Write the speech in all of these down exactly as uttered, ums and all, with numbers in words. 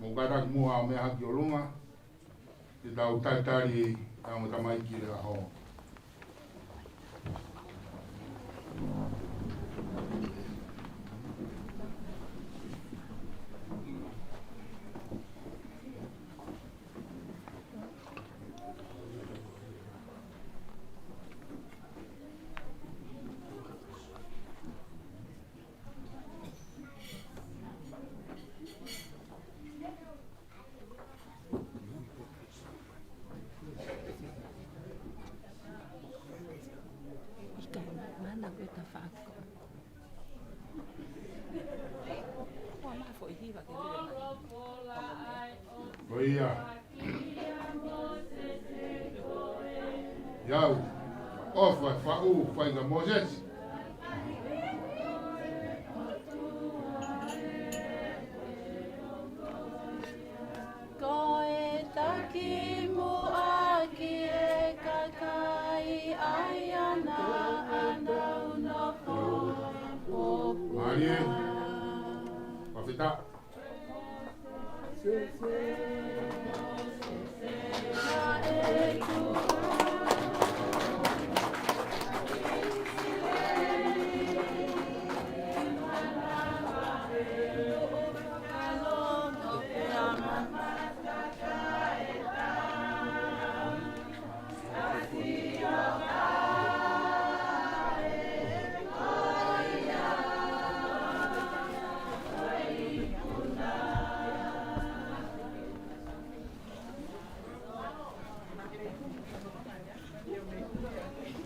Mou kātaki muʻa ʻo meʻa hake ki ʻolunga, ke tau talitali ʻetau ongo tamaiki ʻi he ʻaho. ʻIkai, mana ko e tafaʻaki ko. Ko ia. Ia u ʻofa faʻu fai ka Mōsese. Ko e taki muʻa ki he kakai ʻa ia naʻa nau nofo. Mālie. Fakafetaʻi.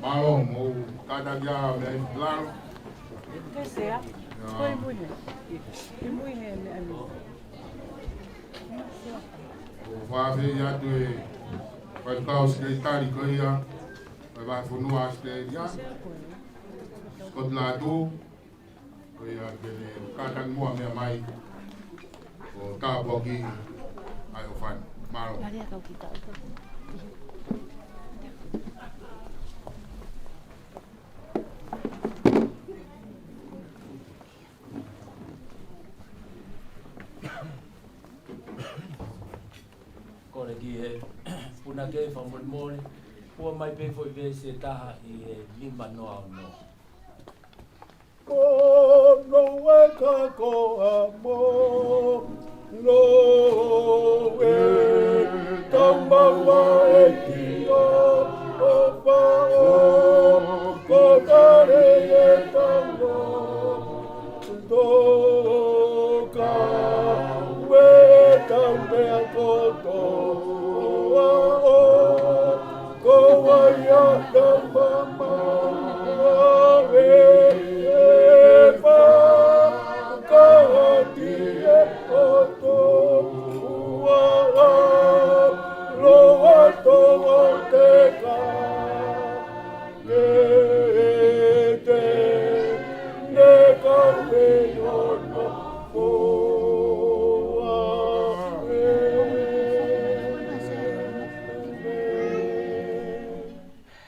Mālō, mou kātaki ā meʻa ʻi lalo. Ke sea. Ia. Ko e mui he. E mui he meʻa ni. ʻOku ou fakaafeʻi atu e faifekau sekelitali ko ia ʻo e Vahefonua ʻAositelēlia, Scott Lātū, ko ia ke ne kātaki muʻa meʻa mai ʻo tāpuakiʻi ʻa e ʻofa ni. Mālō. Kole ki he punake fakamolemole, ʻoua mai pē foʻi veesi ʻe taha ʻi he lima noa ono. Ko Noe ka ko ʻAmo, Noe, tau maua e kio, ʻo fao, ko kare e tau no, toka, ue, tau meʻa kotoa, ʻo, ko ai ʻa ka mama, ʻave, e fa, ka ati e kotoa, loa toa te ka, ke te, ne ka me ono foa.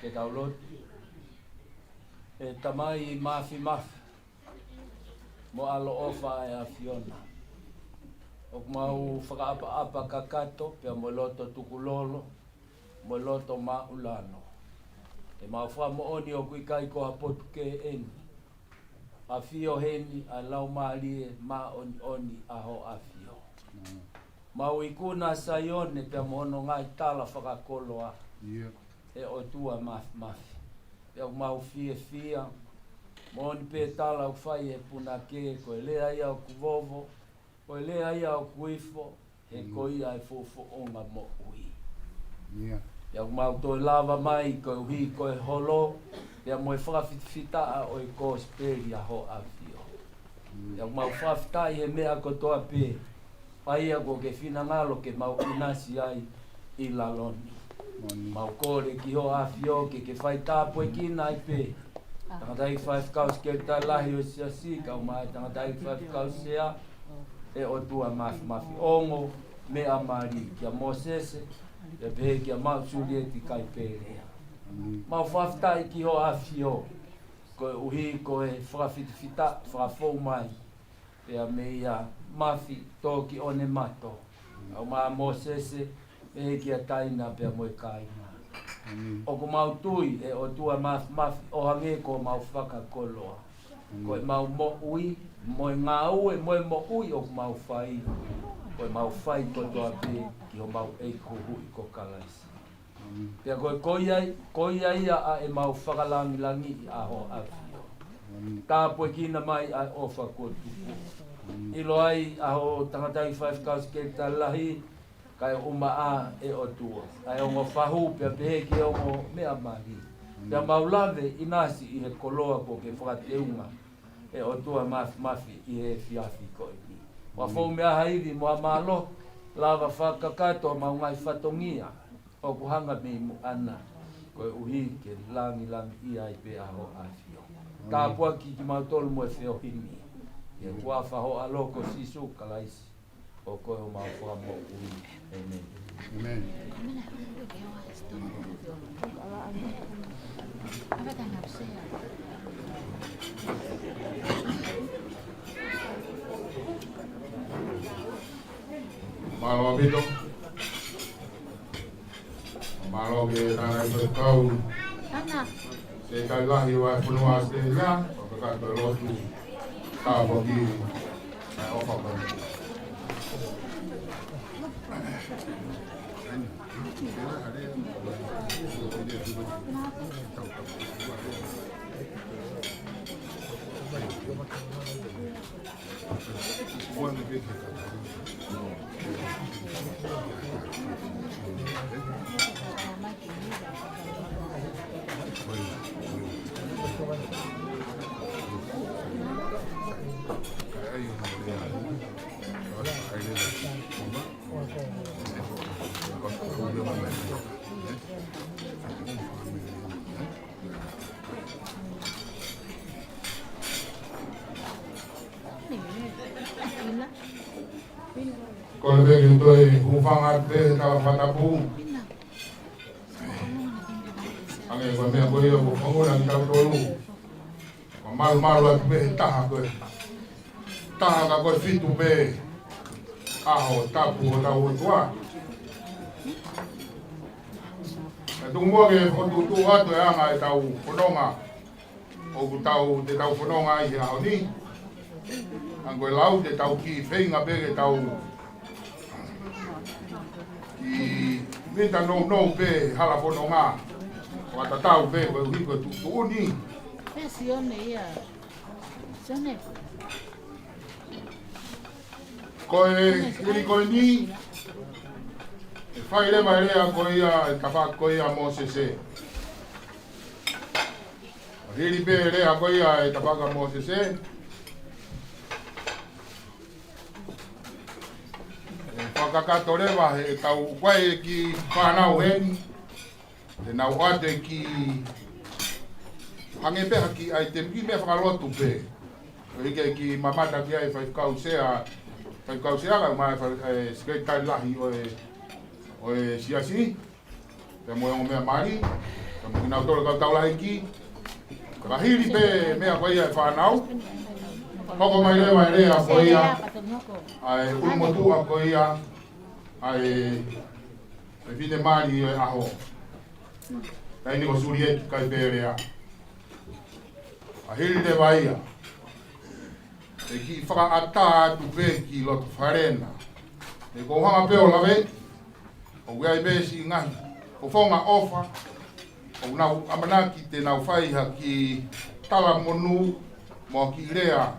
Ke tau lotu. ʻE Tamai māfimafi, mo ʻaloʻofa ʻa e ʻAfiona, ʻoku mau fakaʻapaʻapa kakato pea mo e loto tukulolo, mo e loto māʻulalo. ʻE mau fakamoʻoni ʻoku ʻikai ko ha potu kehe eni. ʻAfio heni ʻa e Laumālie Māʻoniʻoni ʻa Hoʻo ʻAfio. Mm. Mau ikuna Saione pea mo hono ngaahi tala fakakoloa. ʻIo. ʻE ʻOtua māfimafi. Pea ʻoku mau fiefia, moʻoni pē tala ʻoku fai ʻe he punake, ko e lea ia ʻoku vovo, ko e lea ia ʻoku ifo, he ko ia e fofoʻonga moʻui. ʻIo. Pea ʻoku mau toe lava mai koeʻuhi ko e holo, pea mo e fakafitafitaʻa ʻo e kosipeli ʻa Hoʻo ʻAfio. Mm. Pea ʻoku mau fakafetaʻi he meʻa kotoa pē, ʻa ia kuo ke finangalo ke mau ʻinasi ai ʻi lalo ni. Moʻoni. Mau kole ki Hoʻo ʻAfio ke ke fai tāpuekina ai pē tangataʻeiki faifekau sekelitali lahi ʻo e siasi, kae ʻumaʻā e tangataʻeiki faifekau sea, ʻe ʻOtua māfimafi, ongo meʻa mali kia Mōsese, pea pehē kia Maʻu Sulieti Kaipelea. Mau fakafetaʻi ki Hoʻo ʻAfio, koeʻuhi ko e fakafitafitaʻa fakafou mai, pea mei a Mafi Toki ʻOnemato, ʻUmaʻā Mōsese, pehē kia Taina pea mo e kāinga. ʻOku mau tui ʻe ʻOtua Māfimafi ʻo hangē ko homau fakakoloa. Ko ʻemau moʻui, mo e ngāue, mo e moʻui ʻoku mau fai, ko ʻemau fai kotoa pē ki homau ʻEiki Huhuʻi ko Kalaisi. Pea ko e, ko ia, ko ia ia ʻa ʻemau fakalangilangiʻi ʻa Hoʻo ʻAfio. Tāpuekina mai ʻa e ʻofa kuo tuku. ʻIlo ai ʻa hoʻo tangataʻi faifekau Sekelitali Lahi, kae ʻumaʻā ʻe ʻOtua ʻa e ongo fahu pea pehē ki he ongo meʻa mali. Pea mau lave ʻinasi ʻi he koloa kuo ke fakateunga ʻe ʻOtua Māfimafi ʻi he efiafi ko eni. Ua fou meʻa ha ivi mo ha mālohi, lava fakakakato homau ngaahi fatongia ʻoku hanga mei muʻa na, koeʻuhi ke langilangiʻia ai pē ʻa Hoʻo ʻAfio. Tāpuakiʻi kimautolu mo e feohi ni. ʻI he huafa ho ʻAlo ko Sīsū Kalaisi, ʻoku ko homau Fakamoʻui. ʻĒmeni. ʻĒmeni. Mālō ʻaupito. Mālō ki he tangataʻi faifekau Sekelitali Lahi ʻo e fonua ʻAositelēlia, ʻo kakato e lotu. Tāpuakiʻi ʻa e ʻofa ko eni. Kole pē ke u toe hūfanga atu pē he tala fakatapu. Hangē ko e meʻa ko ia ʻoku fanguna kitautolu. Ko e malumalu atu pē he taha ko e, taha ka ko e fitu pē ʻaho tapu ʻo hotau ʻOtua. Kae tuku muʻa ke fokotuʻutuʻu atu e anga ʻetau fononga. ʻOku tau, te tau fononga ai he ʻaho ni. Hangē ko e lau, te tau kiʻi feinga pē ke tau kiʻi mita nounou pē hala fononga. Fakatatau pē koeʻuhi ko e tuʻutuʻuni. Pē Sione ia. Sione. Ko e hili ko eni, ʻe fai leva e lea ko ia ʻa e tafaʻaki ko ia ʻa Mōsese. Hili pē lea ko ia ʻa e tafaʻaki ʻa Mōsese, ʻe fakakakato leva heʻetau ʻai e kiʻi fānau heni, te nau ʻoatu e kiʻi, hangē pē ha kiʻi ʻaitemi, kiʻi meʻa fakalotu pē. ʻOku ʻikai ke kiʻi mamata ki ai e faifekau sea, faifekau sea kae ʻumaʻā e fai-, e sekelitali lahi ʻo e, ʻo e siasi. Pea mo e ongo meʻa mali, pea mo kinautolu kau taulaʻeiki. Ka hili pē meʻa ko ia e fānau, hoko mai leva e lea ko ia ʻa e ʻulumotuʻa ko ia ʻa e, e fefine mali ʻo e ʻaho. Taʻahine ko Sulieti Kaipelea. Ka hili leva ia, ʻe kiʻi fakaʻatā atu pē ki loto fale na. ʻE ko u hanga pē ʻo lave, ʻoku ʻi ai pē siʻi ngaahi fofonga ʻofa ʻoku nau ʻamanaki te nau fai ha kiʻi talamonū mo ha kiʻi lea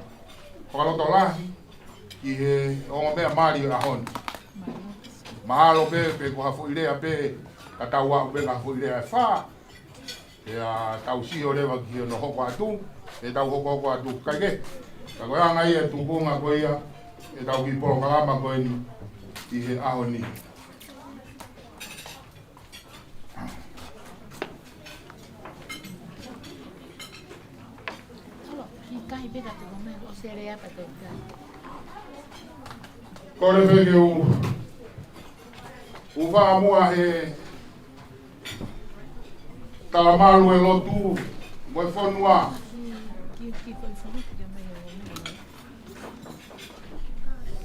fakalotolahi ki he ongo meʻa mali ʻo e ʻaho ni. Mahalo pē, pe ko ha foʻi lea pē, ka tau aʻu pē ki ha foʻi lea ʻe fā, pea tau sio leva ki hono hoko atu, ʻe tau hokohoko atu kae kehe. Ka ko e anga ia e tuʻunga ko ia ʻetau kiʻi polokalama ko eni ʻi he ʻaho ni. Kole pē ke u, u faʻa muʻa he talamalu e lotu mo e fonua. ʻI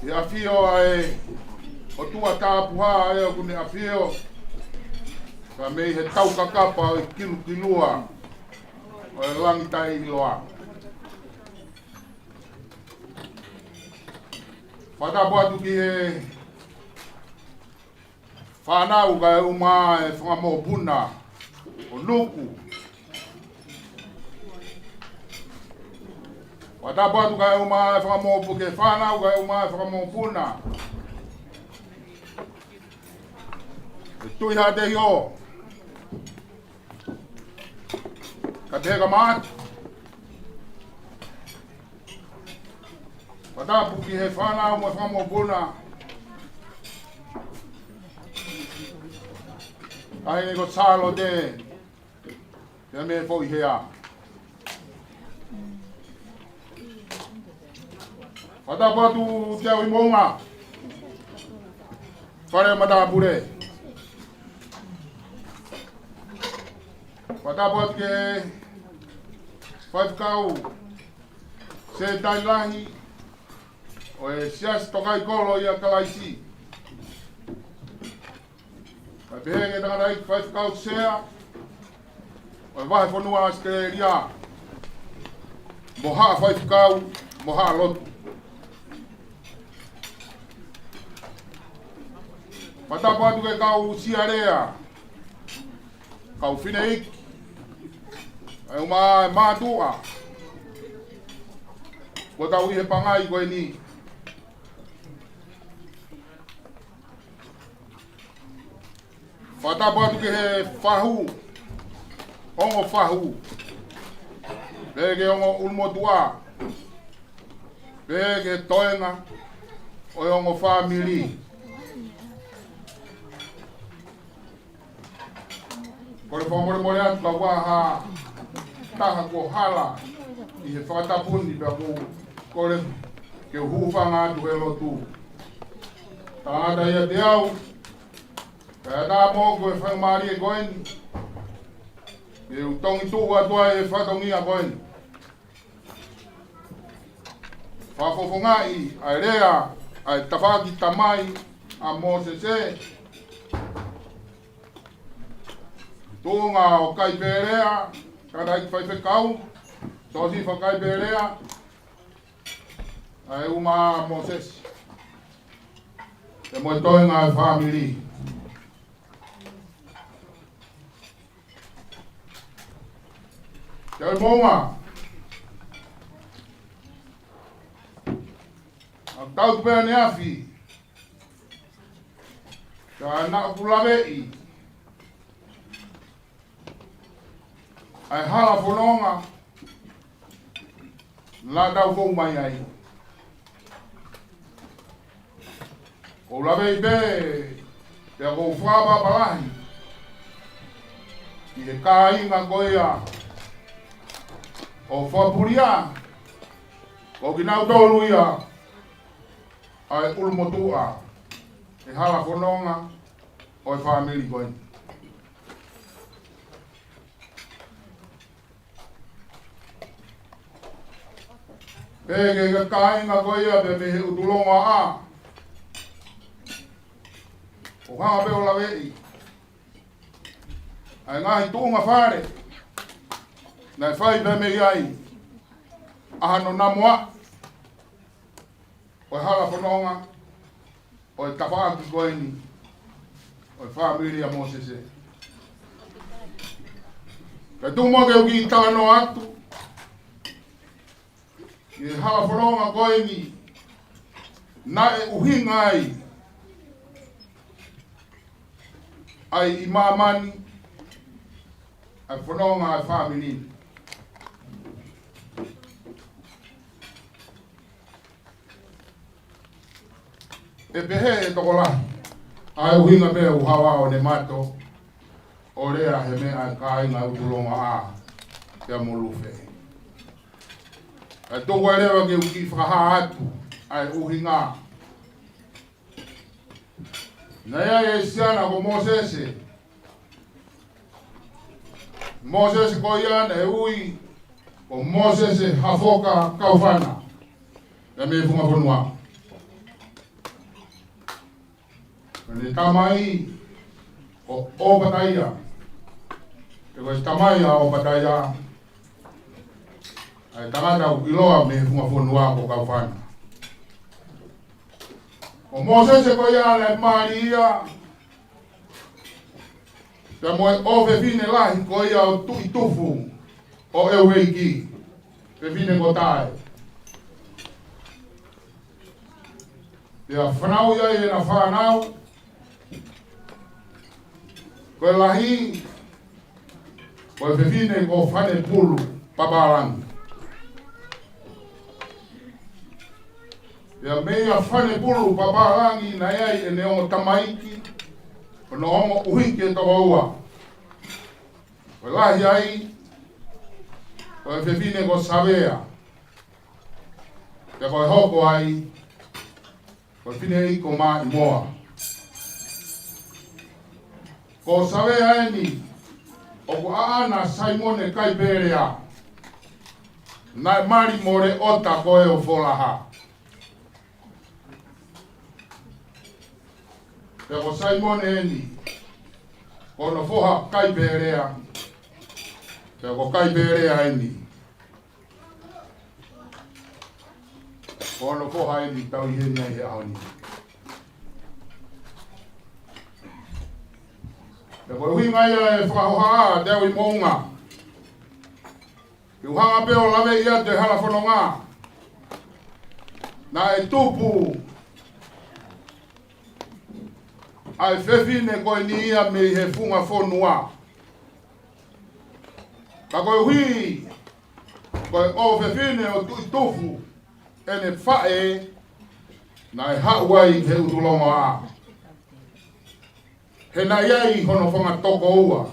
he ʻafio ʻa e ʻOtua Tāpuhā ʻa ē ʻoku ne ʻafio, ka mei he taukakapa ʻo e kilukilua ʻo e langi taʻeʻiloa. Fakatapu atu ki he fānau kae ʻumaʻā e fanga mokopuna ʻo Nuku. Fakatapu atu kae ʻumaʻā e fanga mokopu-, ki he fānau kae ʻumaʻā e fanga mokopuna ʻo Tuʻihaʻateiho. Ka te ka māt. Fakatapu ki he fānau mo e fanga mokopuna. Taʻahine ko Sālote, pea mei Foʻihea. Fakatapu atu ki he ʻOi Moʻunga, fale matāpule. Fakatapu atu ki he faifekau Sētani Lahi ʻo e Siasi Tokaikoloi ʻa Kalaisi. Kae pehē ki he tangataʻeiki faifekau sea ʻo e Vahefonua ʻAositelēlia, mo haʻa faifekau, mo haʻa lotu. Fakatapu atu ki he kau sialea, kau fineʻeiki, kae ʻumaʻā e mātuʻa kuo tau ʻi he pangai ko eni. Fakatapu atu ki he fahu, ongo fahu, pea ki he ongo ʻulumotuʻa, pea ki he toenga ʻo e ongo fāmili. Kole fakamolemole atu ka ʻi ai ha taha kuo hala ʻi he fakatapu ni, pea ʻoku ou kole ke u hūfanga atu he lotu. Tangata ia te au, kae ʻatā moʻoku e faingamālie ko eni ke u tongituʻu atu ai e fatongia ko eni. Fakafofongaʻi ʻa e lea ʻa e tafaʻaki tamai ʻa Mōsese, tuʻunga ʻo Kaipelea, tangataʻeiki faifekau Siosifa Kaipelea, kae ʻumaʻā Mōsese, pea mo e toenga e fāmili. Te u moʻunga. ʻA tau pea ne afi. Ka naʻa ku laveʻi ʻa e hala fononga naʻa tau fou mai ai. ʻOku ou laveʻi pē, pea ʻoku ou fakaʻapaʻapa lahi ki he kāinga ko ia ʻo Fapulia, ko kinautolu ia ʻa e ʻulumotuʻa e hala fononga ʻo e fāmili ko eni. Pea ki he kāinga ko ia pea mei he ʻUtulongoaʻa, ʻoku ou hanga pē ʻo laveʻi ʻa e ngaahi tuʻunga fale naʻe fai pē mei ai ʻa hano namoa ʻo e hala fononga ʻo e tafaʻaki ko eni ʻo e fāmili ʻa Mōsese. Kae tuku muʻa ke u kiʻi talanoa atu ki he hala fononga ko eni naʻe ʻuhinga ai ʻa e ʻi māmani ʻa e fononga ʻa e fāmili. ʻE pehē ʻe he tokolahi, ʻa e ʻuhinga pē ʻoku hā ʻa ʻOnemato ʻo lea he meʻa ʻa e kāinga ʻUtulongoaʻa pea mo Lufe. ʻE tuku ai leva ke u kiʻi fakahā atu ʻa e ʻuhinga. Naʻe ʻi ai e siana ko Mōsese. Mōsese ko ia naʻe ui ko Mōsese Hafoka Kaufana, naʻe mei Funga Fonua. Ko ʻene tamai ko ʻOpataia. Pea ko e tamai ʻa ʻOpataia, ʻa e tangata ʻoku ʻiloa mei he funga fonua ko Kaufana. Ko Mōsese ko ia naʻe mali ia, pea mo e ʻofefine lahi ko ia ʻo Tuʻitufu ʻo ʻEueiki, fefine ko Tae. Pea fanauʻi ai ʻena fānau, ko e lahi, ko e fefine ko Fanepulu Papālangi. Pea meia Fanepulu Papālangi naʻe ʻi ai ʻene ongo tamaiki, ko hono ongo ʻuhiki ʻe toko ua. Ko e lahi ai, ko e fefine ko Savea. Pea ko e hoko ai, ko e fineʻeiki ko Maʻimoa. Ko Savea eni, ʻoku ʻaʻana Saimone Kaipelea. Naʻe mali mo Leota ko ē ʻo Folaha. Pea ko Saimone eni, ko hono foha Kaipelea. Pea ko Kaipelea eni, ko hono foha eni ʻoku tau ʻi heni ai he ʻaho ni. Pea ko e ʻuhinga ia e fakahohaʻa ʻa Teau ʻi Moʻunga, ke u hanga pē ʻo laveʻi atu e hala fononga. Naʻe tupu ʻa e fefine ko eni ia mei he funga fonua. Ka koeʻuhi ko e ʻofefine ʻo Tuʻitufu ʻene faʻē, naʻe haʻu ai ki he ʻUtulongoaʻa. He naʻe ʻi ai hono fanga tokoua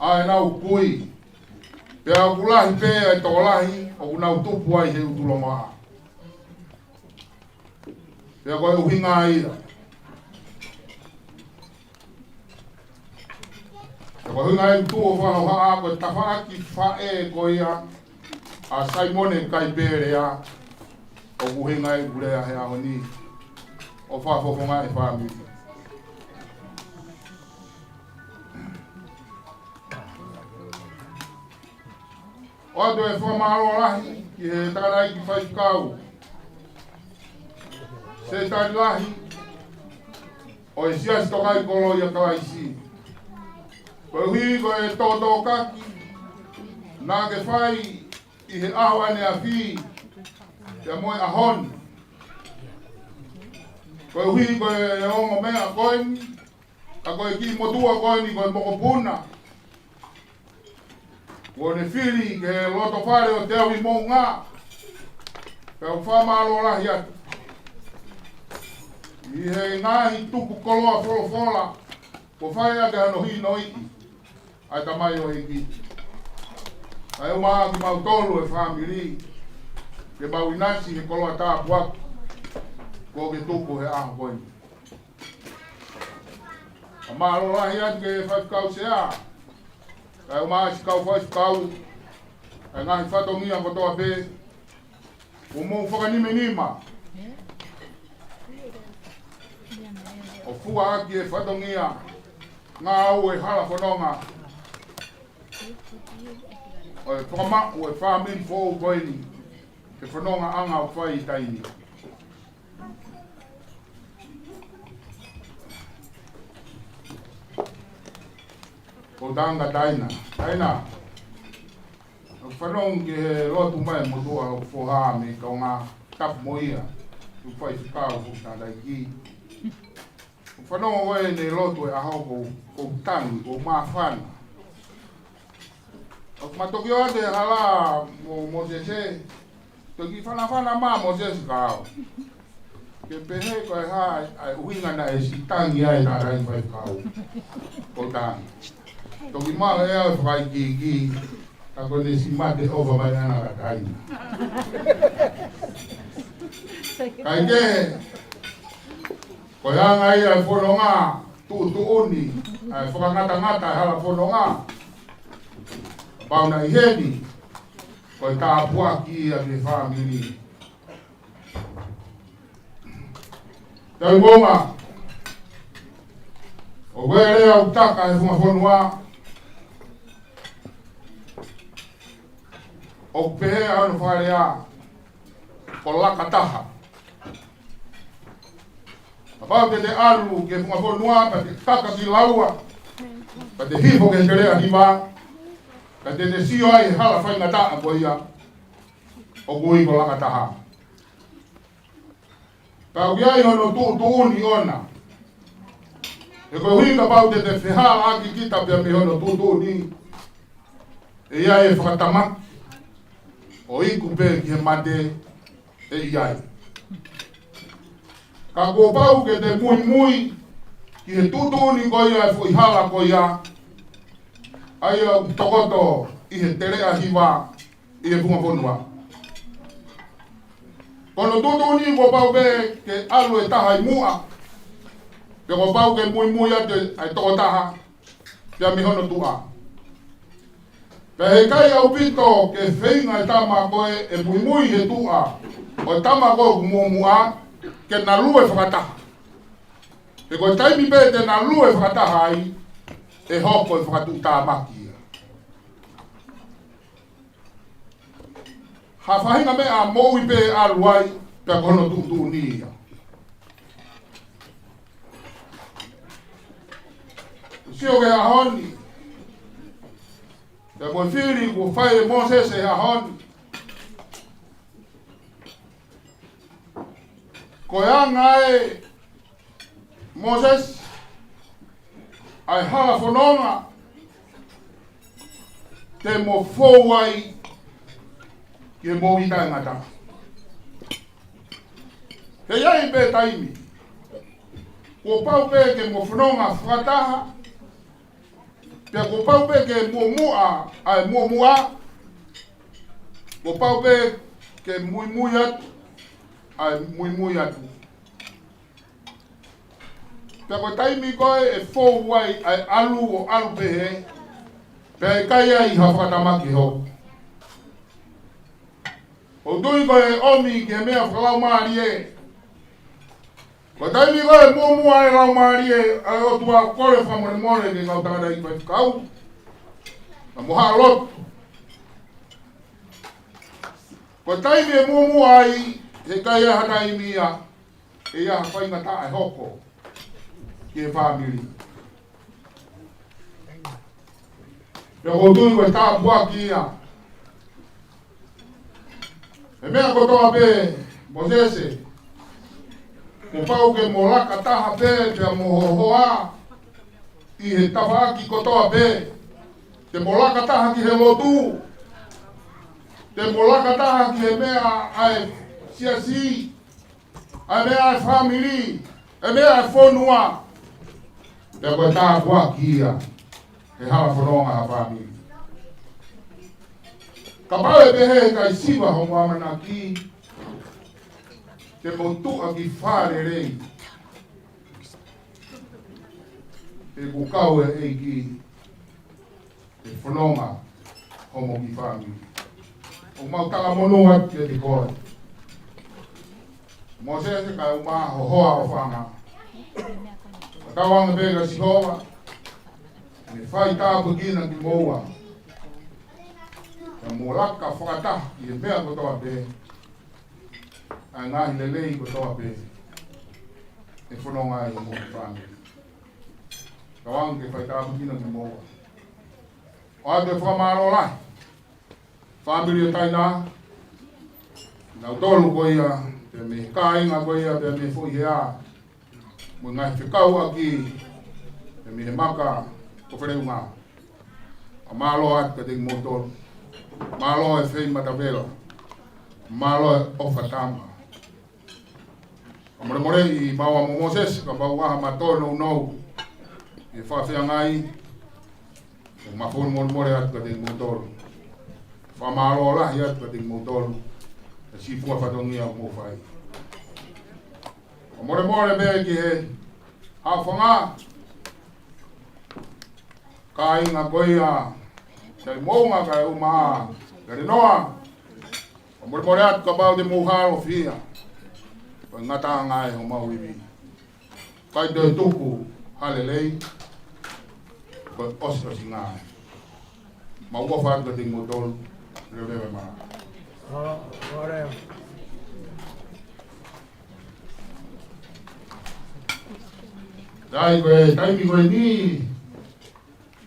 ʻa ʻenau kui. Pea ʻoku lahi pē ʻa e tokolahi ʻoku nau tupu ai he ʻUtulongoaʻa. Pea ko e ʻuhinga ia. Pea ko e ʻuhinga ia ʻoku tuʻu ʻo fakahohaʻa ko e tafaʻaki faʻē ko ia ʻa Saimone Kaipelea, ʻoku ʻuhinga ia ʻeku lea he ʻaho ni, ʻo fakafofongaʻi e fāmili. ʻOatu e fakamālō lahi ki he tangataʻeiki faifekau, Sekelitali Lahi ʻo e Siasi Tokaikoloi ʻa Kalaisi. Koeʻuhi ko e tōtōkaki naʻa ke fai ʻi he ʻaho ʻaneafi, pea mo e ʻaho ni. Koeʻuhi ko e ongo meʻa ko eni, ka ko e kiʻi motuʻa ko eni ko e mokopuna, kuo ne fili ki he loto fale ʻo Teau ʻi Moʻunga. Pea u fakamālō lahi atu ʻi he ngaahi tuku koloa folofola kuo fai ʻaki hono hinoiʻi ʻa e tamaioʻeiki. Kae ʻumaʻā kimautolu e fāmili, ke mau ʻinasi he koloa tāpuaki kuo ke tuku he ʻaho ko eni. Fakamālō lahi atu ki he faifekau sea, kae ʻumaʻā siʻi kau faifekau, ʻa e ngaahi fatongia kotoa pē, kuo mou fakanimanima ʻo fua ʻaki e fatongia ngāue hala fononga ʻo e fakamaʻu e fāmili foʻou ko eni, he fonongaʻanga ʻoku fai he taimi ni. Ko Tanga Taina. Taina. ʻOku fanongo ki he lotu mai motuʻa ʻoku foha mei Kaungā, tapu mo ia. ʻOku faifekau, ʻoku tangataʻeiki. ʻOku fanongo ko ē ʻene lotu he ʻaho ko, ʻoku tangi, ʻoku māfana. ʻOku ma toki ʻoatu e hala mo, Mōsese. Toki fanafana mai Mōsese kia au. Ke pehē ko e hā ʻa e ʻuhinga naʻe siʻi tangi ai e tangataʻeiki faifekau. Ko Tanga. Toki maʻu ʻe au e fakaikiiki, ka ko ʻene siʻi mate ʻofa mai ʻana kia Taina. Kae kehe, ko e anga ia e fononga tuʻutuʻuni, ʻa e fakangatangata e hala fononga. Pau naʻe ʻi heni, ko e tāpuaki ia ki he fāmili. Tau ʻi Moʻunga, Ko e lea ʻoku taka he funga fonua, ʻoku pehē ʻa hono fakalea ko laka taha. Kapau te te ʻalu ki he funga fonua, pea te kaka ki laua, pea te hifo ki he teleʻa hiva, pea te te sio ai he hala faingataʻa ko ia, ʻoku ui ko laka taha. Pea ʻoku ʻi ai hono tuʻutuʻuni ʻona. He koeʻuhi kapau te te fehālaaki kita pea mei hono tuʻutuʻuni, ʻe ʻi ai e fakatamaki ʻo iku pē ki he mate, ʻe ʻi ai. Ka kuo pau ke te muimui ki he tuʻutuʻuni ko ia e foʻi hala ko ia, ʻa ia ʻoku tokoto ʻi he teleʻa hiva ʻi he funga fonua. Ko hono tuʻutuʻuni kuo pau pē ke ʻalu e taha ʻi muʻa, pea kuo pau ke muimui atu ʻa e tokotaha pea mei hono tuʻa. Pea heʻikai ʻaupito ke feinga e tama ko ē ʻe muimui he tuʻa ʻo e tama ko ē ʻoku muʻomuʻa ke na lue fakataha. He ko e taimi pē te na lue fakataha ai, ʻe hoko e fakatuʻutāmaki ia. Ha faʻahinga meʻa moʻui pē ʻalu ai, pea ko hono tuʻutuʻuni ia. Sio ki he ʻaho ni, pea ko e fili kuo fai ʻe Mōsese he ʻaho ni, ko e anga ē Mōsese, ʻa e hala fononga te mo fou ai ki he moʻui taʻengata. He ʻi ai pē taimi kuo pau pē ke mo fononga fakataha, pea kuo pau pē ke muʻomuʻa ʻa e muʻomuʻa, kuo pau pē ke muimui atu ʻa e muimui atu. Pea ko e taimi ko ē ʻe fou ai ʻa e ʻalu ʻo ʻalu pehē, pea ʻikai ai ha fakatamaki hoko. ʻOku ou tui ko e ʻomi ki he meʻa fakalaumālie. Ko e taimi ko ē muʻomuʻa e Laumālie ʻa e ʻOtua, ʻoku kole fakamolemole ki he kau tangataʻeiki faifekau, ka mo haʻa lotu. Ko e taimi ʻe muʻomuʻa ai, heʻikai ai ha taimi ia ʻe ʻi ai ha faingataʻa ʻe hoko ki he fāmili. Pea ʻoku ou tui ko e tāpuaki ia. He meʻa kotoa pē, Mōsese, kuo pau ke mo laka taha pē, pea mo hohoa ʻi he tafaʻaki kotoa pē. Te mo laka taha ki he lotu. Te mo laka taha ki he meʻa ʻa e siasi, ʻa e meʻa ʻa e fāmili, ʻa e meʻa ʻa e fonua. Pea ko e tāpuaki ia he hala fononga ha fāmili. Kapau ʻe pehē ʻe ʻikai siva homo ʻamanaki, te mo tuʻa ki fale lelei. He kuo kau e ʻEiki he fononga homo kiʻi fāmili. ʻOku mau talamonū atu kiate koe, Mōsese, kae ʻumaʻā ho hoa ʻofaʻanga. Ka tauange pē kia Sihova ke ne fai tāpuekina kimoua, ke mo laka fakataha ʻi he meʻa kotoa pē, ʻa e ngaahi lelei kotoa pē ʻe fononga ai homo kiʻi fāmili. Tauange ke fai tāpuekina kimoua. ʻOatu e fakamālō lahi fāmili ʻo Taina, nautolu ko ia, pea mei he kāinga ko ia, pea mei he foʻi hea, mo e ngaahi fekauʻaki, pea mei he maka ko Feleunga. Fakamālō atu kiate kimoutolu. Mālō e fei matavela. Mālō e ʻofa tama. Fakamolemoleʻi maua mo Mōsese, kapau ʻoku ʻi ai ha mātou nounou ʻi he fakafeangai, ʻoku mau fakamolemole atu kiate kimoutolu. Fakamālō lahi atu kiate kimoutolu he siʻi fua fatongia ʻoku mou fai. Fakamolemole pē ki he haʻofanga kāinga ko ia, Saimounga kae ʻumaʻā Lelenoa. Fakamolemole atu kapau te mou hālofia, ko e ngataʻanga ē homau ivi. ʻIkai toe tuku ha lelei, ʻosiʻosinga. Mau ʻofa atu kiate kimoutolu, leveleva mai. Sai, ko e taimi ko eni,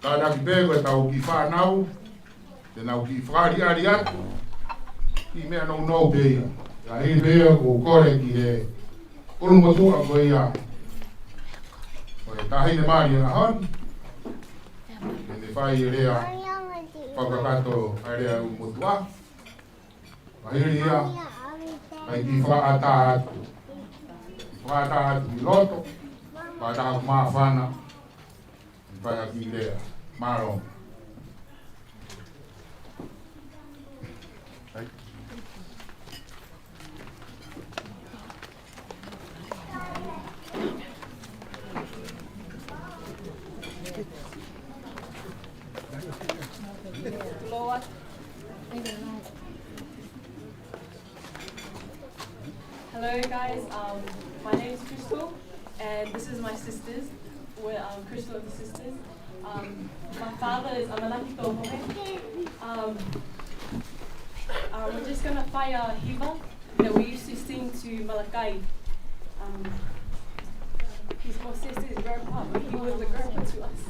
kātaki pē ko ʻetau kiʻi fānau, te nau kiʻi fakaʻaliʻali atu ʻi he meʻa nounou pē ia. Ka hili pē ia ʻoku ou kole ki he ʻulumotuʻa ko ia ʻo e Taʻahine Mali ʻo e ʻaho ni, ke ne fai e lea fakakakato ʻa e lea ʻulumotuʻa. Ka hili ia, kae kiʻi fakaʻatā atu. Fakaʻatā atu ki loto, fakaʻatā atu māfana, fai ha kiʻi lea. Mālō. Hello, guys. Um, my name is Crystal, and this is my sisters. We're, um, Crystal and the sisters. Um, my father is ʻAmanaki Tōhohe. Um, uh, we're just gonna fai a hiva that we used to sing to Malakai. Um, he's Moses's grandpa, but he was a grandpa to us.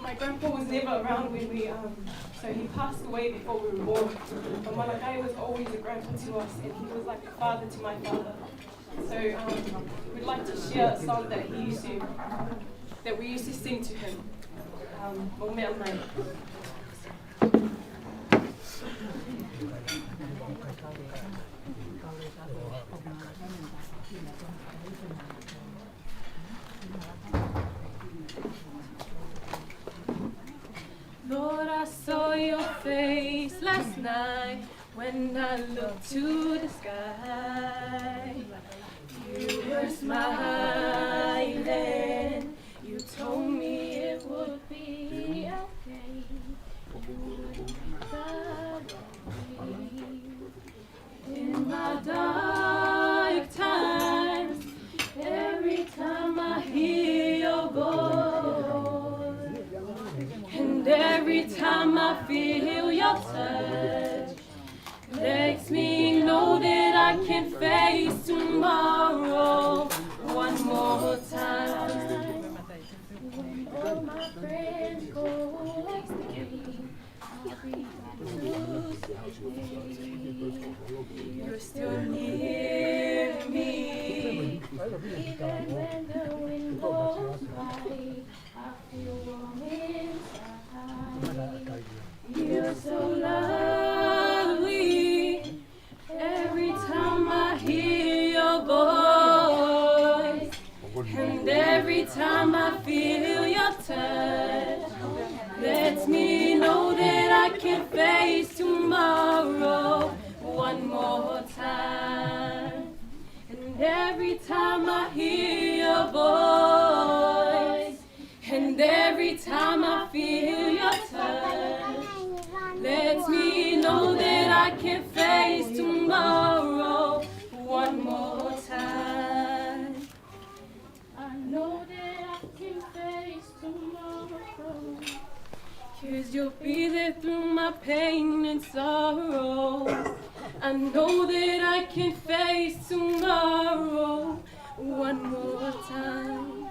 My grandpa was never around when we, um, so he passed away before we were born. But Malakai was always a grandpa to us, and he was like a father to my father. So, um, we'd like to share a song that he used to, that we used to sing to him. Um, Mo Mea Mai. Lord, I saw your face last night when I looked to the sky. You were smiling. You told me it would be okay. You would never leave. In my dark times, every time I hear your voice, and every time I feel your touch, lets me know that I can face tomorrow one more time. When all my friends go away, I'll be by to stay. You're still near me, even when the wind blows by. I feel warm inside. You're so lovely. Every time I hear your voice, and every time I feel your touch, lets me know that I can face tomorrow one more time. And every time I hear your voice, and every time I feel your touch, lets me know that I can face tomorrow one more time. I know that I can face tomorrow, 'cause you'll be there through my pain and sorrow. I know that I can face tomorrow one more time.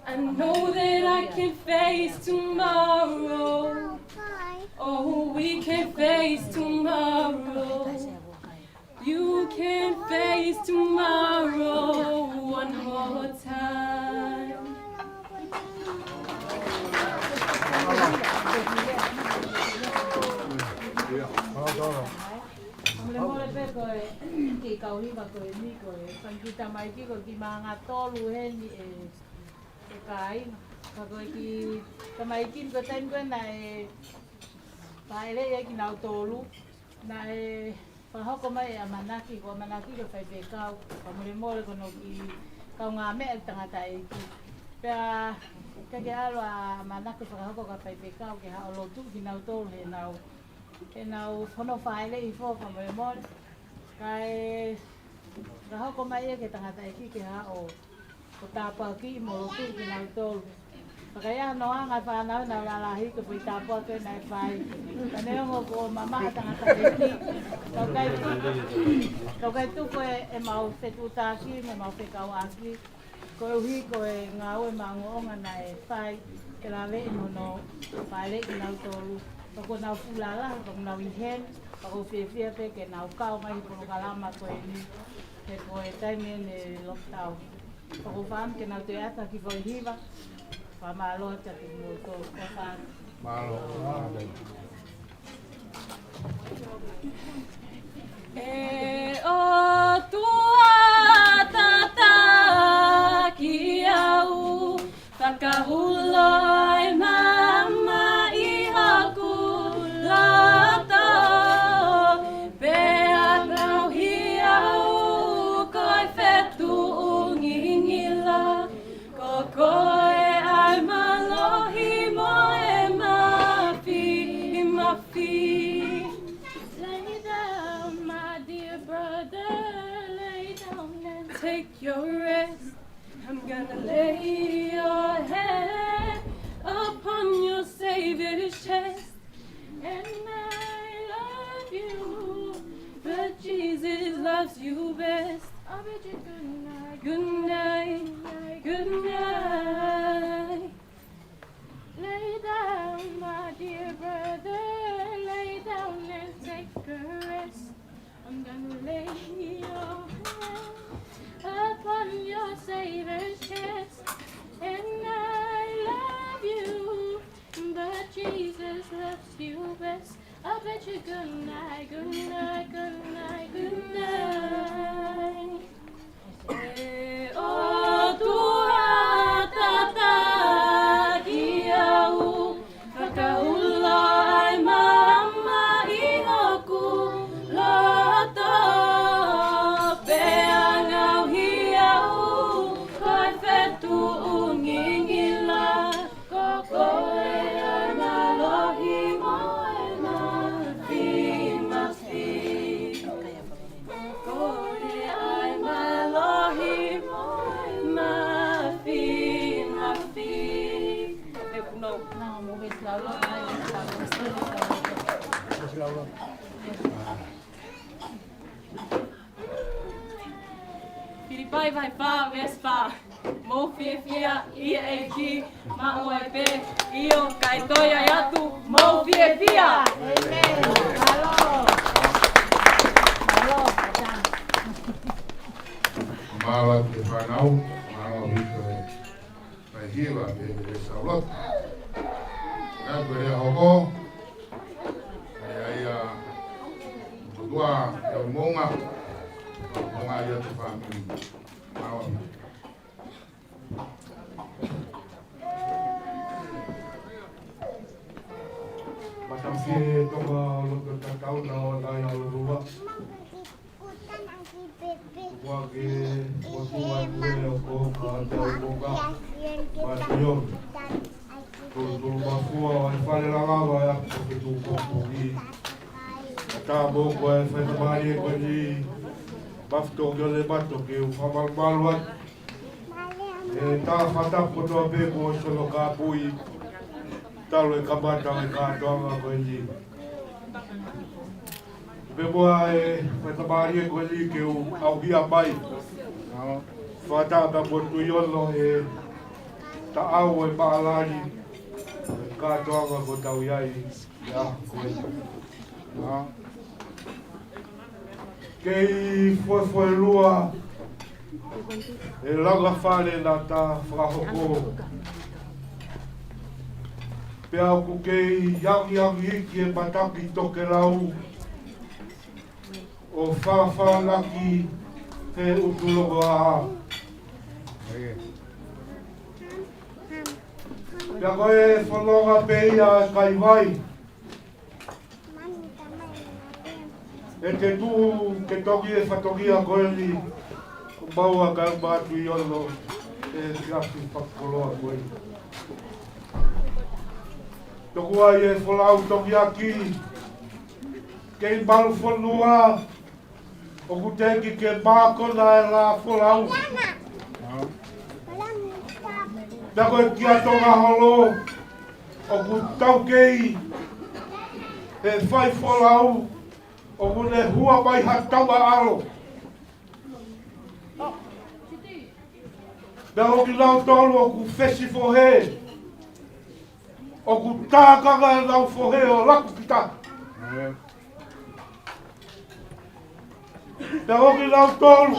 I know that I can face tomorrow. Oh, we can face tomorrow. You can face tomorrow one more time. Mole mole pē ko e kiʻi kau hiva ko eni ko e fanga kiʻi tamaiki ko e kiʻi maʻanga tolu heni ʻe, ʻe kāinga. Ka ko e kiʻi tamaiki ko e taimi ko ē naʻe fāʻeleʻi ai kinautolu, naʻe fakahoko mai ʻe ʻAmanaki, ko ʻAmanaki ko e faifekau, fakamolemole ko hono kiʻi kaungāmeʻa ʻi he tangataʻeiki. Pea ʻikai ke ʻalu ʻa ʻAmanaki fakahoko ko e faifekau ke haʻu ʻo lotu kinautolu heʻenau, heʻenau hono fāʻeleʻi hifo, fakamolemole. Kae fakahoko mai ia ki he tangataʻeiki ke haʻu ʻo Ko e tāpuaki mo e lotu kinautolu. Fakaiʻa noa ngaahi fānau naʻa nau lalahi ko e foʻi tāpuaki naʻe fai. Ka neongo ko e mamaʻo ʻa e tangataʻeiki. Ka ʻoku ʻikai, ka ʻoku ʻikai tuku ʻe, ʻemau fetuʻutaki, mo ʻemau fekauʻaki. Koeʻuhi ko e ngāue maʻongoʻonga naʻe fai, ke laveʻi mo hono fāʻeleʻi kinautolu. Pea ko ʻenau fuʻu lalahi, pea ʻoku nau ʻi heni, pea ʻoku ou fiefia pē ke nau kau mai he polokalama ko eni. He ko e taimi eni lockdown. Pea ʻoku ou fakaʻamu ke nau toe ʻatu ha kiʻi foʻi hiva. Fakamālō atu kiate kimoutolu. Ko e fā. Mālō. ʻE ʻOtua tataki au, fakaulo ʻa e maama ʻi hoku loto, pea ngaohi au ko e fetuʻu ngingila, ko koe ʻa e mālohi mo e māfimafi. Lay down, my dear brother, lay down and take your rest. I'm gonna lay your head upon your Savior's chest. And I love you, but Jesus loves you best. I bid you good night, good night, good night. Lay down, my dear brother, lay down and take a rest. I'm gonna lay your head upon your Savior's chest. And I love you, but Jesus loves you best. I bid you good night, good night, good night, good night. ʻE ʻOtua tataki au, fakaulo ʻa e maama ʻi hoku loto, pea ngaohi au ko e fetuʻu ngingila, ko koe ʻa e mālohi mo e māfimafi. Ko koe ʻa e mālohi mo e māfimafi. Te punou. Filipai vahe fā, veesi fā. Mou fiefia ʻi he ʻEiki, maʻu ai pē, ʻio, kae toe ʻai atu, mou fiefia. ʻĒmeni. Mālō. Mālō. Mālō atu ki he fānau, mālō atu ki he fai hiva, pea ke sau lotu. Ka ko e hoko, ʻe ʻai ʻa e motuʻa ʻi he moʻunga, moʻunga ʻi he fāmili. Mālō. Mātā ki he toka ʻo loto tatau na o nai a lorua. Ua ke motuʻa ʻi he ʻoku ka tau moka. Mātio. Tolu tolu mafua ʻa e fale langava ʻa e ako ke tuʻu popoki. Ka tā mō ko e faingamālie ko eni. Mafito ke ole mato ke u fakamalumalu atu. ʻE tā fata kotoa pē ko sono kāpui. Talu e kamata e kātoanga ko eni. Pea mo e faingamālie ko eni ke u ʻauhia mai. Fata pea mo Tuʻiono e taʻau e maʻalali. Kātoanga ko tau ʻi ai. ʻIa, ko e. Kei fuefuelua e langa fale naʻa ta fakahoko. Pea ʻoku kei angiangi hiki e mataki tokelau ʻo fafalaki he ʻutu longoaʻa. Pea ko e fononga pē ia ʻa e kaivai. ʻE te tuʻu ke toki e fatongia ko eni, ko maua ka ma Tuʻiono e siasi fakakoloa ko eni. Toku ai e folau tokiaki, kei malu fonua, ʻoku teʻeki ke mākona e lā folau. Pea ko e kia Tonga holo, ʻoku taukei he faifolau, ʻoku ne hua mai ha taua ʻalo. Pea ko kinautolu ʻoku fesi fohe, ʻoku tākanga ʻenau fohe ʻo laku kita. Pea ko kinautolu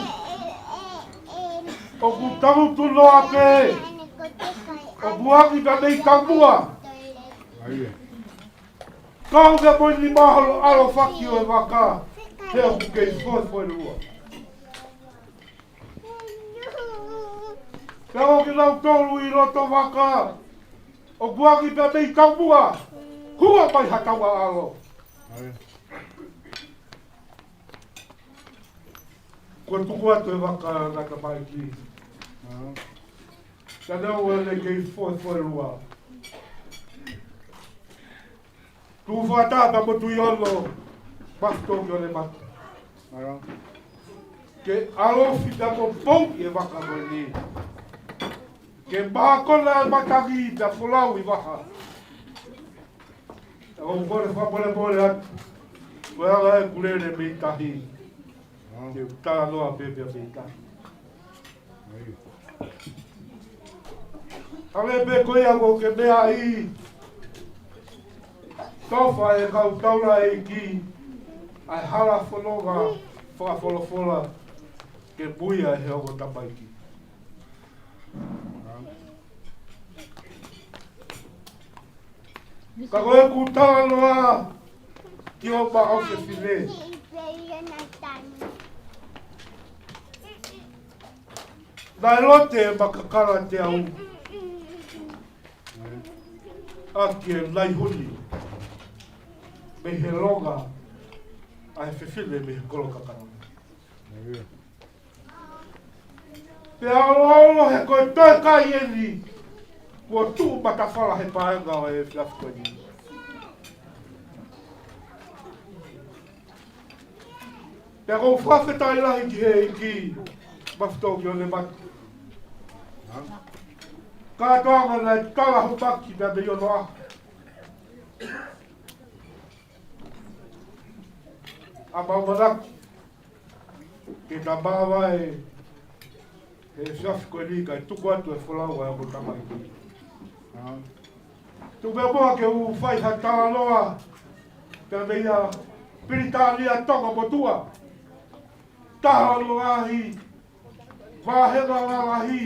ʻoku tangutu noa pē, ʻoku ʻangi pē mei taumuʻa. Kau ke poini mahalo ʻalofaki ʻo e vaka, he ʻoku kei foefoelua. Pea ko kinautolu ʻi loto vaka, ʻoku ʻangi pē mei taumuʻa, hua mai ha taua ʻalo. Kuo tuku atu e vaka ʻa e tamaiki. Ka naʻe ʻoua ʻe kei foefoelua. Tuʻu fakataha pea mo Tuʻiono, Mafito ki ʻOlemata, ke ʻalofi pea mo pouʻi e vaka ko eni. Ke mākona e matangi pea folau ʻi vaha. ʻOku ou kole fakamolemole atu, ko e anga ʻeku lele mei tahi. Ke u talanoa pē pea mei tahi. Hangē pē ko ia ʻoku ke meaʻi, tofa e kau taulaʻeiki ʻa e hala fononga fakafolofola ke muia he ongo tamaiki. Ka ko ʻeku talanoa ki ho maʻu fefine. Naʻe lote ʻema kakala teau ʻaki e laihuni mei he longa ʻa e fefine mei he kolo kakala. Pea ʻoʻolo he ko e toe kai eni kuo tuʻu matafala he paenga ʻo e efiafi ko eni. Pea ʻoku ou fakafetaʻi lahi ki he ʻEiki, Mafito ki ʻOlemata. Kātoanga naʻe tala hupaki pea mei onoʻaho ʻa mau manaki ke ta māvae he efiafi ko eni kae tuku atu e folau ʻa e ongo tamaiki. Tuku pē muʻa ke u fai ha talanoa pea mei a Pilitānia Tonga Motuʻa. Taha ʻo e ngaahi vāhenga lalahi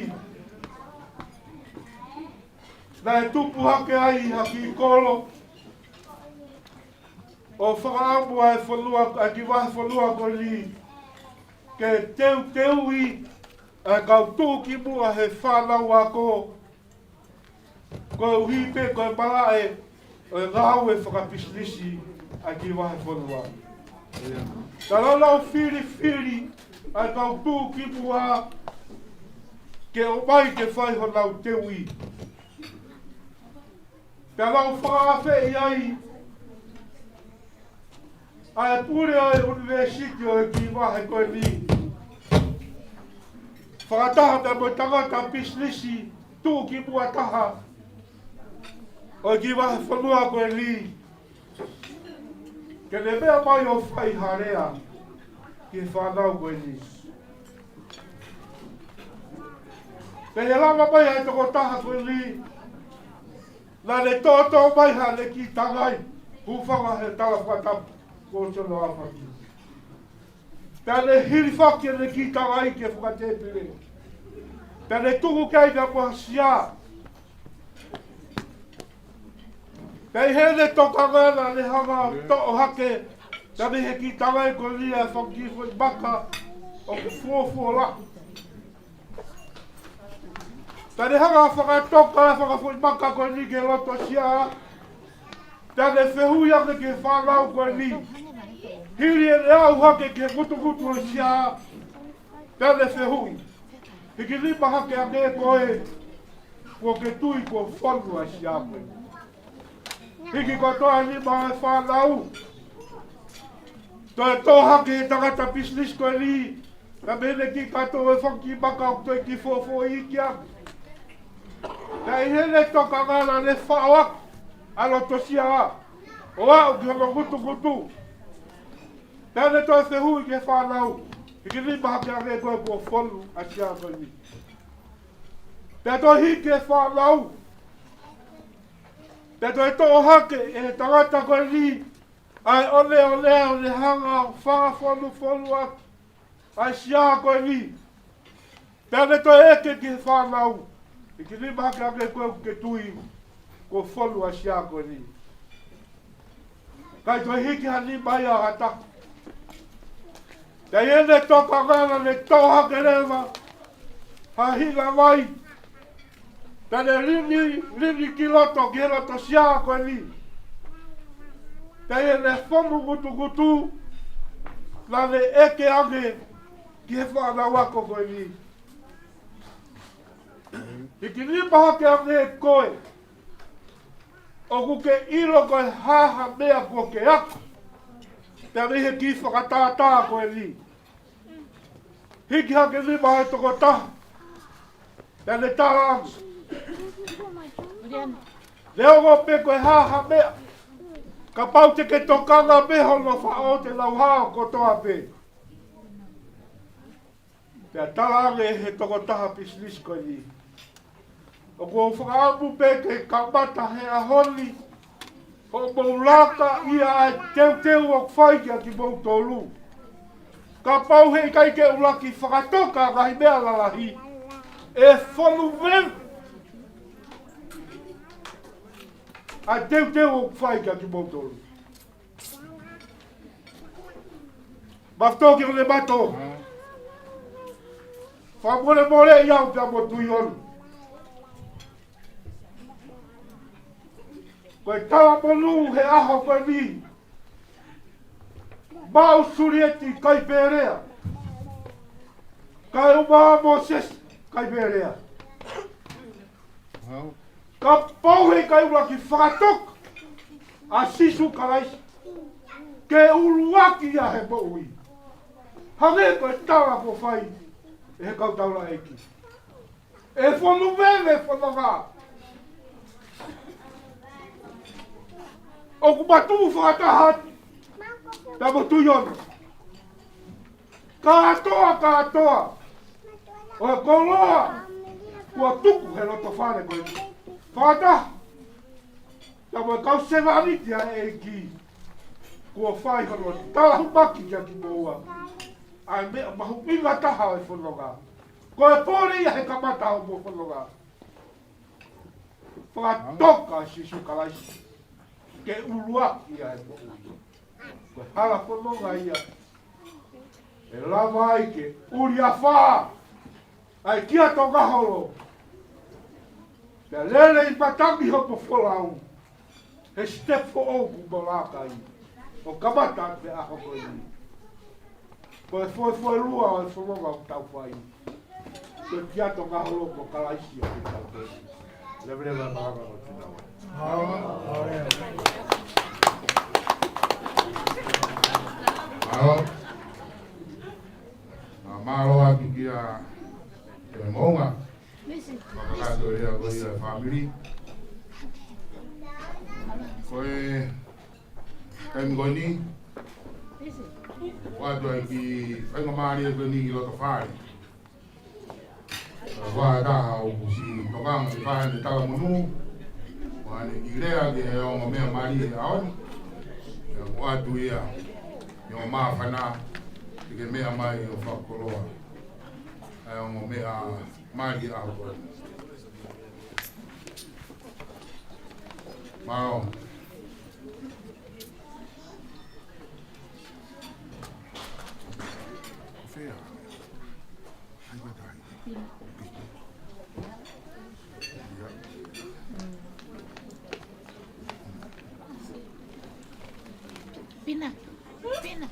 naʻe tupu hake ai ha kiʻi kolo ʻo fakaʻamu ʻa e fonua, ʻa e kiʻi vahefonua ko eni, ke teuteuʻi ʻa e kau tuʻukimuʻa he fānau ako, koeʻuhi pē ko e malaʻe ʻo e ngāue fakapisinisi ʻa e kiʻi vahefonua. Ka naʻa nau filifili ʻa e kau tuʻukimuʻa ke ō mai ke fai honau teuʻi. Pea nau fakaafeʻi ai ʻa e pule ʻo e ʻunivēsiti ʻo e kiʻi vahe ko eni, fakataha pea mo e tangata pisinisi tuʻukimuʻa taha ʻo e kiʻi vahefonua ko eni, ke ne meʻa mai ʻo fai ha lea ki he fānau ko eni. Pea ʻi he lava mai ʻa e tokotaha ko eni, naʻa ne toʻotoʻo mai haʻane kiʻi tangai, hūfanga he tala fakatapu ko Sione Aofaki. Pea ne hilifaki ʻene kiʻi tangai ki he funga tēpile. Pea ne tuku ki ai pea mo ha sia. Pea ʻi heʻene tokanga naʻa ne hanga ʻo toʻo hake pea mei he kiʻi tangai ko eni ʻa e fanga kiʻi foʻi maka ʻoku fuofua lahi. Pea ne hanga ʻo fakatoka ʻa e fanga foʻi maka ko eni ki he loto sia. Pea ne fehuʻi ange ki he fānau ko eni, hili ʻene aʻu hake ki he ngutungutu ʻo e sia, pea ne fehuʻi, hiki nima hake ange koe, kuo ke tui kuo fonu ʻa e sia ko ē? Hiki kotoa e nima ʻo e fānau, toe tō hake he tangata pisinisi ko eni, pea mei heʻene kiʻi kato e fanga kiʻi maka ʻoku toe kiʻi foʻofoʻoiki ange. Pea ʻi heʻene tokanga naʻa ne faʻo ʻaki ʻa e loto sia ʻo aʻu ki hono ngutungutu. Pea ne toe fehuʻi ki he fānau, hiki nima hake ange koe kuo fonu ʻa e sia ko eni. Pea toe hiki he fānau. Pea toe toʻo hake ʻe he tangata ko eni ʻa e ʻoneʻone ʻo ne hanga ʻo fakafonufonu ʻaki ʻa e sia ko eni. Pea ne toe ʻeke ki he fānau, hiki nima hake ange koe ʻoku ke tui kuo fonu ʻa e sia ko eni. Kae toe hiki ha nima ia ʻa ha taha. Pea ʻi heʻene tokanga naʻa ne toʻo hake leva ha hina vai. Pea ne lini, lini ki loto ki he loto sia ko eni. Pea ʻi heʻene fonu ngutungutu, naʻa ne ʻeke ange ki he fānau ako ko eni, hiki nima hake ange koe ʻoku ke ʻilo ko e hā ha meʻa kuo ke ako. Pea mei he kiʻi fakatātā ko eni, hiki hake nima ʻa e tokotaha. Pea ne tala ange, neongo pē ko e hā ha meʻa, kapau te ke tokanga pē hono faʻo te nau hao kotoa pē. Pea tala ange ʻe he tokotaha pisinisi ko eni, ʻoku ou fakaʻamu pē ke kamata he ʻaho ni hoʻomou laka ʻi he teuteu ʻoku fai kiate kimoutolu. Kapau he ʻikai ke ʻuluaki fakatoka ngaahi meʻa lalahi, ʻe fonu veve ʻa e teuteu ʻoku fai kiate kimoutolu. Mafutō ki hono mato. Fakamolemoleʻi au pea mo Tuʻiʻono. Ko e talamonū he ʻaho ko eni, maʻu Sulieti kai Pelea, kae ʻumaʻā Mōsese kai Pelea. Kapau he ʻikai ʻuluaki fakatoka ʻa Sīsū Kalaisi ke ʻuluaki ia he moʻui, hangē ko e tala kuo fai ʻe he kau taulaʻeiki, ʻe fonu veve fononga. ʻOku ma tuʻu fakataha atu pea mo Tuʻiʻono. Kātoa, kātoa ʻo e koloa kuo tuku he loto fale ko eni, fakataha pea mo e kau sevāniti ʻa e ʻEiki, kuo fai hono talahumaki kiate kimoua ʻa e meʻa mahuʻinga taha ʻo e fononga. Ko e pole ia he kamata hoʻomou fononga, fakatoka Sīsū Kalaisi ke ʻuluaki ia he moʻui. Ko e hala fononga ia ʻe lava ai ke ʻuli afā ʻa e kiato ngaholo, pea lele ʻi matangi hoʻomou folau he sitepu foʻou kuo mou laka ai ʻo kamata atu he ʻaho ko eni. Ko e foʻi, foʻi lua ʻo e fononga ʻoku tau fai, ko e kiato ngaholo ko Kalaisi ʻoku tau fai. Leveleva e malanga ʻo e tinau. Mālō. Mālō atu kia, kia Moʻunga. Fakakātoa e lea ko ia ʻa e fāmili. Ko e taimi ko eni, ʻoatu ai e kiʻi faingamālie ko eni ki loto fale. Ko e taha ʻoku siʻi tokanga ke fai ʻene talamonū, ʻo ʻai ʻene kiʻi lea ki he ongo meʻa mali ʻo e ʻaho ni. Pea ʻoatu ia ʻi hoʻo māfana ke ke meʻa mai ʻo fakakoloa ʻa e ongo meʻa mali ʻo e ʻaho ni. Mālō. Pina. Pina.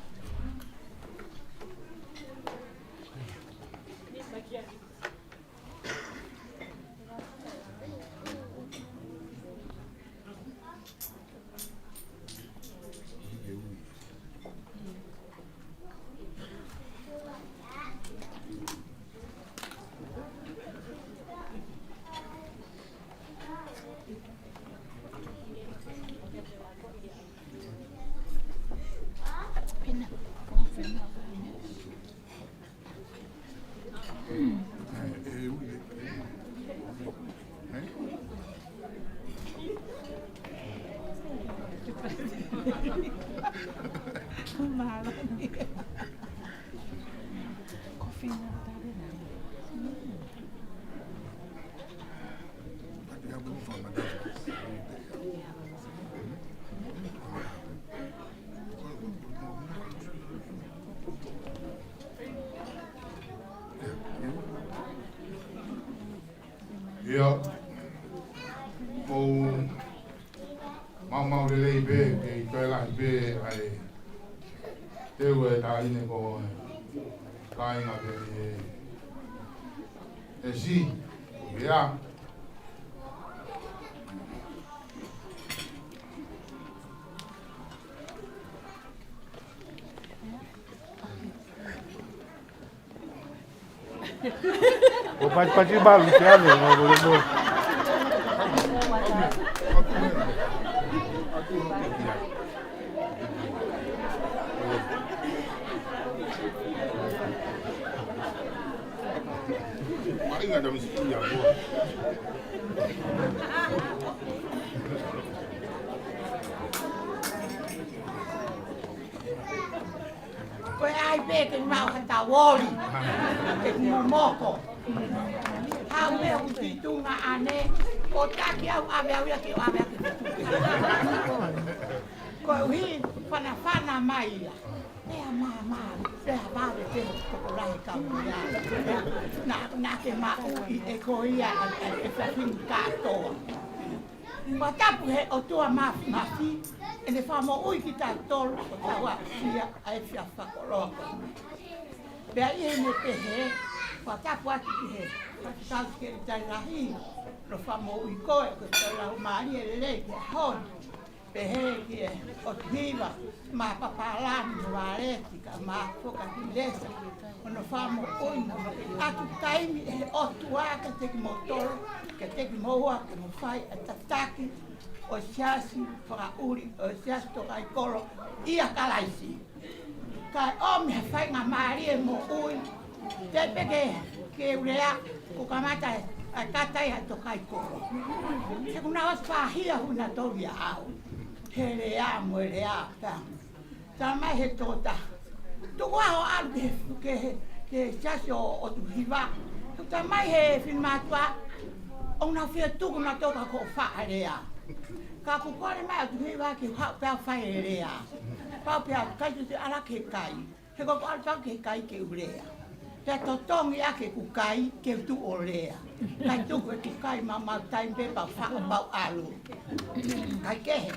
ʻIo, ʻoku mau maumau lelei pē, kei toe lahi pē ʻa e teu ʻa e taʻahine ko e kāinga pē ʻe, ʻe si, ʻo ia. ʻO patipati malu ke ane, mo, mo, mo. Ko e ʻai pē ke mau ha tauoli, ke momoko. Haʻu pē hoku tuʻunga ʻane, ʻo taki au ʻave au ia ke ʻave au ke tuku. Koeʻuhi fanafana mai ia. Pea māmā, pea vave pē hoku tokolahi kau ia. Naʻa, naʻa ke maʻu ʻi he ko ia ʻa e, ʻa e fefine kātoa. Fakatapu he ʻOtua Mafimafi, ʻene fakamoʻui kitautolu ʻo tau aʻusia ʻa e efiafi fakakoloa. Pea ʻi heʻene pehē, fakatapu atu ki he Faifekau Sekelitali Lahi, ʻene fakamoʻui koe, ʻoku ke tau lau mālie lelei ki he ʻaho ni. Pehē ki he ʻOtu Hiva, Mā Papālani, Valeti, kae ʻumaʻā foki ʻa Kilesa, hono fakamoʻui mo hono ʻatu taimi ʻe he ʻOtua kiate kimoutolu, kiate kimoua ke mou fai ʻa e tataki ʻo e siasi fakaʻuli, ʻo e siasi tokaikoló ʻia Kalaisi. Kae ʻomi ha faingamālie moʻui, teʻeki pē ke, ke u lea, kuo kamata ʻa e kata ia ʻa e tokaikoló. He kuo nau ʻosi fāhia ʻa hono tauhi ʻaʻau. He lea mo e lea, tā. Talamai ʻe he tokotaha, tuku ā hoʻo ʻalu ki he, ki he, ki he siasi ʻo, ʻOtu Hiva. Talamai ʻe he finemātuʻa, ʻoku nau fie tuku nautolu ka ko e faʻa lea. Ka kuo kole mai ʻOtu Hiva ke u haʻu pē au ʻo fai e lea. Pau pē au, kai tu te ala ke kai. He ko ʻeku ʻalu pē au ki he kai ke u lea. Pea totongi ʻaki ʻeku kai ke u tuʻu ʻo lea. Kae tuku ʻeku kai maumau taimi pē pea u faʻa pau ʻalu. Kae kehe,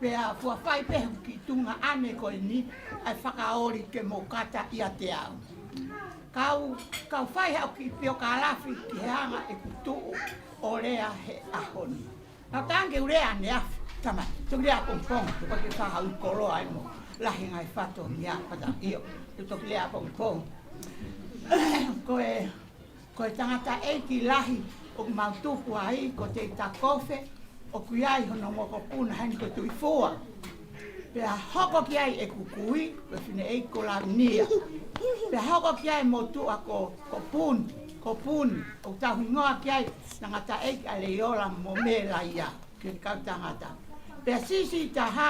pea fua fai pē hoku kiʻi tuʻunga ʻane ko eni ʻa e fakaoli ke mou kata ʻiate au. Kau, kau fai haʻo kiʻi piokalafi ki he anga ʻeku tuʻu ʻo lea he ʻaho ni. Naʻa ku tangi ke u lea ʻaneafi, tama, toki lea pongipongi, toki ke fai haʻo koloa ai mo lahi ngaahi fatongia, pata ʻio, toki lea pongipongi. Ko e, ko e tangataʻeiki lahi ʻoku mau tupu ai, ko Teita Kofe, ʻoku ʻi ai hono mokopuna heni ko Tuʻifua. Pea hoko ki ai ʻeku kui, ko e fineʻeiki ko Lavinia. Pea hoko ki ai motuʻa ko, ko Puni, ko Puni, ʻoku tau hingoa ki ai, tangataʻeiki ʻa Leiola mo Melaia, ki he kau tangata. Pea siʻisiʻi taha,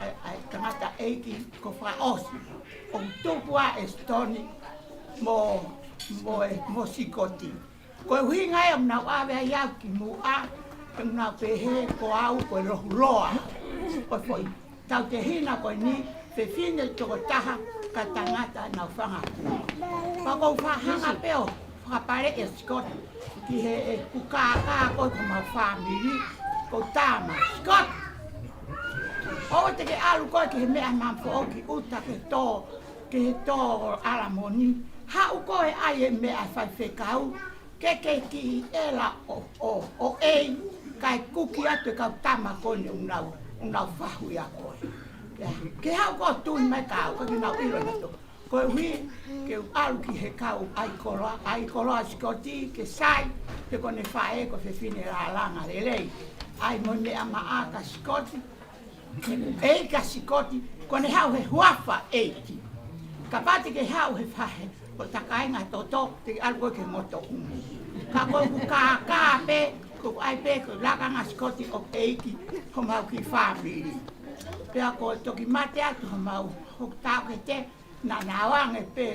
ʻa e, ʻa e tangataʻeiki ko Fakaʻosi, ʻoku tupu ʻa Sitoni mo, mo, mo Sikoti. Ko e ʻuhinga ia ʻoku nau ʻave ai au ki muʻa, ʻoku nau pehē ko au ko e lohuloa. Ko e foʻi tautehina ko eni, fefine tokotaha ka tangata nau fanga kula. Pea ʻoku ou fakahanga pē ʻo fakapaleʻi ʻa Sikoti ki heʻeku kākā ko e ko homau fāmili, ko e tama Sikoti. ʻOua te ke ʻalu koe ki he meʻa mamafa ʻo ki ʻuta ki he tō, ki he tō ʻalamoni. Haʻu koe ʻai e meʻa faifekau, ke ke kiʻi ʻela ʻo, ʻo, ʻo ʻei, kae kuki atu e kau tama ko eni ʻoku nau, ʻoku nau fahu ʻia koe. Ia, ke haʻu koe ʻo tui mai kia au, ka ke nau ʻilo nautolu. Koeʻuhi, ke u ʻalu ki he kau ʻai koloa, ʻai koloa Sikoti, ke sai, he ko ʻene faʻē ko e fefine lālanga lelei. ʻAi mo e meʻa maʻa kia Sikoti, ʻEiki ʻa Sikoti, ko ʻene haʻu he huafa ʻEiki. Kapau te ke haʻu he fahe, ko e kāinga toto, te ke ʻalu koe ki he moto ʻumu. Ka ko ʻeku kākā pē, ko ʻeku ʻai pē, ko e lakanga Sikoti ʻo ʻEiki, homau kiʻi fāmili. Pea ko e toki mate atu homau, hoku taʻokete, naʻa na ʻoange pē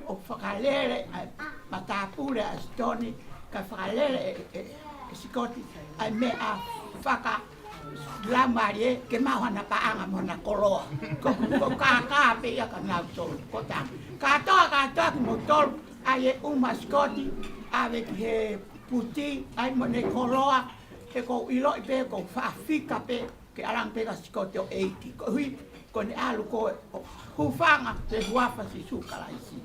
ʻo fakalele ʻa e matāpule ʻa Sitoni, kae fakalele ʻe, ʻe, ʻe Sikoti ʻa e meʻa fakalaumālie ke maʻu hana paʻanga mo hana koloa. Ko, ko e kākā pē ia kia nautolu. Ko tā. Kātoa, kātoa kimoutolu, ʻai e ʻuma Sikoti, ʻave ki he puti, ʻai mo ʻene koloa, he ʻoku ou ʻiloʻi pē ʻoku ou faʻa fika pē ke ʻalu ange pē ka sikote ʻo ʻeiki. Koeʻuhi ko ʻene ʻalu ko ē ʻo hūfanga he huafa ʻo Sīsū Kalaisi.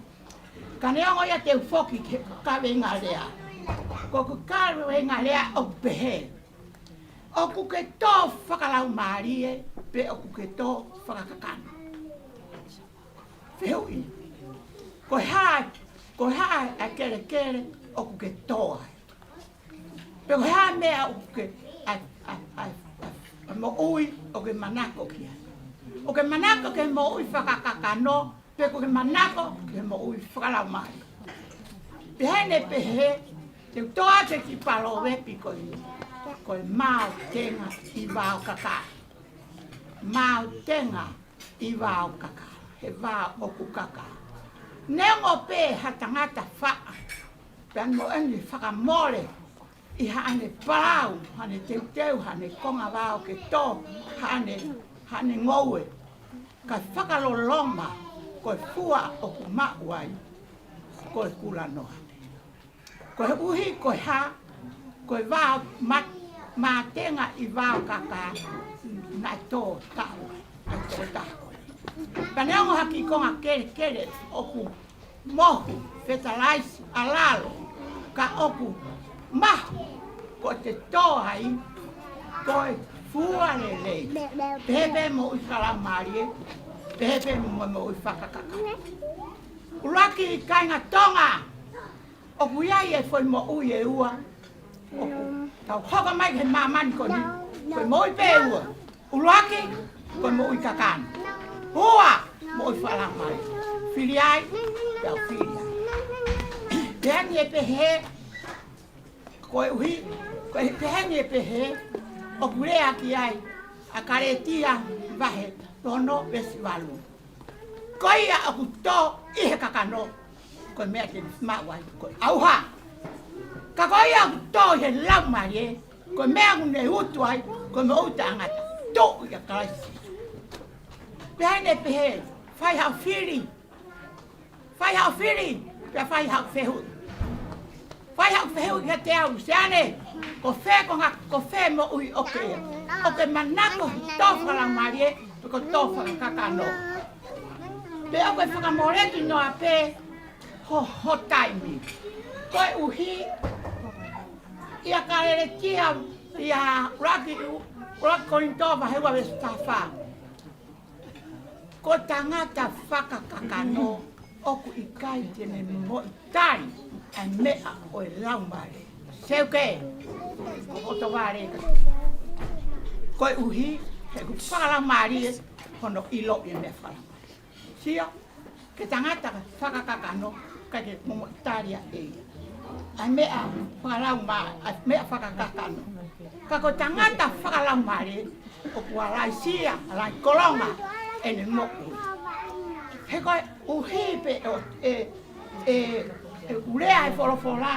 Ka neongo ia te u foki ki he kaveinga lea. Ko ʻeku kaveinga lea ʻoku pehē: ʻOku ke tō fakalaumālie pe ʻoku ke tō fakakakano? Fehuʻi. Ko e hā, ko e hā ʻa e kelekele ʻoku ke tō ai? Pe ko e hā e meʻa ʻoku ke, ʻa, ʻa, ʻa, ʻa, ʻa moʻui ʻoku ke manako ki ai? ʻOku ke manako ki he moʻui fakakakano, pe ʻoku ke manako ki he moʻui fakalaumālie? Pehē ni, pehē, te u toʻo atu e kiʻi palōvepi ko eni: Ko e maotenga ʻi vao kakala. Maotenga ʻi vao kakala, he vao ʻoku kaka. Neongo pē ha tangata faʻa, pea mo ʻene fakamole ʻi haʻane palau, haʻane teuteu, haʻane konga vao ke tō haʻane, haʻane ngoue, ka fakaloloma, ko e fua ʻoku maʻu ai ko e kulanoa. Koeʻuhi ko e hā? Ko e vao ma-, maotenga ʻi vao kaka naʻe tō taʻu ai, ʻa e tokotaha ko ē. Pea neongo ha kiʻi konga kelekele ʻoku mohu, fetalaisi, ʻa lalo, ka ʻoku mahu, ko ʻete tō ai ko e fua lelei. Pehē pē moʻui fakalaumālie, pehē pē mo e moʻui fakakakano. ʻUluaki, kāinga Tonga, ʻoku ʻi ai e foʻi moʻui ʻe ua ʻoku tau hoko mai ki he māmani ko eni. Ko e moʻui pē ʻe ua. ʻUluaki, ko e moʻui kakano. Ua, moʻui fakalaumālie. Fili ai, pea u fili ai. Pehē ni e pehē, koeʻuhi, ko e pehē ni e pehē, ʻoku lea ki ai ʻa Kalētia vahe ono veesi valu. Ko ia ʻoku tō ʻi he kakano, ko e meʻa te ne maʻu ai ko e ʻauha. Ka ko ia ʻoku tō ʻi he Laumālie, ko e meʻa ʻoku ne utu ai ko e moʻui taʻengata, tuʻu ʻia Kalaisi. Pehē ni e pehē, fai haʻo fili. Fai haʻo fili, pea fai haʻo fehuʻi. Fai haʻo fehuʻi kiate au, Siane, ko fē ko nga, ko fē moʻui ʻoku ke, ʻoku ke manako he tō fakalaumālie, pe ko e tō fakakakano? Pe ʻoku ke fakamoletuʻi noa pē ho, ho taimi? Koeʻuhi, ʻia Kalētia, ʻia ʻuluaki, ʻuluaki Kolinitō vahe ua veesi taha fā. Ko e tangata fakakakano ʻoku ʻikai te ne momoʻi tali ʻa e meʻa ʻo e Laumālie. Seuke, ko hoto vale ka. Koeʻuhi, he ʻoku fakalaumālie hono ʻiloʻi e meʻa fakalaumālie. Sio, ko e tangata fakakakano, ʻikai ke momoʻi tali ʻe ia ʻa e meʻa fakalaumā-, ʻa e meʻa fakakakano. Ka ko e tangata fakalaumālie, ʻoku ʻalaiaʻi, ʻalai kolonga ʻene moʻui. He koeʻuhi pē ʻo e, e, e ʻū lea ʻa e folofola,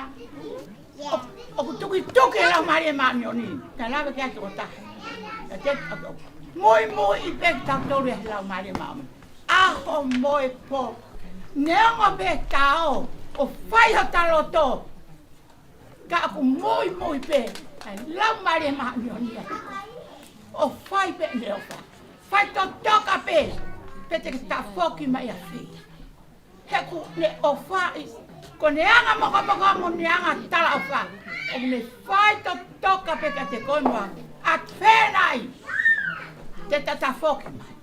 ʻo, ʻoku tukituki e Laumālie Māʻoniʻoni, ka lave ki ai e tokotaha. Ka te, muimui pē kitautolu ʻi he Laumālie Māʻoniʻoni. ʻAho mo e pō. Neongo pē ʻe tau ō ʻo fai hota loto, ka ʻoku muimui pē ʻa e Laumālie Māʻoniʻoni ia. ʻO fai pē ʻene ʻofa. Fai totoka pē, pe te ke tafoki mai ʻafē. He ʻoku ne ʻofaʻi, ko ʻene anga mokomoko mo ʻene anga talaʻofa, ʻoku ne fai totoka pē kiate koe mo au, ʻa ē te fēnai, te ta tafoki mai.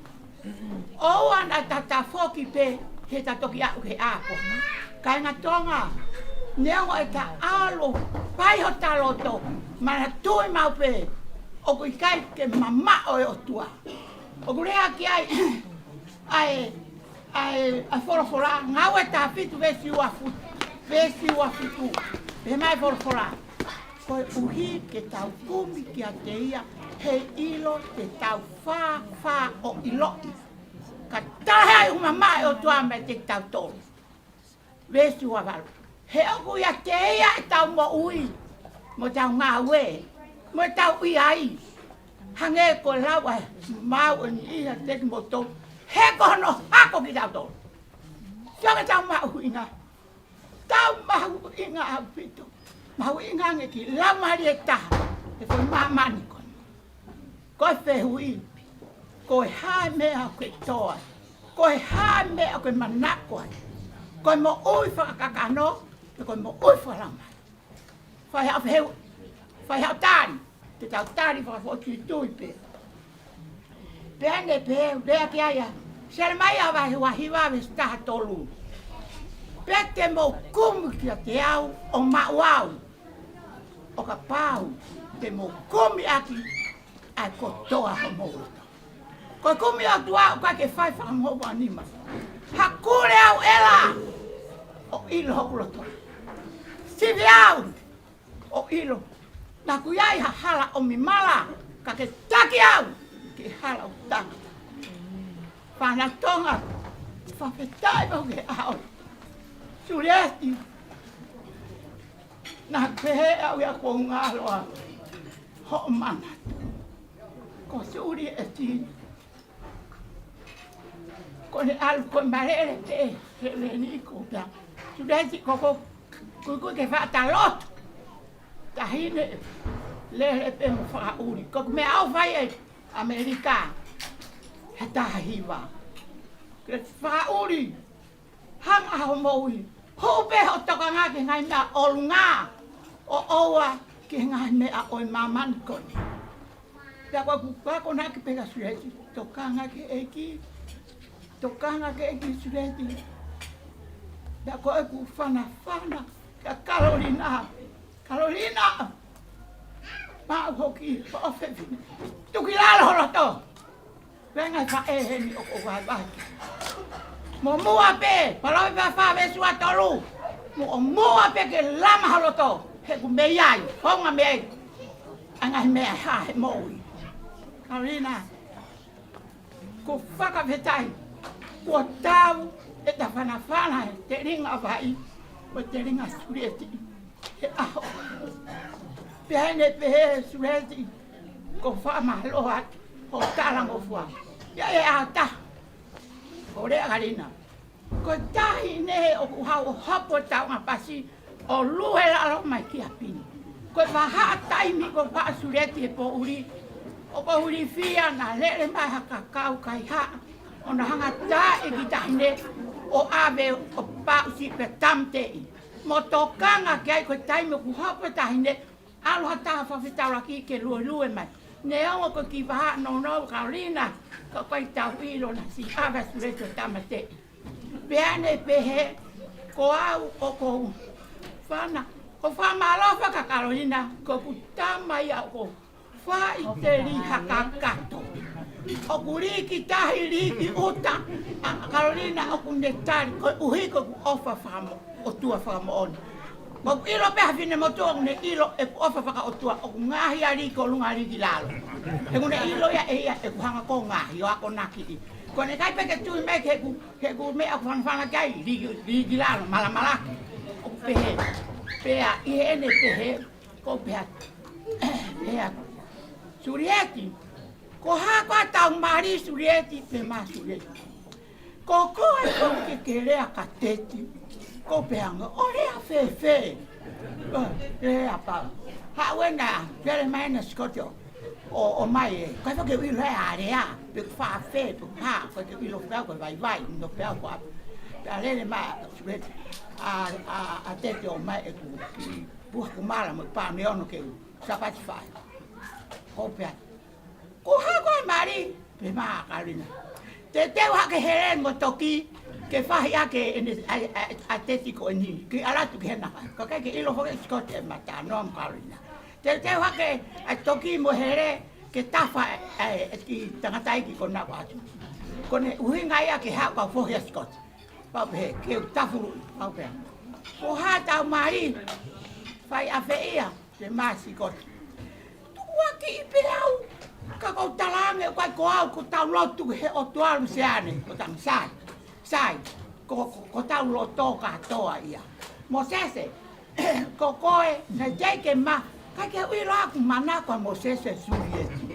ʻOua naʻa ta tafoki pē he ta toki aʻu ki he ʻapi. Kāinga Tonga, neongo ʻeta ʻalu ʻo fai hota loto, manatuʻi maʻu pē, ʻoku ʻikai ke mamaʻo e ʻOtua. ʻOku lea ki ai ʻa e, ʻa e, ʻa e folofola, Ngāue taha fitu veesi ua fitu, veesi ua fitu. Pehē mai e folofola: Koeʻuhi ke tau kumi kiate ia, heiʻilo te tau fāfā ʻo ʻiloʻi, ka talaʻehai ʻoku mamaʻo e ʻOtua meiate kitautolu. Veesi ua valu. He ʻoku ʻiate ia ʻetau moʻui, mo ʻetau ngāue, mo ʻetau ʻi ai. Hangē ko e lau ʻa e maau ʻe niʻihi ʻiate kimoutolu, he ko hono hako kitautolu. Sio ki heʻetau mahuʻinga. Tau mahuʻinga ʻaupito. Mahuʻinga ange ki he laumālie ʻe taha ʻi he māmani ko eni. Ko e fehuʻi, ko e hā e meʻa ʻoku ke tō ai? Ko e hā e meʻa ʻoku ke manako ai? Ko e moʻui fakakakano, pe ko e moʻui fakalaumālie? Fai haʻo fehuʻi, fai haʻo tali, te tau tali fakafoʻituitui pē. Pea ne pehē, lea ki ai ʻa Selemaia vahe uahiva veesi taha tolu. Pea te mou kumi kiate au ʻo maʻu au, ʻo kapau te mou kumi ʻaki ʻa e kotoa homou loto. Ko e kumi ʻa e ʻOtua ʻoku ʻikai ke fai fakaongo ʻa e nima. Hakule au ʻEla, ʻo ʻilo hoku loto. Sivi au, ʻo ʻilo naʻa ku ʻi ai ha hala ʻomi mala, ka ke taki au ki he hala ʻoku tangi. Fānau Tonga, fakafetaʻi pau ke ʻaho. Sulieti, naʻa ku pehē au ia kuo ngalo ʻa hoʻo manatu. Ko Sulieti, ko ʻene ʻalu ko e malele pē, he leni ko pea. Sulieti ko ko kuikui ke faʻa ta lotu. Taʻahine lele pē mo fakaʻuli. Ko e meʻa ʻoku fai ʻe ʻAmelika he taha hiva. Ke fakaʻuli. Hanga hoʻo moʻui, hū pē hoʻo tokanga ki he ngaahi meʻa ʻolunga, ʻo ʻoua ki he ngaahi meʻa ʻo e māmani ko eni. Pea ko ʻeku akonaki pē kia Sulieti, tokanga ki he ʻEiki, tokanga ki he ʻEiki Sulieti. Pea ko ʻeku fanafana kia Kalolina, Kalolina, maʻu hoʻo kiʻi fefine, tuku ki lalo ho loto. Pea ngaahi faʻē heni ʻoku ou vahevahe. Mou muʻa pē, Palōvepi vahe fā veesi ua tolu. Mou muʻa pē ke lama ho loto, he ʻoku mei ai, founga mei ai ʻa e ngaahi meʻa ʻe hā he moʻui. Kalolina, ʻoku ou fakafetaʻi kuo tau ʻeta fanafana he telinga ʻa Vai mo e telinga ʻa Sulieti he ʻaho. Pea ne pehē ʻe Sulieti, ʻoku ou fakamālō atu hoʻo talangofua. Pea ʻi he ʻaho taha, ʻo lea ʻa Kalolina, ko e taʻahine ʻoku haʻu ʻo hopo ʻi he taʻu ʻe pasi ʻo lue lalo mai ki ʻapi ni. Ko e vahaʻa taimi ko ē ʻa Sulieti he poʻuli, ʻo poʻuli fia naʻa lele mai ha kakai kaihaʻa, ʻo na hanga ʻo taaʻi e kiʻi taʻahine ʻo ʻave ʻo paʻusi pea tāmateʻi. Mo tokanga ki ai, ko e taimi ʻoku hopo e taʻahine, ʻalu ha taha fakafetaulaki ke luelue mai. Neongo ko e kiʻi vahaʻa nounou, Kalolina, ka ʻoku ʻikai te u ʻilo naʻa siʻi ʻave ʻa Sulieti ʻo tāmateʻi. Pea ne pehē, ko au ʻoku ou fana, ʻoku ou fakamālō kia Kalolina, ko ʻeku tama ia ʻoku ou faʻiteliha kakato. ʻOku lī ki tahi, lī ki ʻuta ʻa Kalolina, ʻoku ne tali, koeʻuhi ko ʻeku ʻofa fakamo-, ʻOtua fakamoʻoni. ʻOku ʻilo pē ha finemotuʻa ʻoku ne ʻilo ʻeku ʻofa fakaʻotua, ʻoku ngaahi ia lī ki ʻolunga, lī ki lalo. He ʻoku ne ʻilo ia ʻe ia ʻeku hanga ko ē ʻo ngaahi ʻo akonakiʻi. Ko ʻene ʻikai pē ke tui mai ki heʻeku, heʻeku meʻa ʻoku fanafana ki ai, lī, lī ki lalo, malamalaki. ʻOku pehē, pea ʻi heʻene pehē, ʻoku ou pehē atu, pehē atu, Sulieti, ko e hā koā ʻetau mali, Sulieti? Pehē mai ʻa Sulieti, ko koe ʻoku ke lea kia Teti. ʻOku ou pehē ange, ʻo lea fēfē? ʻO lea pau. Haʻu ena, lele mai ena Sikoti ʻo, ʻo, ʻomai ē. ʻIkai ke u ʻilo ʻe au ʻa e lea, pe ko e fē, pe ko e hā, ʻikai ke u ʻilo pē au ko e vaivai, ʻilo pē au ko e hā. Pea lele mai ʻa Sulieti, ʻa, ʻa, ʻa Teti ʻo ʻomai ʻeku kiʻi puha kumala mo e pauni ʻe ono ke u Sāpate fai. ʻOku ou pehē atu, ko e hā koā e mali? Pehē mai ʻa Kalolina, teuteu hake hele mo e toki ke fahi ʻaki ʻene, ʻa, ʻa, ʻa Teti ko eni, ke ʻalu atu ki hena. Ka ʻikai ke ʻilo foki ʻe Sikoti e mata noa mo Kalolina. Teuteu hake ʻa e toki mo e hele ke tafa e, e, e kiʻi tangataʻeiki ko ena ʻoku ʻatu. Ko ʻene ʻuhinga ia ke haʻu kau fohi ʻa Sikoti. Pau pē, ke u tafulu, pau pē. Ko e hā ʻetau mali? Fai ʻafē ia? Pehē mai ʻa Sikoti, tukuakiʻi pē au, ka ʻoku ou talaange ʻoku ʻikai ko au, ʻoku tau lotu ki he ʻOtua Luseane, ko Tangata Sai. Sai, ko, ko, ko hotau loto kātoa ia. Mōsese, ko koe, naʻe teʻeki ke ma, ʻikai ke u ʻilo ʻoku manako ʻa Mōsese ʻia Sulieti.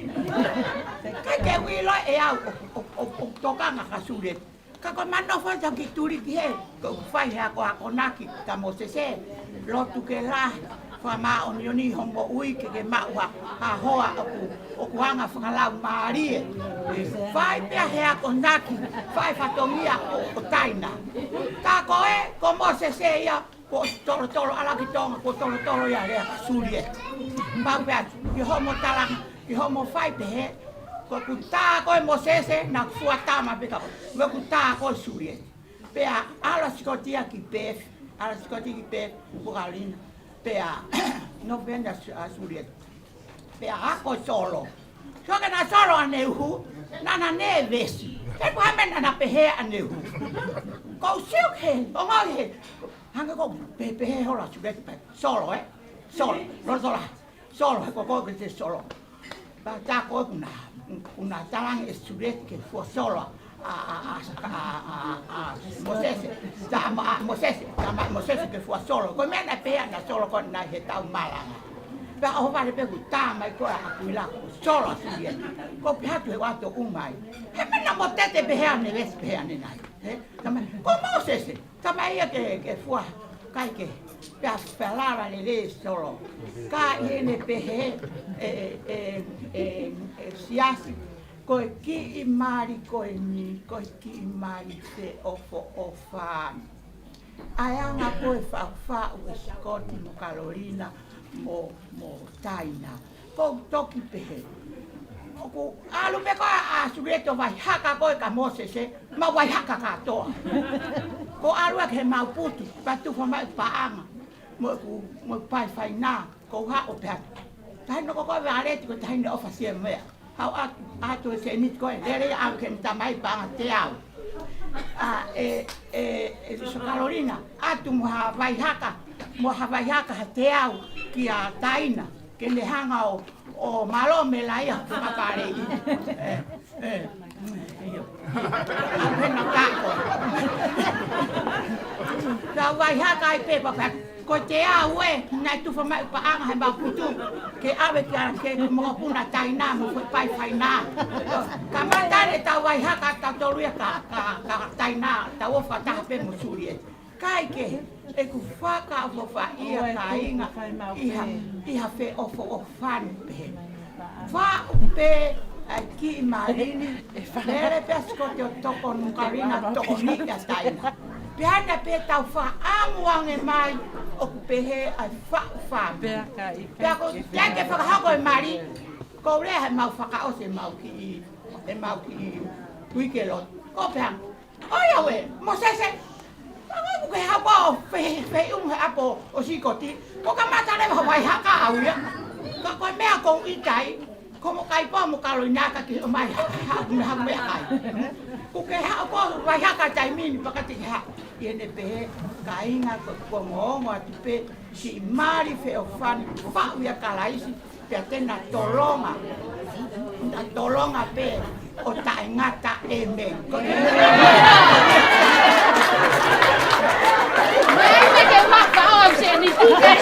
ʻIkai ke u ʻilo ʻe au ʻoku, ʻoku, ʻoku, ʻoku tokanga kia Sulieti. Ka ko e manofo atu ki tuli ki he, ko e fai he ako akonaki kia Mōsese, lotu ke lahi, fakamāʻoniʻoni hoʻo moʻui ke ke maʻu ha hoa ʻoku, ʻoku anga fakalaumālie. Fai pea he akonaki, fai fatongia ʻo, ʻo taina. Ka ko e, ko Mōsese ia, ko e tolotolo ʻalaki Tonga, ko e tolotolo ia lea ka Sulieti. Mau pea atu, ki hoʻomo talanga, ki hoʻomo fai pehē, ko ʻeku tā ko ē Mōsese, naʻa ku fua tama pē ka, ko ʻeku tā ko ē Sulieti. Pea ʻalu ʻa Sikotia ki Pēfi, ʻalu ʻa Sikotia ki Pēfi, ko Kalina. Pea, nofo pē ʻa Su-, ʻa Sulieti. Pea ako Solo. Sio ki he naʻe Solo ʻaneuhu, naʻa na nēvesi. He ko e hā e meʻa naʻa na pehē ʻaneuhu. Ko u sio ki he, ʻo ngau he, hangē ko e pehē holo ʻa Sulieti pē. Solo, ē? Solo. Lolo Solo. Solo, he ko koe ke te Solo. Pea tā ko ē kuo na, kuo na talanga ʻe Sulieti ke fua Solo ʻa, ʻa, ʻa, ʻa, ʻa, ʻa Mōsese. Tā ma, ʻa Mōsese, tā mai Mōsese ke fua Solo. Ko e meʻa naʻe pehē ʻa Solo ko ē naʻe he tau malanga. Pea ʻohovale pē kuo tā mai ko ē ʻa Kuila ko Solo ʻa Sulieti. Ko e pehē atu he ʻoatu ʻo mai. He meʻa naʻa mo tete pehē ʻanenai, pehē ʻanenai. He, tā mai, ko Mōsese. Tā mai ia ke, ke fua, ʻikai ke, pea, pea lava lelei Solo. Ka ʻi heʻene pehē, ē, ē, ē, ē, ē, Siasi, ko e kiʻi mali ko eni, ko e kiʻi mali feʻofoʻofani. ʻA e anga ko ē faʻufaʻu ʻe Sikoti mo Kalolina mo, mo Taina. Ko u toki pehē. ʻOku ʻalu pē ko ē ʻa Sulieti ʻo vaihaka ko ē kia Mōsese, mau vaihaka kātoa. Ko u ʻalu ʻaki he mau putu, pea tufa mai paʻanga. Mo ʻeku, mo ʻeku pai faina, ko u haʻu pē atu. Taʻahine ko ē ko e valeti ko e taʻahine ʻofa sia meʻa. Haʻu atu, ʻatu e sēniti ko ē, lele ia ʻalu ki heʻene tamai paʻanga teau. ʻA, ē, ē, ē, Sio Kalolina, ʻatu mo ha vaihaka, mo ha vaihaka ha teau kia Taina. Ke ne hanga ʻo, ʻo malome la ia, fakapale. Ē, ē, ʻio. Pena kako. Ka vaihaka ai pē, pea pehē, ko e teau ē, naʻe tufa mai paʻanga he mau putu. Ke ʻave kia, ke mokopuna Taina, mo ko e pai faina. Kamata ʻetau vaihaka, tautolu ia kia, kia, kia Taina, tau ʻofa taha pē mo Sulieti. Kae kehe, ʻeku fakaʻofoʻofa ia kāinga ʻi ha, ʻi ha feʻofoʻofani pehē. Faʻu pē ʻa e kiʻi mali ni, lele pē ʻa Sikoti ʻo tokoni mo Kalolina tokoniʻi ʻa Taina. Pea naʻe pē tau fakaʻamu ange mai ʻoku pehē ʻa e faʻu fāmili. Pea ko e teʻeki ke fakahoko e mali, ko u lea he mau fakaʻosi ʻemau kiʻi, ʻemau kiʻi uike lotu. Ko u pehē ange, ʻOiauē, Mōsese, ʻa, ʻoku ke haʻu ʻo fe-, feʻunga he ʻapi ʻo Sikoti, ko e kamata leva ha vaihaka au ia. Ka ko e meʻa ko u ʻikai, ko mo kai pō mo Kalolina ka ke ʻomai ha, ha, ha, ha meʻakai. Ko ke haʻu ko e vaihaka taimi ni pea ka te ke haʻu. ʻI heʻene pehē, kāinga ko, ko e ongoongo atu pē, siʻi mali feʻofoʻofani, faʻu ʻia Kalaisi, pea te na tolonga. Na tolonga pē ʻo taʻengata, ʻēmeni. Ko e ʻēmeni ke mapa o se ni. Ko e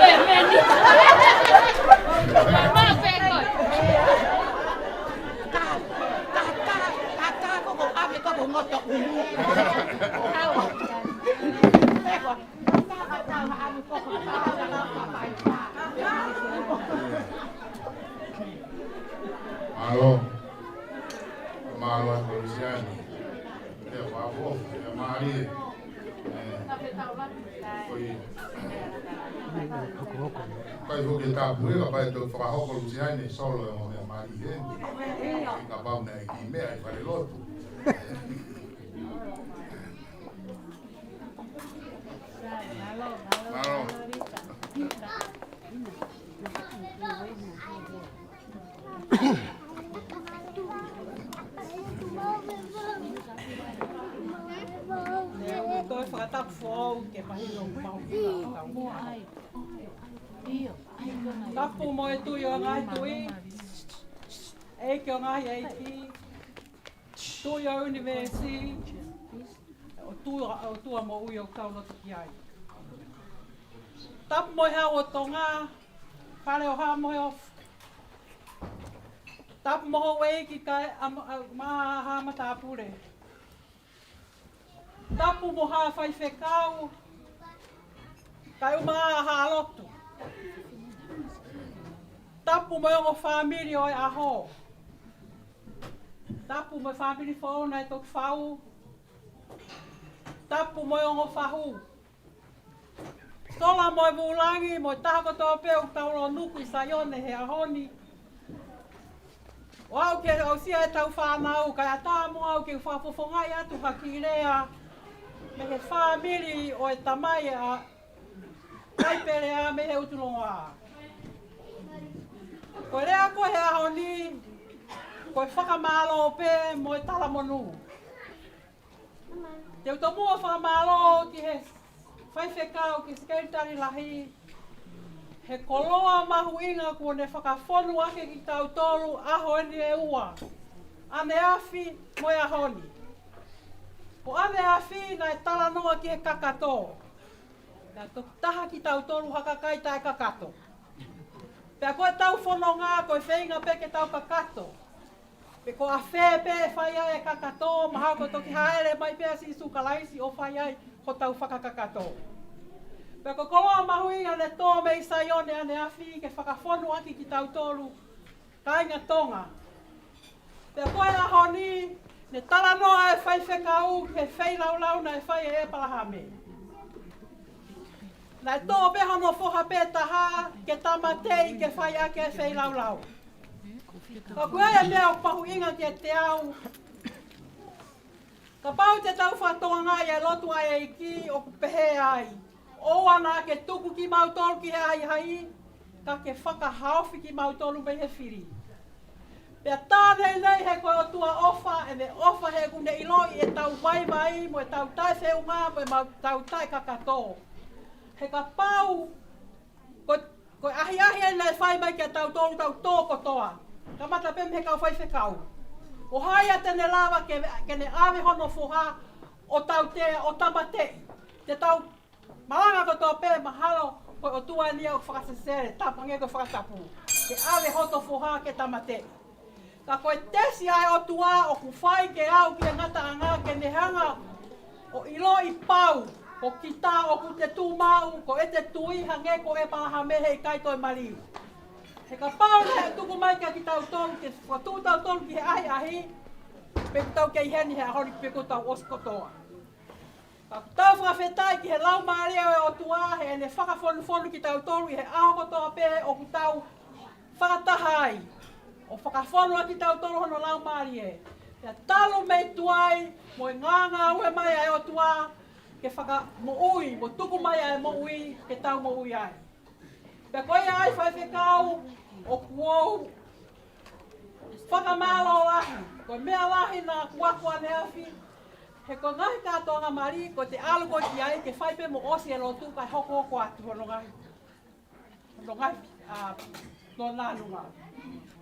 ʻēmeni. Mapa ko. Ka, ka, ka, ka, ka, ko ko ʻave ko ko ngoto ulu. Mālō. Mālō ʻa Lusiani. Te fafo, te mālie. Ē. Ko ia. Kai fo ke tapu e ka pai to fakahoko Lusiani Solo e mo e mālie. Kapau naʻe kiʻi meʻa ʻi fale lotu. Mālō. Toe fakatapu foʻou ke mahino mau ki ai. Tapu mo e Tuʻi ʻo e ngaahi tuʻi. ʻEiki ʻo e ngaahi ʻeiki. Tuʻi ʻo e ʻunivēsi. ʻOtua, ʻOtua moʻui ʻoku tau lotu ki ai. Tapu mo e Hau ʻo Tonga, Fale ʻo Haʻa Moheofo. Tapu mo houʻeiki kae ʻa, ʻa, ma, ha matāpule. Tapu mo Haʻa Faifekau, kae ʻumaʻā Haʻa Lotu. Tapu mo e ongo fāmili ʻo e ʻaho. Tapu mo e fāmili foʻou naʻe toki fau. Tapu mo e ongo fahu. Sola mo e vūlangi mo e taha kotoa pē ʻoku tau lōnuku ʻi Saione he ʻaho ni. ʻO aʻu ke aʻusia ʻetau fānau, kae ʻatā mo au ke u fakafofongaʻi atu ha kiʻi lea mei he fāmili ʻo e tamai ʻa Kaipelea mei he ʻUtulongoa. Ko e lea ko ē he ʻaho ni, ko e fakamālō pē mo e talamonū. Te u tomuʻa fakamālō ki he faifekau, ki he sekelitali lahi, he koloa mahuʻinga kuo ne fakafonu ʻaki kitautolu ʻaho eni ʻe ua, ʻaneafi mo e ʻaho ni. Ko ʻaneafi naʻe talanoa ki he kakato. Naʻe toki taha kitautolu ha kakai taʻe kakato. Pea ko ʻetau fononga ko e feinga pē ke tau kakato. Pe ko ʻafē pē ʻe fai ai e kakato, mahalo ko e toki hāʻele mai pē ʻa Sīsū Kalaisi ʻo fai ai hotau fakakakato. Pea ko e koloa mahuʻinga ne tō mei Saione ʻaneafi ke fakafonu ʻaki kitautolu, kāinga Tonga. Pea ko e ʻaho ni, ne talanoa e faifekau ki he feilaulau naʻe fai ʻe ʻEpalahame. Naʻe tō pē hono foha pē taha ke tāmateʻi ke fai ʻaki e feilaulau. Ka ko e meʻa ʻoku mahuʻinga kiate au, kapau te tau fakatokangaʻi e lotu ʻa e ʻEiki ʻoku pehē ai, ʻoua naʻa ke tuku kimautolu ki he ʻahiʻahi, ka ke fakahaofi kimautolu mei he fili. Pea tā nei nei he ko e ʻOtua ʻofa, ʻene ʻofa he ʻoku ne ʻiloʻi ʻetau vaivai mo ʻetau taʻefeʻunga mo ʻetau taʻekakato. He kapau ko, ko e ʻahiʻahi eni naʻe fai mai kiate kitautolu, tau tō kotoa. Kamata pē mei he kau faifekau. Ko hai ia te ne lava ke, ke ne ʻave hono foha ʻo tautea, ʻo tāmateʻi? Te tau malanga kotoa pē, mahalo ko e ʻOtua eni ia ʻoku fakasesele, tapu ange ko e fakatapu, ke ʻave hoto foha ke tāmateʻi. Ka ko e tesi ʻa e ʻOtua ʻoku fai ke aʻu ki he ngataʻanga ke ne hanga ʻo ʻiloʻi pau ko kita ʻoku te tuʻu maʻu, ko ʻete tui hangē ko ʻEpalahame he ʻikai toe maliu. He kapau naʻe tuku mai kiate kitautolu ke fakatuʻu kitautolu ki he ʻahiʻahi, pe ʻoku tau kei heni he ʻaho ni pe ʻoku tau ʻosi kotoa. Ka ʻoku tau fakafetaʻi ki he Laumālie ʻo e ʻOtua heʻene fakafonufonu kitautolu ʻi he ʻaho kotoa pē ʻoku tau fakataha ai, ʻo fakafonu ʻaki kitautolu hono Laumālie. Pea talu mei tuai mo e ngāngāue mai ʻa e ʻOtua ke fakamoʻui, mo tuku mai ʻa e moʻui ke tau moʻui ai. Pea ko ia ai faifekau, ʻoku ou fakamālō lahi. Ko e meʻa lahi naʻa ku ako ʻaneafi, he ko e ngaahi kātoanga mali, ko ʻete ʻalu ko ē ki ai, ke fai pē mo ʻosi e lotu kae hokohoko atu hono ngaahi, hono ngaahi, ʻa, nonanunga.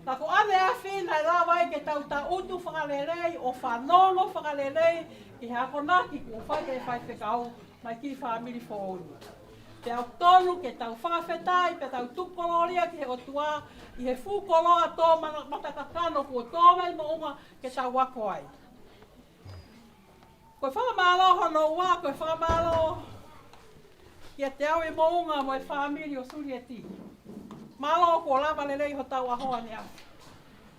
Ka ko ʻaneafi naʻe lava ai ke tau tangutu fakalelei, ʻo fanongo fakalelei ki he akonaki kuo fai ʻe he faifekau mai ki he fāmili foʻou ni. Pea ʻoku tonu ke tau fakafetaʻi, pea tau tuku kolōlia ki he ʻOtua, ʻi he fuʻu koloa tō mana-, matakakano kuo tō mai moʻunga ke tau ako ai. Ko e fakamālō hono ua, ko e fakamālō kiate au ʻi moʻunga mo e fāmili ʻo Sulieti. Mālō kuo lava lelei hotau ʻaho ʻaneafi.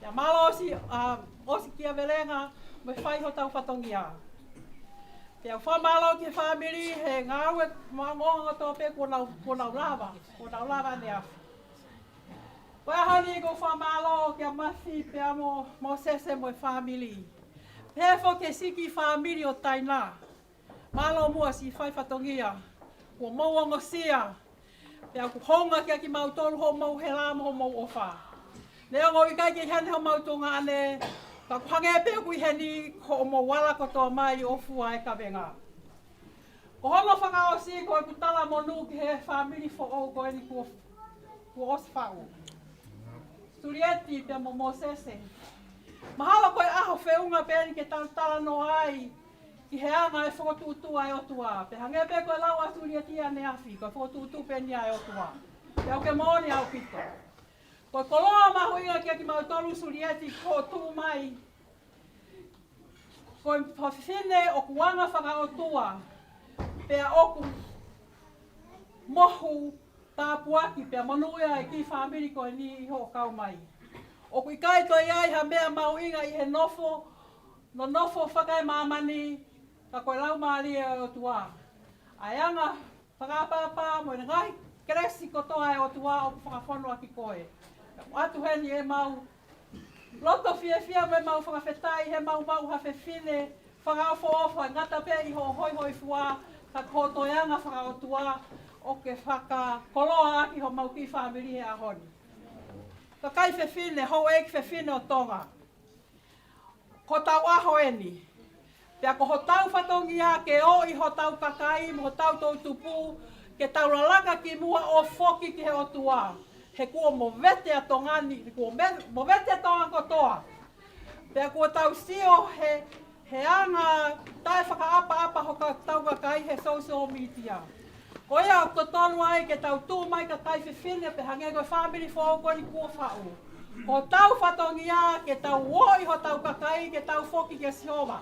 Pea mālō ʻosi, ʻa, ʻosi kia Velenga mo e fai hotau fatongia. Pea u fakamālō ki he fāmili he ngāue maʻongoʻonga kotoa pē kuo nau, kuo nau lava, kuo nau lava ʻaneafi. Ko e ʻaho ni ʻoku ou fakamālō kia Mafi pea mo, mo Sese mo e fāmili. Pehē foki ki he siʻi kiʻi fāmili ʻo Taina. Mālō muʻa siʻi fai fatongia. Kuo mou ongosia. Pea ʻoku hounga kia kimautolu hoʻomou hela mo hoʻomou ʻofa. Neongo ʻikai ke ʻi heni homau tuongaʻane, ka ʻoku hangē pē ʻoku ʻi heni hoʻomou ala kotoa mai ʻo fua e kavenga. Ko hono fakaʻosi, ko ʻeku talamonū ki he fāmili foʻou ko eni kuo, kuo ʻosi faʻu. Sulieti pea mo Mōsese. Mahalo ko e ʻaho feʻunga pē eni ke tau talanoa ai ki he anga e fokotuʻutuʻu ʻa e ʻOtua. Pea hangē pē ko e lau ʻa Sulieti ʻaneafi, ko e fokotuʻutuʻu pē eni ʻa e ʻOtua. Pea ʻoku ke moʻoni ʻaupito. Ko e koloa mahuʻinga kia kimautolu Sulieti ko e tuʻu mai Ko e fefine ʻoku anga fakaʻotua, pea ʻoku mohu tāpuaki, pea monūʻia e kiʻi fāmili ko eni ʻi hoʻo kau mai. ʻOku ʻikai toe ʻi ai ha meʻa mahuʻinga ʻi he nofo, nonofo fakaemāmani, ka ko e Laumālie ʻo e ʻOtua. ʻA e anga fakaʻapaʻapa mo e ngaahi kelesi kotoa ʻa e ʻOtua ʻoku fakafonu ʻaki koe. ʻOatu heni ʻemau loto fiefia mo ʻemau fakafetaʻi he ʻoku mau maʻu ha fefine fakaʻofoʻofa, ngata pē ʻi hoʻo hoihoifua, ka ko hoʻo toe anga fakaʻotua ʻoku ke fakakoloa ʻaki homau kiʻi fāmili he ʻaho ni. Kakai fefine, houʻeiki fefine ʻo Tonga. Ko hotau ʻaho eni. Pea ko hotau fatongia ke ʻoʻi hotau kakai mo hotau toʻutupu, ke tau lalaka ki muʻa ʻo foki ki he ʻOtua. He kuo movete ʻa Tonga ni, kuo me-, movete ʻa Tonga kotoa. Pea kuo tau sio he, he anga taʻefakaʻapaʻapa hotau kakai he social media. Ko ia ʻoku totonu ai ke tau tuʻu mai kakai fefine pea hangē ko e fāmili foʻou ko eni kuo faʻu. Ko hotau fatongia ke tau ʻoʻi hotau kakai ke tau foki kia Sihova.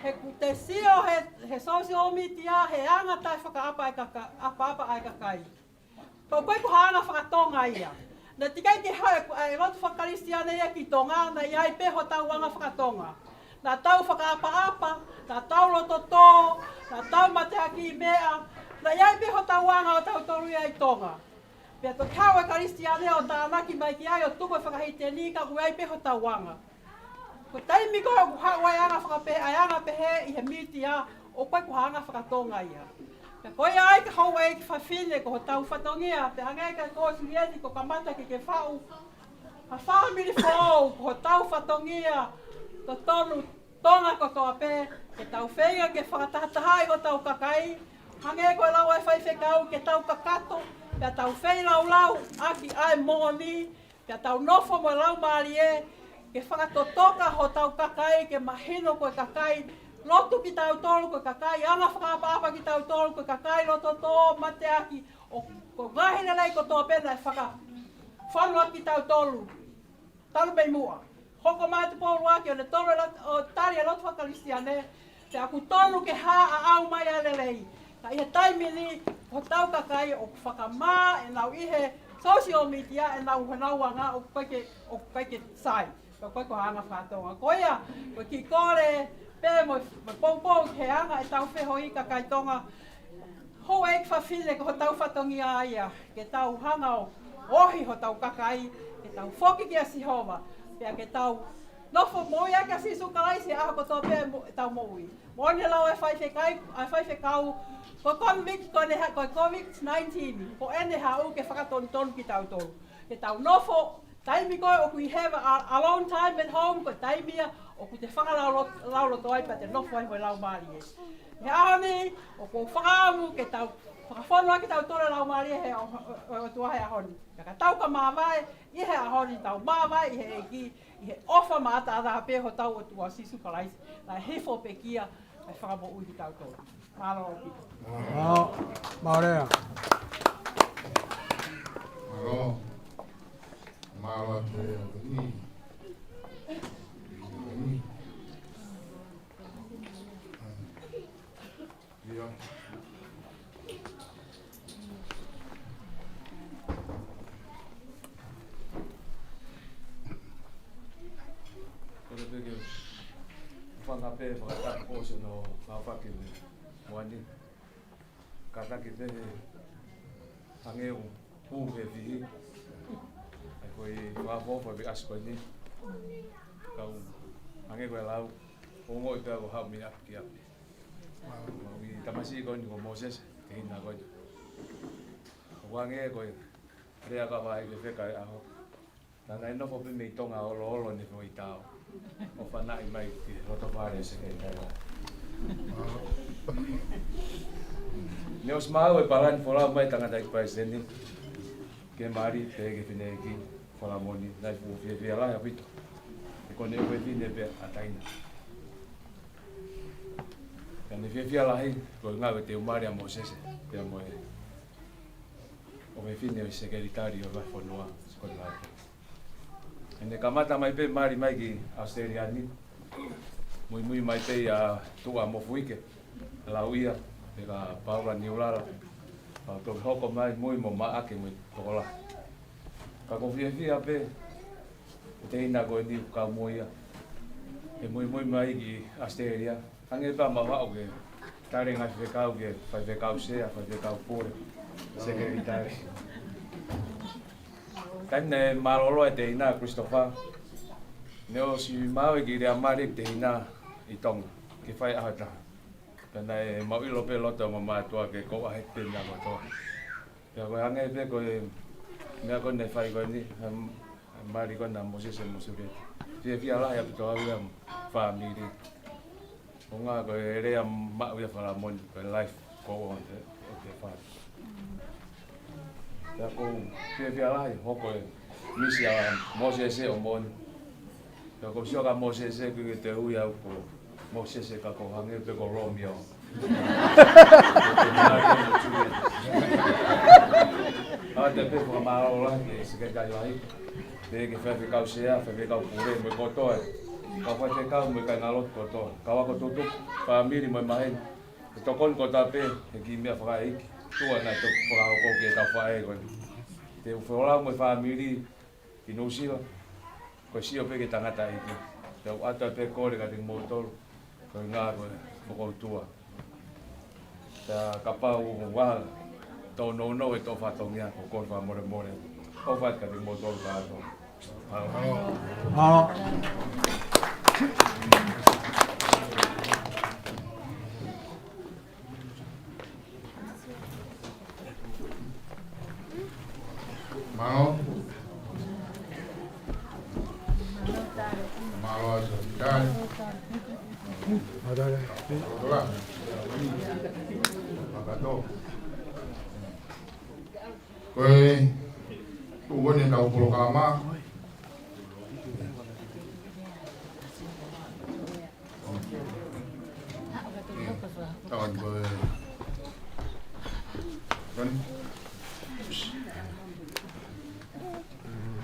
He ʻoku te sio he, he social media, he anga taʻefakaʻapa ʻa e kaka-, ʻapaʻapa ʻa e kakai. Pea ʻoku ʻikai ko ha anga fakatonga ia. Naʻe teʻeki ai ke haʻu e, e lotu fakakalisitiane ia ki Tonga, naʻe ʻi ai pē hotau anga fakatonga. Naʻa tau fakaʻapaʻapa, naʻa tau loto tō, naʻa tau mateaki meʻa, naʻe ʻi ai pē hotau anga ʻo tautolu ia ʻi Tonga. Pea toki haʻu e Kalisitiane ʻo tānaki mai ki ai ʻo tuku e fakahīteni ka ʻoku ʻi ai pē hotau anga. Ko e taimi ko ē ʻoku haʻu ai anga fakapehē, ʻa e anga pehē ʻi he mītia, ʻoku ʻikai ko ha anga fakatonga ia. Pea ko ia ai ka houʻeiki fefine ko hotau fatongia, pea hangē ko e kōsilieni ko e kamata ke ke faʻu ha fāmili foʻou, ko hotau fatongia, totonu Tonga kotoa pē, ke tau feinga ke fakatahatahaʻi hotau kakai, hangē ko e lau ʻa e faifekau ke tau kakato, pea tau feilaulau ʻaki ʻa e moʻoni, pea tau nofo mo e Laumālie, ke fakatotoka hotau kakai, ke mahino ko e kakai lotu kitautolu, ko e kakai anga fakaʻapaʻapa kitautolu, ko e kakai loto tō, mateaki, ʻo, ko e ngaahi lelei kotoa pē naʻe fakafonu ʻaki kitautolu talu mei muʻa. Hoko mai ʻa Tupou ʻUluaki ʻo ne tolo e lot-, ʻo tali e lotu fakakalisitiane, pea ʻoku tonu ke hā ʻa e ʻaumai ʻa e lelei. Ka ʻi he taimi ni, ko hotau kakai ʻoku fakamā ʻenau ʻi he social media, ʻenau, ʻenau anga, ʻoku ʻikai ke, ʻoku ʻikai ke sai. Ka ʻoku ʻikai ko ha anga fakatonga. Ko ia, ko e kiʻi kole pē mo, mo e poupou he anga ʻetau feohi kakai Tonga. Houʻeiki fefine, ko hotau fatongia ia, ke tau hanga ʻo ohi hotau kakai, ke tau foki kia Sihova, pea ke tau nofo moʻui ʻaki ʻa Sīsū Kalaisi he ʻaho kotoa pē mo-, ʻetau moʻui. Moʻoni e lau ʻa e faifekai-, ʻa e faifekau, ko e COVID, ko ʻene ha-, ko e COVID nineteen, ko ʻene haʻu ke fakatonutonu kitautolu. Ke tau nofo, taimi ko ē ʻoku ʻi heni a, alone time at home, ko e taimi ia ʻoku te fakalaulot-, lauloto ai pea te nofo ai mo e Laumālie. He ʻaho ni, ʻoku ou fakaʻamu ke tau fakafonu ʻaki kitautolu e Laumālie he ʻo, ʻo, ʻo, ʻOtua he ʻaho ni. Pea ka tau ka māvae, ʻi he ʻaho ni tau māvae ʻi he ʻEiki, ʻi he ʻofa maʻataʻatā pē hotau ʻOtua Sīsū Kalaisi, naʻe hifo pekia, ʻa e fakamoʻui kitautolu. Mālō ʻaupito. Mālō, mālō. Mālō. Mālō atu e ni. Ia. Kole pē ke fanga pē fakataha ko hono ngāue fakamoʻoni. Kātaki pē he hangē ʻoku pū he fihi. ʻA ko e fakaʻofoʻofa pē ʻasi ko eni. Kau hangē ko e lau, ʻo ongoʻi pē ʻoku haʻu mei ʻapi ki ʻapi. ʻI tamasiʻi ko eni ko Mōsese, tehina ko eni. ʻOku hangē ko e lea ka vahe ke feka e ʻaho. Naʻa ne nofo pē mei Tonga ʻo ʻoloʻolo ne foʻi tao. ʻO fanaʻi mai ki he loto fale ʻo Sekelitali. Ne ʻosi maʻu e palani folau mai tangataʻeiki palesiteni. Ke mali, pehē ki he fineʻeiki Falamoni, naʻe fuʻu fiefia lahi ʻaupito. He ko ʻene ʻofefine pē ʻa Taina. Ka ne fiefia lahi, ko e ngāue te u mali ʻa Mōsese, pea mo e ʻofefine ʻo e Sekelitali ʻo e Vahefonua, Scott Markell. ʻEne kamata mai pē mali mai ki ʻAositelēlia ni. Muimui mai pē ia Tuʻa Mofuike, Lauʻia, pea ka Paula Niulala. Pea toki hoko mai Mui mo Maʻake mo Tokolahi. Ka ʻoku ou fiefia pē he teina ko eni ʻoku kau mo ia. He muimui mai ki Australia. Hangē pē ʻemau haʻu ke tali e ngaahi fekau ki he faifekau sea, faifekau pule, sekelitali. Taimi naʻe mālōlō e teina Christopher, naʻe ʻosi maau e kiʻi lea mali e teina ʻi Tonga, ke fai ʻaho ʻe taha. Pea naʻe mau ʻilo pē loto ʻo e mātuʻa ke ʻoua ʻe heke pē meʻa kotoa. Pea ko e hangē pē ko e meʻa ko eni naʻe fai ko eni, he, he mali ko ena ʻa Mōsese mo Sēpeti. Fiefia lahi ʻaupito au ia mo e fāmili. ʻO ngā ko e lea maʻu ia ʻa Falamoni, ko e life go on, ē, ʻo te fai. Pea ʻoku ou fiefia lahi, hoko e misi ʻa Mōsese ʻo Moni. Pea ʻoku ou sio kia Mōsese ʻoku ʻikai te u ui au ko Mōsese ka ʻoku ou hangē pē ko Lomio. ʻA ia pē fakamālō lahi ki he Sekelitali Lahi. Pea ki he faifekau sea, faifekau pule, mo e kotoa e kau faifekau, mo e kāingalotu kotoa. Kau ako tutuku, fāmili mo e maheni. Ke tokoni kotoa pē he kiʻi meʻa fakaʻeiki. Tuʻa naʻe toki fakahoko ki heʻetau faʻē ko eni. Te u folau mo e fāmili ki Nuʻusila, ko e sio pē ki he tangataʻeiki. Te u ʻoatu pē kole kiate kimoutolu, ko e ngā ko e fokoutua. Pea kapau ʻoku ʻi ai ha tōnounou ʻi he fatongia, ʻoku ou kole fakamolemole. ʻOfa atu kiate kimoutolu kātoa. Mālō. Mālō. Mālō. Mālō atu. Tali. Mālō. Mālō. Mālō. Ko e tuʻu ko eni ʻetau polokalama. Tau ko e Ronnie.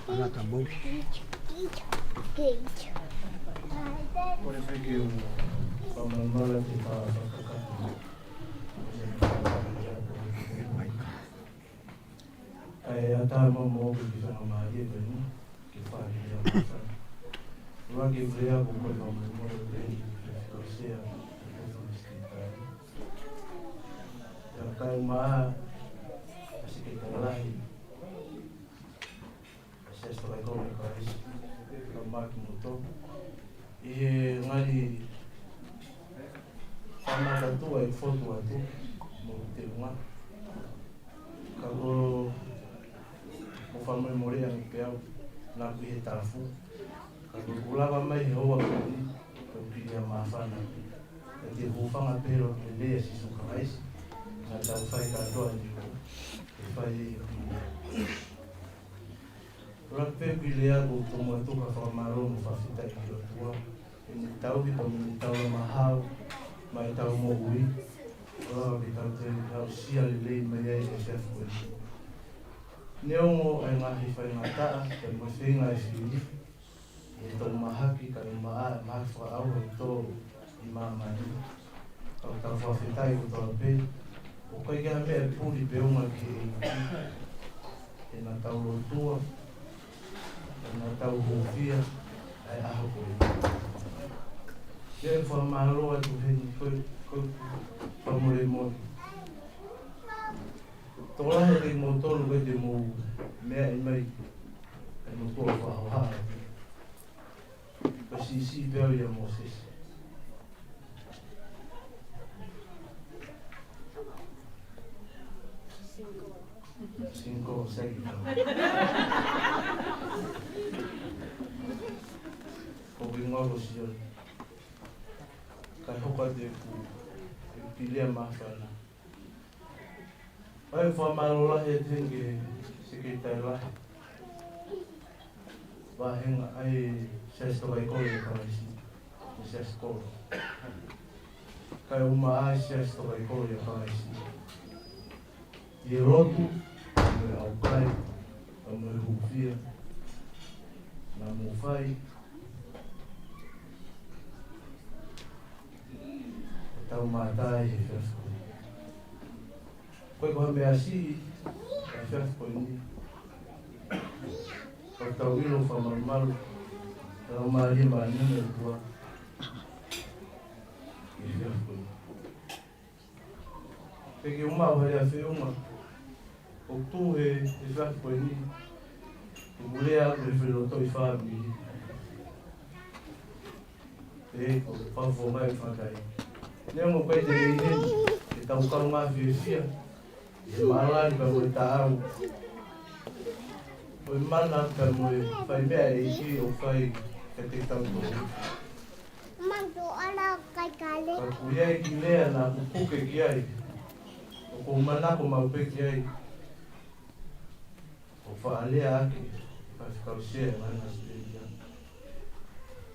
Ana ka mau. Ko e fekeu, fakamolemole te u fakakakato. Kae ʻatā mo au ke u fakamālō atu, ke fai ia masa. Ua ke u lea ko e fakamolemole pē ki he faifekau sea, ʻa e faifekau sekelitali. Pea kae ʻumaʻā ʻa e Sekelitali Lahi ʻa e Siasi Tokaikonga ʻo Kalaisi, kae ʻumaʻā kimoutolu. ʻI he ngali fakamātuʻa ʻi he fotu atu mo e teunga. Ka ʻoku ou fakamolemole ange pē au naʻa ku ʻi he tafu. Ka ʻoku ou lava mai he houa ko eni, ko e pili ʻa māfana. Ka te u hūfanga pē he loto lelei ʻa Sīsū Kalaisi, naʻa tau fai kātoa ni ko e fai e pili. Ua pē ki he lea ʻoku ou tomuʻa tuku ha fakamālō mo e fakafetaʻi ki he ʻOtua. ʻI heʻene tauhi pea mo ʻene taulama hao maʻa ʻetau moʻui. ʻO lava ke tau toe aʻusia lelei mai ai e efiafi ko eni. Neongo ʻa e ngaahi faingataʻa, pea mo e feinga e fili, ʻi heʻetau mahaki kae ʻumaʻā e mahaki fakaʻauha ʻoku tō ʻi māmani. Ka ʻoku tau fakafetaʻi kotoa pē, ʻoku ʻikai ke ʻi ai ha meʻa ʻe puli pe unga ki he ʻEiki. He naʻa tau lotua, he naʻa tau hūfia ʻa e ʻaho ko eni. Pea ʻoku ou fakamālō atu heni ko e, ko e fakamolemole. Tokolahi ʻiate kimoutolu ʻoku ʻikai te mou meaʻi mai ʻa e motuʻa fakahohaʻa. Ko e siʻisiʻi pē au ʻia Mōsese. Single, single. Ko e hingoa ko Sione. Kae hoko atu ʻeku, ʻeku pili ʻa māfana. ʻOku ou fakamālō lahi atu heni ki he Sekelitali Lahi, Vāhenga ʻa e Siasi Tokaikonga ʻo Kalaisi, mo e Siasi Kolo. Kae ʻumaʻā e Siasi Tokaikonga ʻo Kalaisi. ʻI he lotu, mo e ʻaukai, pea mo e hūfia naʻa mou fai, Tau mātā he efiafi ko eni. Ko e ko ha meʻa siʻi he efiafi ko eni. Ka tau ʻilo fakamalumalu, tau mālie mālie ʻa e ʻOtua he efiafi ko eni. Pea ke u maʻu ha lea feʻunga ʻoku tuʻu he efiafi ko eni, ʻoku lea atu he falelotoʻi fāmili. Pea ko e fakafofonga ʻi he fakaʻi. Neongo ʻoku ʻikai te u ʻi heni, ke tau kaungā fiefia he mālani pea mo e taau, ko e mana pea mo e fai meʻa ʻa e ʻEiki ʻoku fai kiate kitautolu. Ka ʻoku ʻi ai e kiʻi lea naʻa ku puke ki ai, ʻoku ou manako maʻu pē ki ai, ʻo faʻa lea ʻaki ʻe Faifekau Sea ʻi he ngaahi ʻaho ni.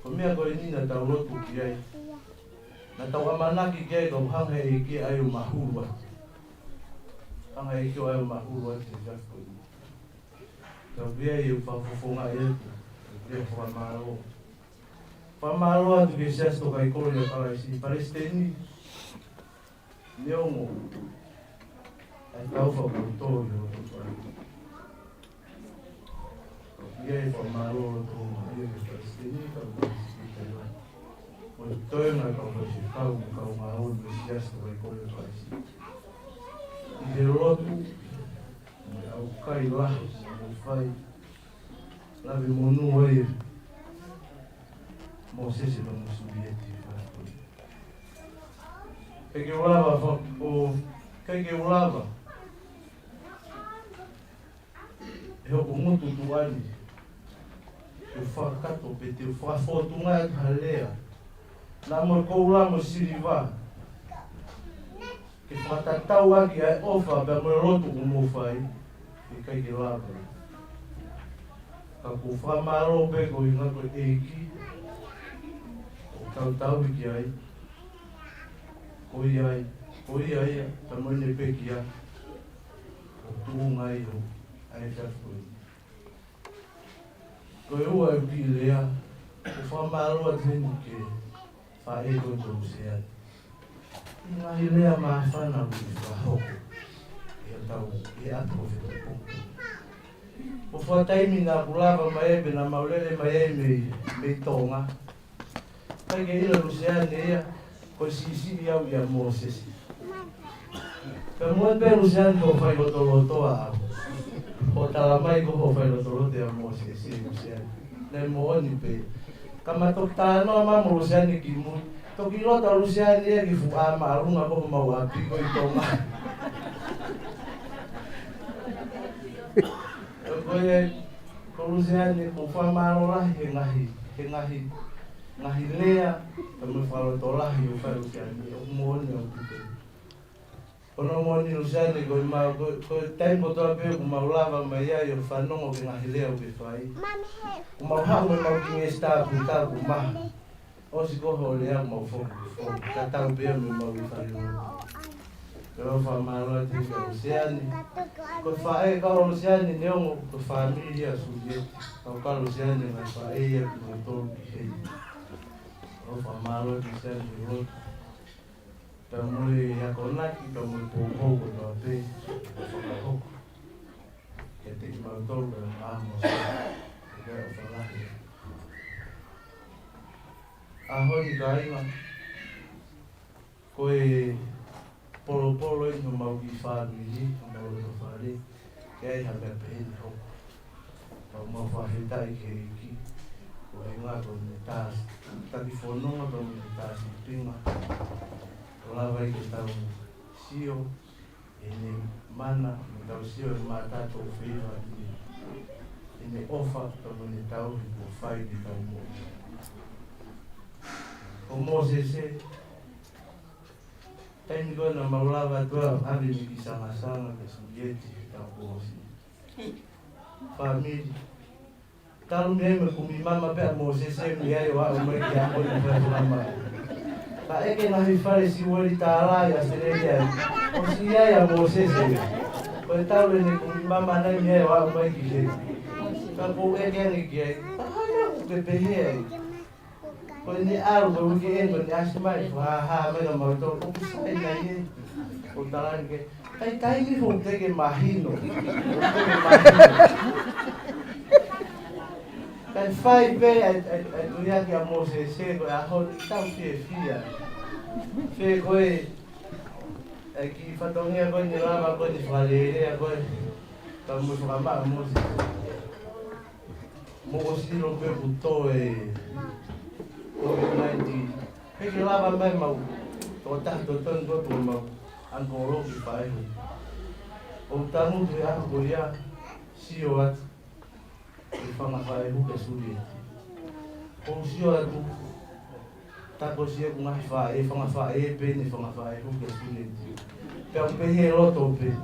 Ko e meʻa ko eni naʻa tau lotu ki ai, naʻa tau ʻamanaki ki ai, ka ʻoku hanga ʻe he ʻEiki ʻo ʻai ʻo mahulu atu. Hanga ʻe he ʻEiki ʻo ʻai ʻo mahulu atu he efiafi ko eni. Ka ʻoku ʻi ai e fakafofonga ʻi ai, ʻoku ʻi ai e fakamālō. Fakamālō atu ki he Siasi Tokaikoloi ʻa Kalaisi, Palesiteni, neongo ʻa e tau fakautolu ʻi loto ko ē. ʻOku ʻi ai e fakamālō loto mo ia ki he Palesiteni, kau Palesiteni, mo e toenga kau faifekau, mo e kau ngāue mei he Siasi Tokaikoloi ʻa Kalaisi. ʻI he lotu, mo e ʻaukai lahi naʻa mou fai, lave monū ai ʻa Mōsese pea mo Sulieti. ʻIkai ke u lava fa-, ʻo, ʻikai ke u lava ʻi hoku ngutu tuʻa ni ke u fakakakato pe te u fakafōtunga atu ha lea naʻa mo e koula mo e siliva ke fakatatau ʻaki ʻa e ʻofa pea mo e lotu kuo mou fai, ʻikai ke lava. Ka ʻoku ou fakamālō pē koeʻuhi ko e ʻEiki ʻoku tau tauhi ki ai, ko ia ai, ko ia ia, pea mo ʻene pekia, ʻoku tuʻunga ai ʻa e efiafi ko eni. Ko e ua ʻeku kiʻi lea, ʻoku ou fakamālō atu heni ki he faʻē ko ē ko Luseane. ʻI he ngaahi lea māfana ʻoku ne fakahoko ʻi he tau, ʻi he ʻapi ko Fetaupongipongi. Ko e fuʻu taimi naʻa ku lava mai ai pea naʻa mau lele mai ai mei, mei Tonga. ʻIkai ke ʻilo ʻe Luseane ia, ko e siʻisiʻi au ʻia Mōsese. Pea mo e pē Luseane ʻoku ou fai lotolotoa au. ʻOku talamai ʻoku ou fai lotolotoa ʻia Mōsese, Luseane. Naʻe moʻoni pē. Ka ma toki talanoa mai mo Luseane ki mui. Toki loto ʻa Luseane ia ki he fuʻu ʻā māʻolunga ko homau ʻapi ko ē ʻi Tonga. Ko ia, ko Luseane, ʻoku ou fakamālō lahi he ngaahi, he ngaahi, ngaahi lea, pea mo e fakalotolahi ʻoku fai ʻe Luseane, ʻoku moʻoni ʻaupito. Ko hono moʻoni Luseane, ko e ma-, ko, ko e taimi kotoa pē ʻoku mau lava mai ai ʻo fanongo ki he ngaahi lea ʻoku ke fai. ʻOku mau haʻu mo ʻemau kiʻi ngesitā pē tapu maha. ʻOsi ko hoʻo lea mau foki, foki. Ka tau pea mo ʻemau ʻi fale lotu. Pea ʻoku ou fakamālō atu kia Luseane. Ko e faʻē kau Luseane neongo ko e fāmili ʻa Sulieti. Kau ka Luseane ngaahi faʻē ia kimautolu ki heni. ʻOku ou fakamālō atu Luseane ki he lotu. Pea mo e akonaki, pea mo e poupou kotoa pē, fakahoko kiate kimautolu ʻa e ʻaho ni. ʻAho ni kāinga, ko e polopolo eni homau kiʻi fāmili, homau loto fale, ke ʻi ai ha meʻa pehē ni hoko. Pea ʻoku mau fakafetaʻi ki he ʻEiki, ko e ngaahi ko ʻene tā, taki fononga pea mo ʻene tā sīpinga. ʻO lava ai ke tau sio ʻene mana, mo tau sio ʻene mātā tō feiva ʻene, ʻene ʻofa, pea mo ʻene tauhi kuo fai ke tau moʻui. Ko Mōsese, taimi ko ē naʻa mau lava atu ʻo ʻave mei he kiʻi sangasanga kia Sulieti he taʻu kuo ʻosi. Fāmili. Talu mei ai mo e kumi mama pē ʻa Mōsese mei ai ʻo aʻu mai ki he ako ni fai mama. Ka ʻeke ngaahi fale siueli tālā ʻi ʻAositelēlia, ʻosi ʻi ai ʻa Mōsese. Ko e talu ʻene kumi mama nai mei ai ʻo aʻu mai ki heni. Ka ʻoku ou ʻeke ange ki ai, ko e hā e meʻa ʻoku ke pehē ai? Ko ʻene ʻalu ko e uike eni, ko ʻene ʻasi mai, fakahā mai kia mautolu, ʻoku sai nai ē. ʻO talaange, kai taimi foʻou te ke mahino. Te ke mahino. Kae fai pē ʻa e, ʻa e, ʻa e tuʻi ʻa Mōsese ko e ʻaho ni, tau fiefia. Fē ko e, ʻa e kiʻi fatongia ko eni lava ko eni fakalelea ko e, ka mo fakamaʻa Mōsese. Mo ko sino pē kuo tō e COVID nineteen. Pea ke lava mai mau, tō taha tō tonu tō tō mau, ʻalu ʻo loki faʻehu. ʻO tangutu he ʻaho ko ia, sio atu, ʻe fanga faʻehu ke suli ē. ʻO sio atu, tā ko sio ku ngaahi faʻē, fanga faʻē pē ne fanga faʻehu ke suli ē. Pea u pehē loto pē.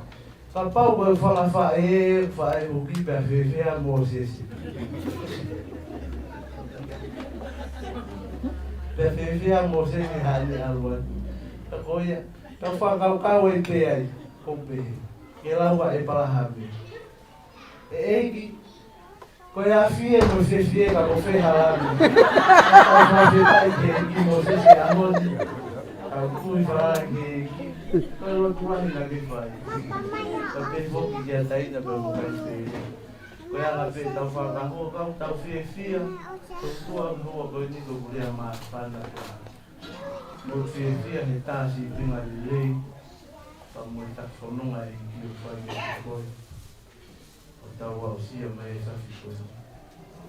Kapau ko e fanga faʻē, faʻehu ki pea fēfē ʻa Mōsese. Pea fēfē ʻa Mōsese haʻane ʻalu atu. Ka ko ia, ka fakakaukau ai pē ai, ko pē. Ke lau ʻa ʻEpalahame. ʻE ʻEiki, ko e afi ē mo e fefie ka ko fē ha lami. Ka ko fē tai ke ʻEiki Mōsese ʻaho ni. Ka u kui fala ke ʻEiki. Ko e lotu lahi naʻa ke fai. Ka pē foki kia taina pē mo kai fē. Ko e anga pē tau fakahua, ka tau fiefia. Ko tua hua ko eni ko kulia mā pana. Mo fiefia he tā si pinga lelei. Ka mo e tafononga ʻEiki ʻo fai mo koe. ʻO tau aʻusia mai e safi ko ē.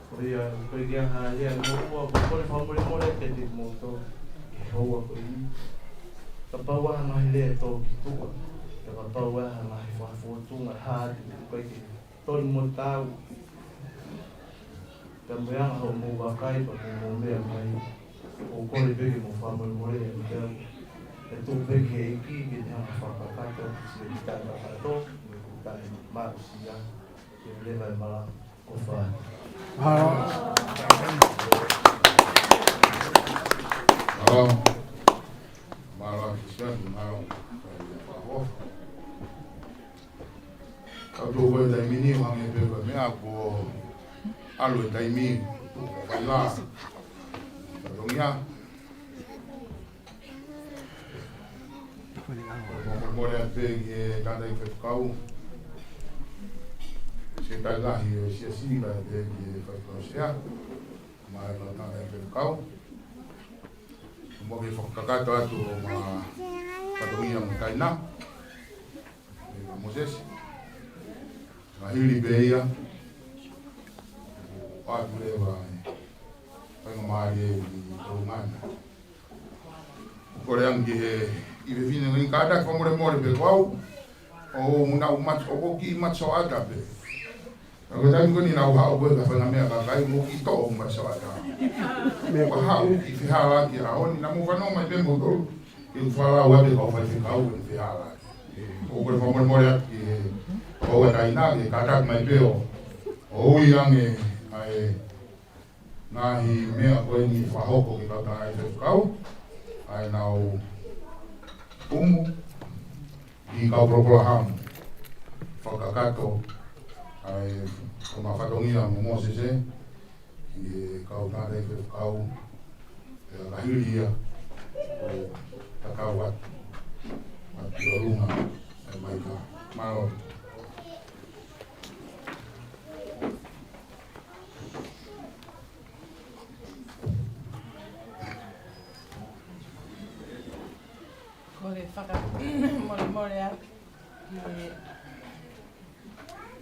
Ko ia, ko e kia ha lea mo ua, ko e kole fakamolemole ke te moto, ke hoa ko eni. Kapau ʻa e ngaahi lea tō ki tuʻa. Pea kapau ʻa e ngaahi fakafotunga hā te te koe ke tonu mo tau. Pea mo e anga hoʻomou vakai, pea mo hoʻomou meʻa mai. ʻOku ou kole pē ke mou fakamolemole ʻa e meʻa. ʻE tuku pē ki he ʻEiki ke ne hanga fakakakato, siʻi taʻe kakato, mo e kutai maʻusia, ke leva e mala, ko fā. Mālō. Mālō. Mālō, Kristian, mālō. Mālō. Ka tuʻu ko e taimi ni, ʻo hangē pē ko e meʻa ko ʻalu e taimi, tuʻu ko e kaila. Ka tongia. Mo, mo, mo le atu pē ki he tangataʻeiki faifekau. Sekelitali lahi ʻo e siasi, kae pehē ki he faifekau sea. Mo e tangataʻeiki faifekau. Mo ke fakakakato atu ʻo ma fatongia mo taina. ʻE Mōsese. Ngaahi hili pē ia. ʻOatu leva ē. Faingamālie ʻi tolungana. Kole ange ki he ʻi he fefine ni kātaki fakamolemole pē ko au. ʻO muna u mat-, ʻoku ou kiʻi matasoʻata pē. Ka ko e taimi ko eni naʻa ku haʻu ko ē ka fai ha meʻa ka kai mo ki toʻo ma sawata. Meʻa ko haʻu ki fehālaaki ʻaho ni naʻa mou fanongo mai pē moutolu. Ke u falau ake kau faifekau ke fehālaaki. ʻOku ou kole fakamolemole atu ki he kau ʻa taina ke kātaki mai pē ʻo, ʻo ui ange ʻa e ngaahi meʻa ko eni fakahoko ki he kau tangataʻeiki faifekau, ʻa ē naʻa ku ʻumu, ʻi he kau polokalama fakakakato, ʻa e ko ma fatongia mo Mōsese, ʻi he kau tangataʻeiki faifekau, ʻe ka hili ia, ʻo tatau atu, atu ki ʻolunga, ʻe mai ka, mālō. Kole fakamolemole atu ki he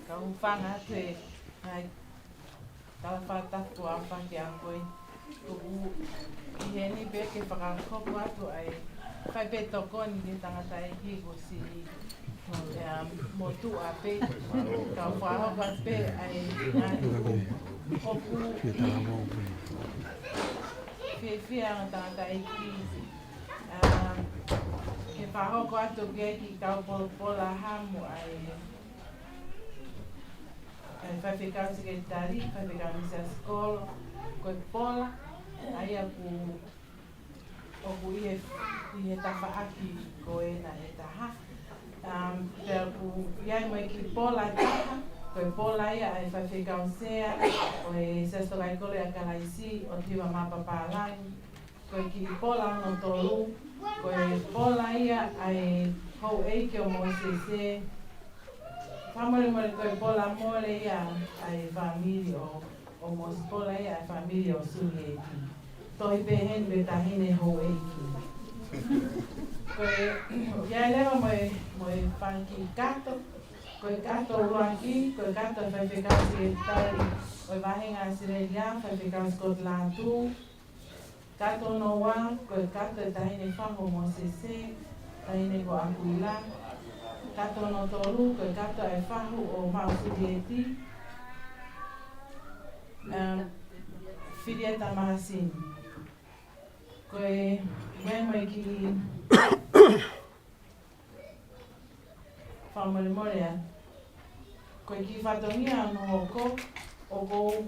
kau hūfanga atu he ngaahi tala fakatapu ʻa faki a koe. ʻOku ʻi heni pē ke fakahoko atu ʻa e fai pē tokoni ki he tangataʻeiki ko si ʻEa, motuʻa pē, kau fakahoko atu pē ʻa e ngaahi ʻoku fiefia ʻa e tangataʻeiki. ʻEa, ke fakahoko atu ki ai ki kau polopola hamu ʻa e, ʻa e faifekau sekelitali, faifekau misa sikolo, ko e pola, ʻa ia ʻoku ʻoku ʻi he, ʻi he tafaʻaki ko ena ʻe taha. Um, pea ʻoku ʻi ai mo e kiʻi pola ʻe taha, Ko e pola ia ʻa e faifekau sea ʻo e Siasi Tokaikoloi ʻa Kalaisi ʻo Tiva Mapapālangi. Ko e kiʻi pola hono tolu, ko e pola ia ʻa e houʻeiki ʻo Mōsese. Fakamolemole, ko e pola mole ia ʻa e fāmili ʻo, ʻo Mōsese, pola ia ʻa e fāmili ʻo Sulieti. Tohi pē heni pe taʻahine houʻeiki. Ko e, ʻoku ʻi ai leva mo e, mo e fanga kiʻi kato. Ko e kato ʻuluaki, ko e kato ʻa e faifekau sekelitali ʻo e vāhenga ʻAositelēlia, faifekau Scott Lātū. Kato hono ua, ko e kato ʻa e taʻahine fahu ʻo Mōsese, taʻahine ko ʻAkuila. Kato hono tolu, ko e kato ʻa e fahu ʻo Maʻu Sulieti, um, Filieta Mahasini. Ko e, meʻa mai ki Fakamolemole atu. Ko e kiʻi fatongia hono hoko, ʻoku ou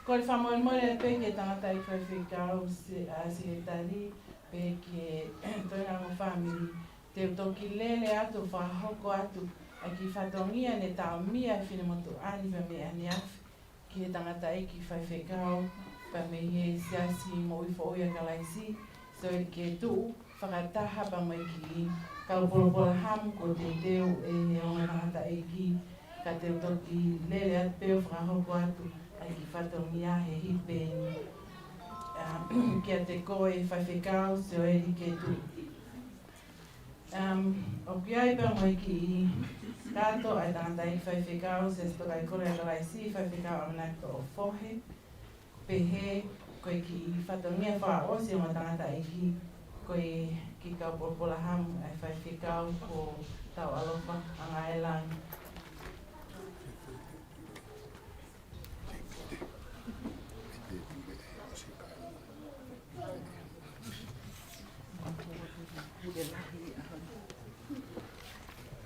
kole fakamolemole atu pē ki he tangataʻeiki faifekau se-, ʻa, sekelitali, pea ki he toenga ʻo e fāmili. Te u toki lele atu ʻo fakahoko atu ʻa e kiʻi fatongia ne taʻomia ʻe he finemotuʻa ni pea mei ʻaneafi ki he tangataʻeiki faifekau, pea mei he Siasi Moʻui Foʻou ʻa Kalaisi, Sioeli Ketuʻu, fakataha pea mo e kiʻi kau Polopolahamu kuo teuteu ʻe he ongo tangataʻeiki, ka te u toki lele atu pē ʻo fakahoko atu ʻa e kiʻi fatongia he hipeni. ʻA, kiate koe faifekau Sioeli Ketuʻu. Um, ʻoku ʻi ai pē mo e kiʻi kato ʻa e tangataʻeiki faifekau Siasi Tokaikoloi ʻa Kalaisi, faifekau ʻAmanaki Toʻofohe. Pehē, ko e kiʻi fatongia fakaʻosi ʻo e tangataʻeiki, ko e kiʻi kau Polopolahamu ʻa e faifekau ko Tauʻalofa ʻAngaelangi.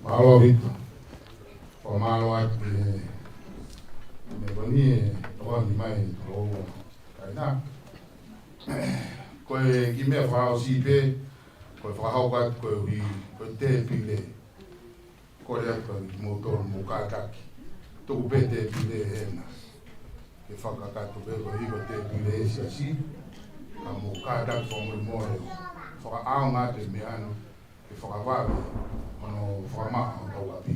Mālō ʻaupito. Ko e mālō atu ki he meʻa ko eni ʻe tokoni mai ki he ʻOtua. Kae ʻatā, ko e kiʻi meʻa fakaʻosi pē, ko e fakahoko atu koeʻuhi ko e tēpile. Kole atu kiate kimoutolu mou kātaki. Tuku pē tēpile hena ke fakakakato pē koeʻuhi ko e tēpile ʻa e Siasi. Ka mou kātaki fakamolemole ʻo fakaʻaonga atu e meʻa ni ke fakavave hono fakamaʻa hotau ʻapi.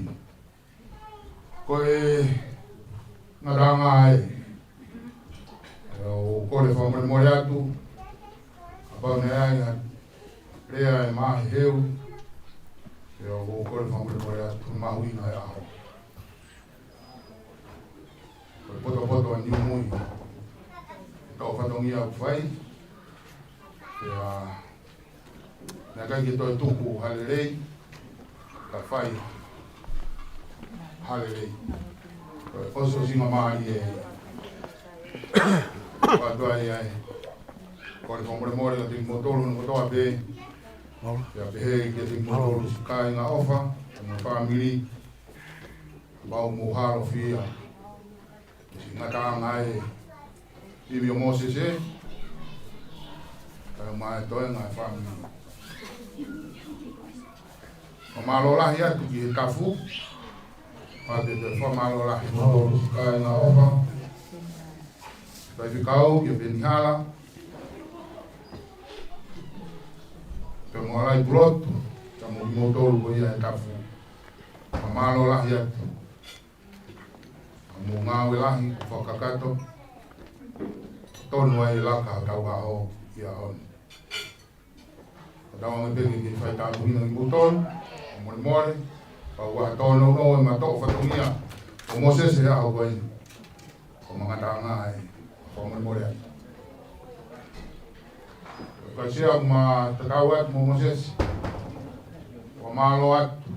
Ko e ngataʻanga ē, ʻoku ou kole fakamolemole atu, kapau naʻe ʻi ai ha lea ʻe maheheu, ʻoku ou kole fakamolemole atu, mahuʻinga e ʻaho. Ko e potopoto ʻa Niumui, ʻetau fatongia ʻoku fai, pea naʻe ʻikai ke toe tuku ha lelei, ka fai ha lelei. Ko e ʻosiʻosingamālie ʻa e ʻOtua ia ē. Kole fakamolemole kiate kimoutolu hono kotoa pē. Pea pehē kiate kimoutolu siʻi kāinga ʻofa, mo e fāmili. Mau mo halo fia. Siʻi ngataʻanga ē, ʻimi ʻo Mōsese, kae ʻumaʻā e toenga e fāmili. Fakamālō lahi atu ki he tafu, pea pehē fakamālō lahi mo e kāinga ʻofa. Faifekau, kia Penihala, pea mo Alai Pulotu, pea mo kimoutolu ko ia he tafu. Fakamālō lahi atu. Mo e ngāue lahi kuo fakakakato, tonu ai e laka hotau ʻaho ʻi he ʻaho ni. Ka tau ange pē ke fai tāpuekina kimoutolu, fakamolemole, pea ʻoku tōnounou e matoʻo fatongia ʻo Mōsese he ʻaho ko eni. Ko e ngataʻanga ē, fakamolemole ai. Kae ʻatā, ʻoku ma tatau atu mo Mōsese, fakamālō atu.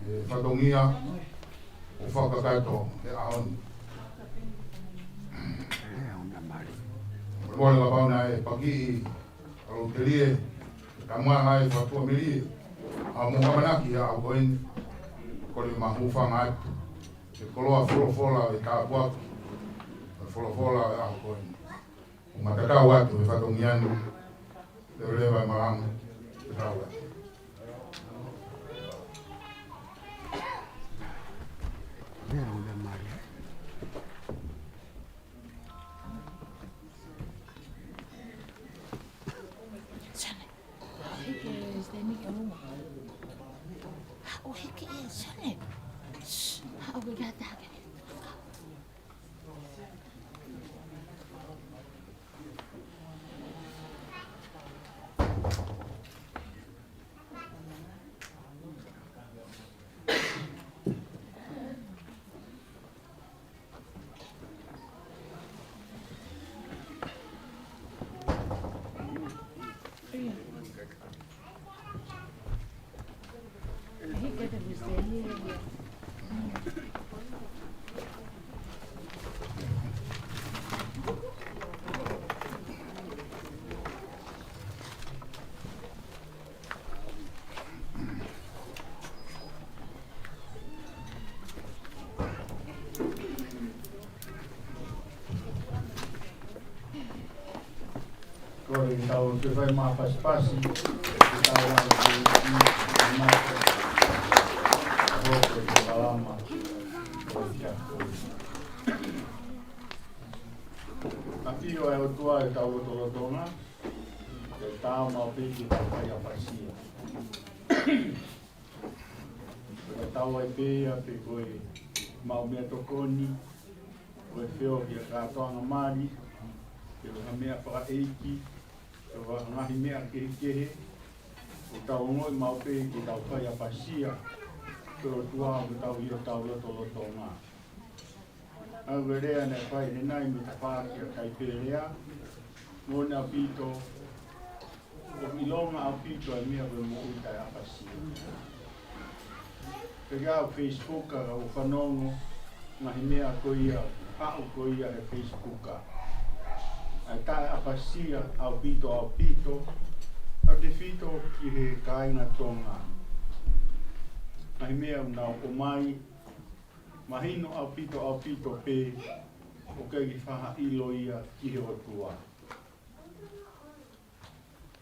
E fatongia ʻoku fakakakato he ʻaho ni. Mole kapau naʻe pakiʻi ʻa e lotelie, ka mala e fatuʻamelie, ʻa mo ʻamanaki he ʻaho ko eni, kole ma hūfanga atu he koloa folofola ʻo e tāpuaki, ʻo e folofola ʻo e ʻaho ko eni. ʻOku ma tatau atu he fatongia ni, leveleva e malanga, tatau atu. Tau toe fai mai ha pasipasi, ke tau lau ki he ʻEiki, ʻo hoko ko e palama ʻo e kiapo. ʻAfio ʻa e ʻOtua ʻi hotau lotolotonga, ke tau maʻu pē ke tau fai ʻapasia. Ko e tau ai pē ia pe ko e maʻu meʻatokoni, ko e feohi ʻa e kātoanga mali, pe ko ha meʻa fakaʻeiki, pe ko ha ngaahi meʻa kehekehe, ʻoku tau ongoʻi maʻu pē ke tau fai ʻapasia ki he ʻOtua ʻoku tau ʻi hotau lotolotonga. ʻA e lea naʻe fai ʻanenai mei he tafaʻaki ʻa Kaipelea, moʻoni ʻaupito, ʻoku ʻilonga ʻaupito ʻa e meʻa ko e moʻui taʻeʻapasia. Pea ko e Facebook ka ʻoku fanongo, ngaahi meʻa ko ia, haʻu ko ia he Facebook. ʻA e taʻeʻapasia ʻaupito, ʻaupito, ʻaupito ki he kāinga Tonga. Ngaahi meʻa ʻoku nau ʻomai, mahino ʻaupito, ʻaupito pē, ʻoku ʻikai ke faʻa ʻilo ia ki he ʻOtua.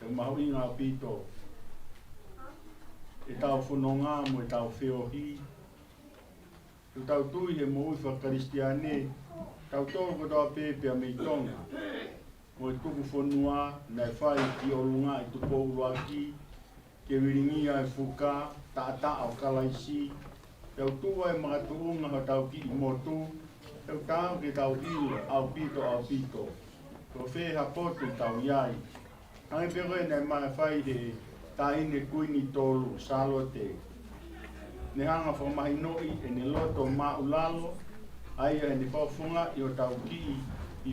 ʻOku mahuʻinga ʻaupito ʻetau fononga mo ʻetau feohi. ʻOku tau tui he moʻui faka-Kalisitiane, tautolu kotoa pē pea mei Tonga mo e tuku fonua naʻe fai ki ʻolunga ʻi Tupou ʻUluaki, ke vilingia e fuka taʻataʻa ʻo Kalaisi, ʻo tuʻu ai makatuʻunga hotau kiʻi motu, ʻoku taau ke tau ʻilo ʻaupito, ʻaupito ko fē ha potu ʻoku tau ʻi ai. Hangē pē ko e naʻe mafai he taʻahine Kuini Tolu, Sālote, ne hanga fakamahinoʻi ʻene loto māʻulalo, ʻa ia ʻene fakafofongaʻi hotau kiʻi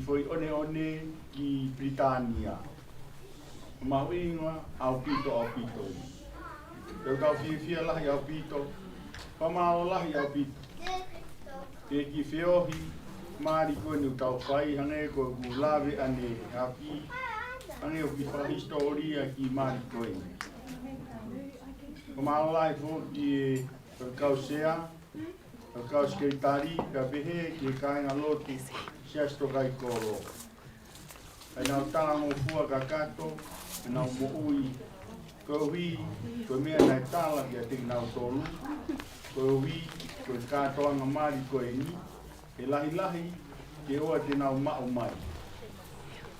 foʻi ʻoneʻone ki Pilitānia. Mahuʻinga ʻaupito, ʻaupito. ʻOku tau fiefia lahi ʻaupito, fakamālō lahi ʻaupito ki he kiʻi feohi mali ko eni ʻoku tau fai, hangē ko ʻeku lave ʻanenai, hangē ko e kiʻi fakahisitōlia e kiʻi mali ko eni. Fakamālō lahi foki ki he kau sea, kau sekelitali, pea pehē ki he kāingalotu Siasi Tokaimaʻa. ʻA ʻenau talangofua kakato, ʻenau moʻui, koeʻuhi ko e meʻa naʻe tala kiate kinautolu, koeʻuhi ko e kātoanga mali ko eni, ʻe lahilahi ke ʻoua te nau maʻu mai.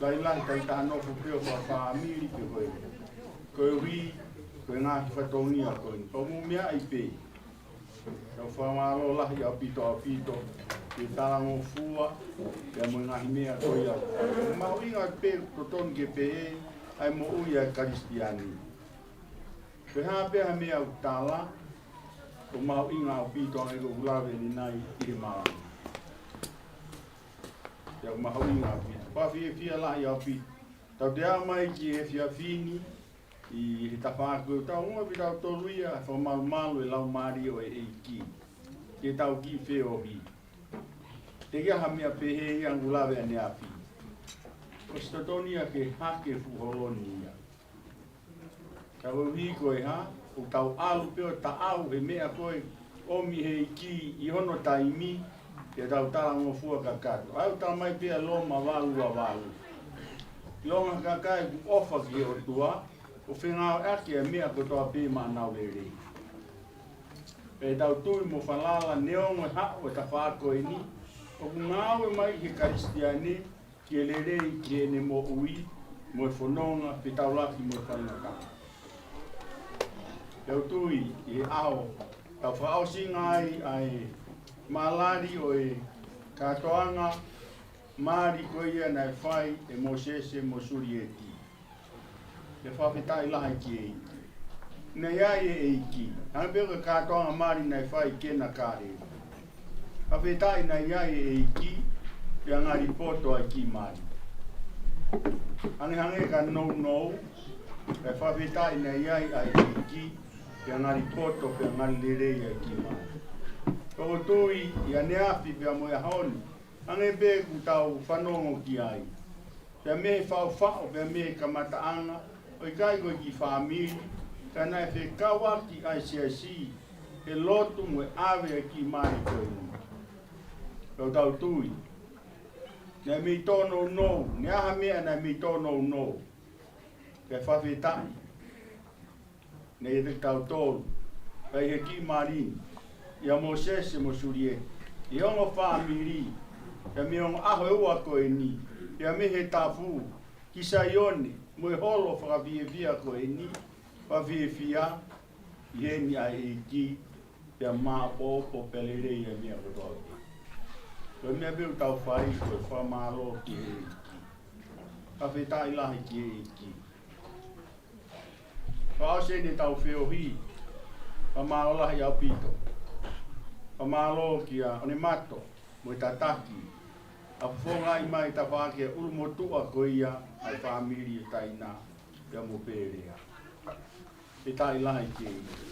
Lahilahi kae taha nofo pē ʻo fakafāmili pē ko ē, koeʻuhi ko e ngaahi fatongia ko eni. Pea mou meaʻi pē. Tau fakamālō lahi ʻaupito, ʻaupito ki he talangofua, pea mo e ngaahi meʻa ko ia. Mahuʻinga pē, totonu ke pehē, ʻa e moʻui ʻa e Kalisitiane. Ko e hā pē ha meʻa ʻoku tala, ʻoku mahuʻinga ʻaupito, hangē ko ʻeku lave ʻanenai ʻi he malanga. Pea ʻoku mahuʻinga ʻaupito. Pea fiefia lahi ʻaupito. Tau toe aʻu mai ki he efiafi ni, ʻi he tafaʻaki ʻoku tau ongoʻi pē tautolu ia, fakamalumalu e Laumālie ʻo e ʻEiki ke tau kiʻi feohi. Teʻeki ai ha meʻa pehē ia ʻoku lave ʻaneafi. ʻOsi totonu ia ke hake fuʻu holo ni ia. Ka koeʻuhi ko e hā, ʻoku tau ʻalu pē ʻo taʻau he meʻa ko ē ʻomi he ʻEiki ʻi hono taimi, ke tau talangofua kakato. ʻOku tala mai pē ʻe Loma valu ua valu. ʻIlonga ha kakai ʻoku ʻofa ki he ʻOtua, ʻoku fengāueʻaki e meʻa kotoa pē maʻanau lelei. Pea tau tui mo falala neongo e haʻu e tafaʻaki ko eni, ʻoku ngāue mai he Kalisitiane, ke lelei ki heʻene moʻui, mo e fononga, pea taulaki mo e faingataʻa. Tau tui ʻi he ʻaho, tau fakaʻosinga ai ʻa e malali ʻo e kātoanga mali ko ia naʻe fai ʻe Mōsese mo Sulieti. Pea fakafetaʻi lahi ki he ʻEiki. Naʻe ʻi ai e ʻEiki. Hangē pē ko e kātoanga mali naʻe fai ʻi Kena Kāleli. Fakafetaʻi naʻe ʻi ai e ʻEiki, pea ngali poto ʻa e kiʻi mali. Hangehangē ka nounou, pea fakafetaʻi naʻe ʻi ai ʻa e ʻEiki, pea ngali poto, pea ngali lelei ʻa e kiʻi mali. ʻOku ou tui ʻi ʻaneafi pea mo e ʻaho ni, hangē pē ʻoku tau fanongo ki ai. Pea mei he faʻufaʻu, pea mei he kamataʻanga, ʻo ʻikai ko e kiʻi fāmili, ka naʻe fekauʻaki ʻa e siasi, he lotu mo e ʻave ʻa e kiʻi mali ko eni. Pea ʻoku tau tui. Naʻe mei tōnounou, naʻe ʻi ai ha meʻa naʻe mei tōnounou. Kae fakafetaʻi. Naʻe ʻiate kitautolu, ʻa e ʻEiki Malini, ʻia Mōsese mo Sulieti, ʻi he ongo fāmili, pea mei he ongo ʻaho ʻe ua ko eni, pea mei he tafu, ki Saione, mo e holo fakafiefia ko eni, fakafiefia, ʻi heni ʻa e ʻEiki, pea maʻopoʻopo pea lelei ʻa e meʻa kotoa pē. Ko e meʻa pē ʻoku tau fai ko e fakamālō ki he ʻEiki. Fakafetaʻi lahi ki he ʻEiki. Fakaʻosi eni ʻetau feohi. Fakamālō lahi ʻaupito. Fakamālō kia ʻOnemato mo e tataki. ʻA e fofonga mai tafaʻaki ʻulumotuʻa ko ia ʻa e fāmili ʻo Taina pea mo Pelea. Fakafetaʻi lahi ki he ʻEiki.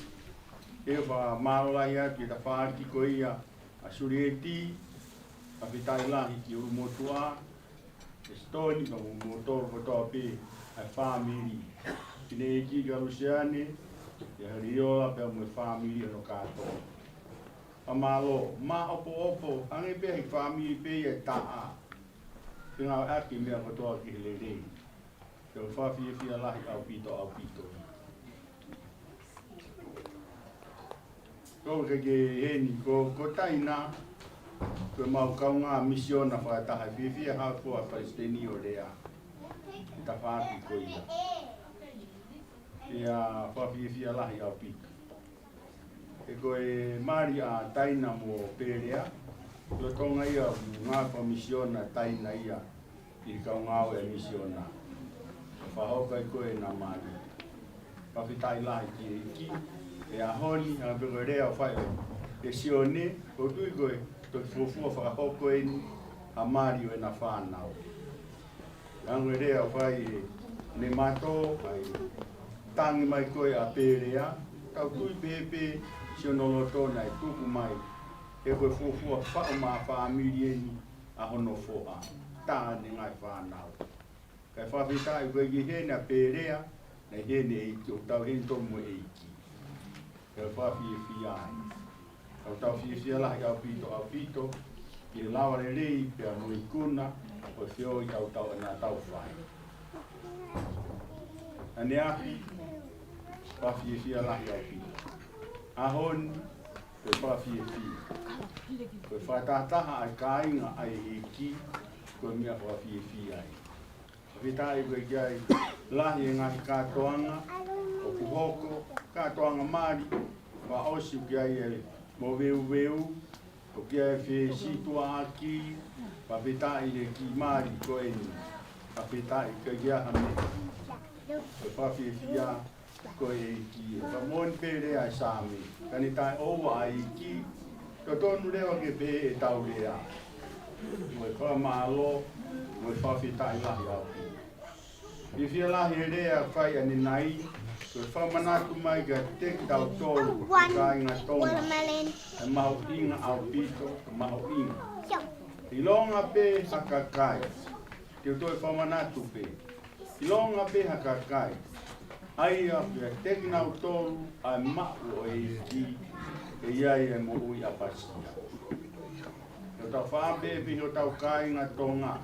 ʻE fakamālō lahi atu ki he tafaʻaki ko ia ʻa Sulieti. Fakafetaʻi lahi ki he ʻulumotuʻa, ʻa Sitoni, pea mo kimoutolu kotoa pē ʻa e fāmili. Fineʻeiki kia Lusiane, ʻia Haliola pea mo e fāmili hono kātoa. Fakamālō, maʻopoʻopo, hangē pē ha fāmili pē ia ʻe taha. Fengāueʻaki e meʻa kotoa ki he lelei. Pea ʻoku fakafiefia lahi ʻaupito, ʻaupito. Ko e ʻEiki ʻi heni, ko, ko Taina, ko ʻemau kaungā misiona fakataha, fiefia ha ko e palesiteni ʻo lea. Tafaʻaki ko ia. ʻIa, fakafiefia lahi ʻaupito. He ko e mali ʻa Taina mo Pelea, lolotonga ia ʻo e ngaahi fakamisiona ʻa Taina ia ʻi he kau ngāue ʻa e misiona. Fakahoko ai ko ē ʻena mali. Fakafetaʻi lahi ki he ʻEiki. ʻI he ʻaho ni, hangē pē ko e lea ʻoku fai ʻe Sione, ʻoku ou tui ko e toki fuofua fakahoko eni ha mali ʻo ʻena fānau. Hangē ko e lea ʻoku fai ʻe Nemato, ʻa e tangi mai ko ē ʻa Pelea, tau tui pē pē siʻono loto naʻe tuku mai, he ko e fuofua faʻu maʻa fāmili eni ʻa hono foha, tā ʻene ngaahi fānau. Kae fakafetaʻi ko e ʻEiki ʻi heni ʻa Pelea, naʻe ʻi heni ʻEiki, ʻoku tau ʻi heni tonu mo e ʻEiki. Kae fakafiefia ai. Tau tau fiefia lahi ʻaupito, ʻaupito, ki he lava lelei pea mo e ikuna ʻo e feohi ʻoku tau ʻamanaki ʻe tau fai. ʻAneafi, fakafiefia lahi ʻaupito. ʻAho ni, ko e fakafiefia. Ko e fakatahataha ʻa e kāinga ʻa e ʻEiki, ko e meʻa fakafiefia ia. Fakafetaʻi ko e ʻikai lahi e ngaahi kātoanga ʻoku hoko, kātoanga mali, fakaʻosi ʻoku ʻi ai e moveuveu, ʻoku ʻi ai e fesituʻaʻaki, fakafetaʻi he kiʻi mali ko eni. Fakafetaʻi ʻikai ha meʻa. Ko e fakafiefia, ko e ʻEiki, ʻoku moʻoni pē lea ʻa e Saame. Ka ne taʻeʻoua ʻa e ʻEiki, totonu leva ke pehē ʻetau lea. Mo e fakamālō, mo e fakafetaʻi lahi ʻaupito. Fiefia lahi he lea ʻoku fai ʻanenai, ko e fakamanatu mai kiate kitautolu, kāinga Tonga. ʻE mahuʻinga ʻaupito, mahuʻinga. ʻIlonga pē ha kakai, te u toe fakamanatu pē. ʻIlonga pē ha kakai, ʻa ia ʻoku ʻiate kinautolu ʻa e maʻu ʻo e ʻEiki, ʻe ʻi ai e moʻui ʻapasia. Ko hotau faʻa pehē pē hotau kāinga Tonga,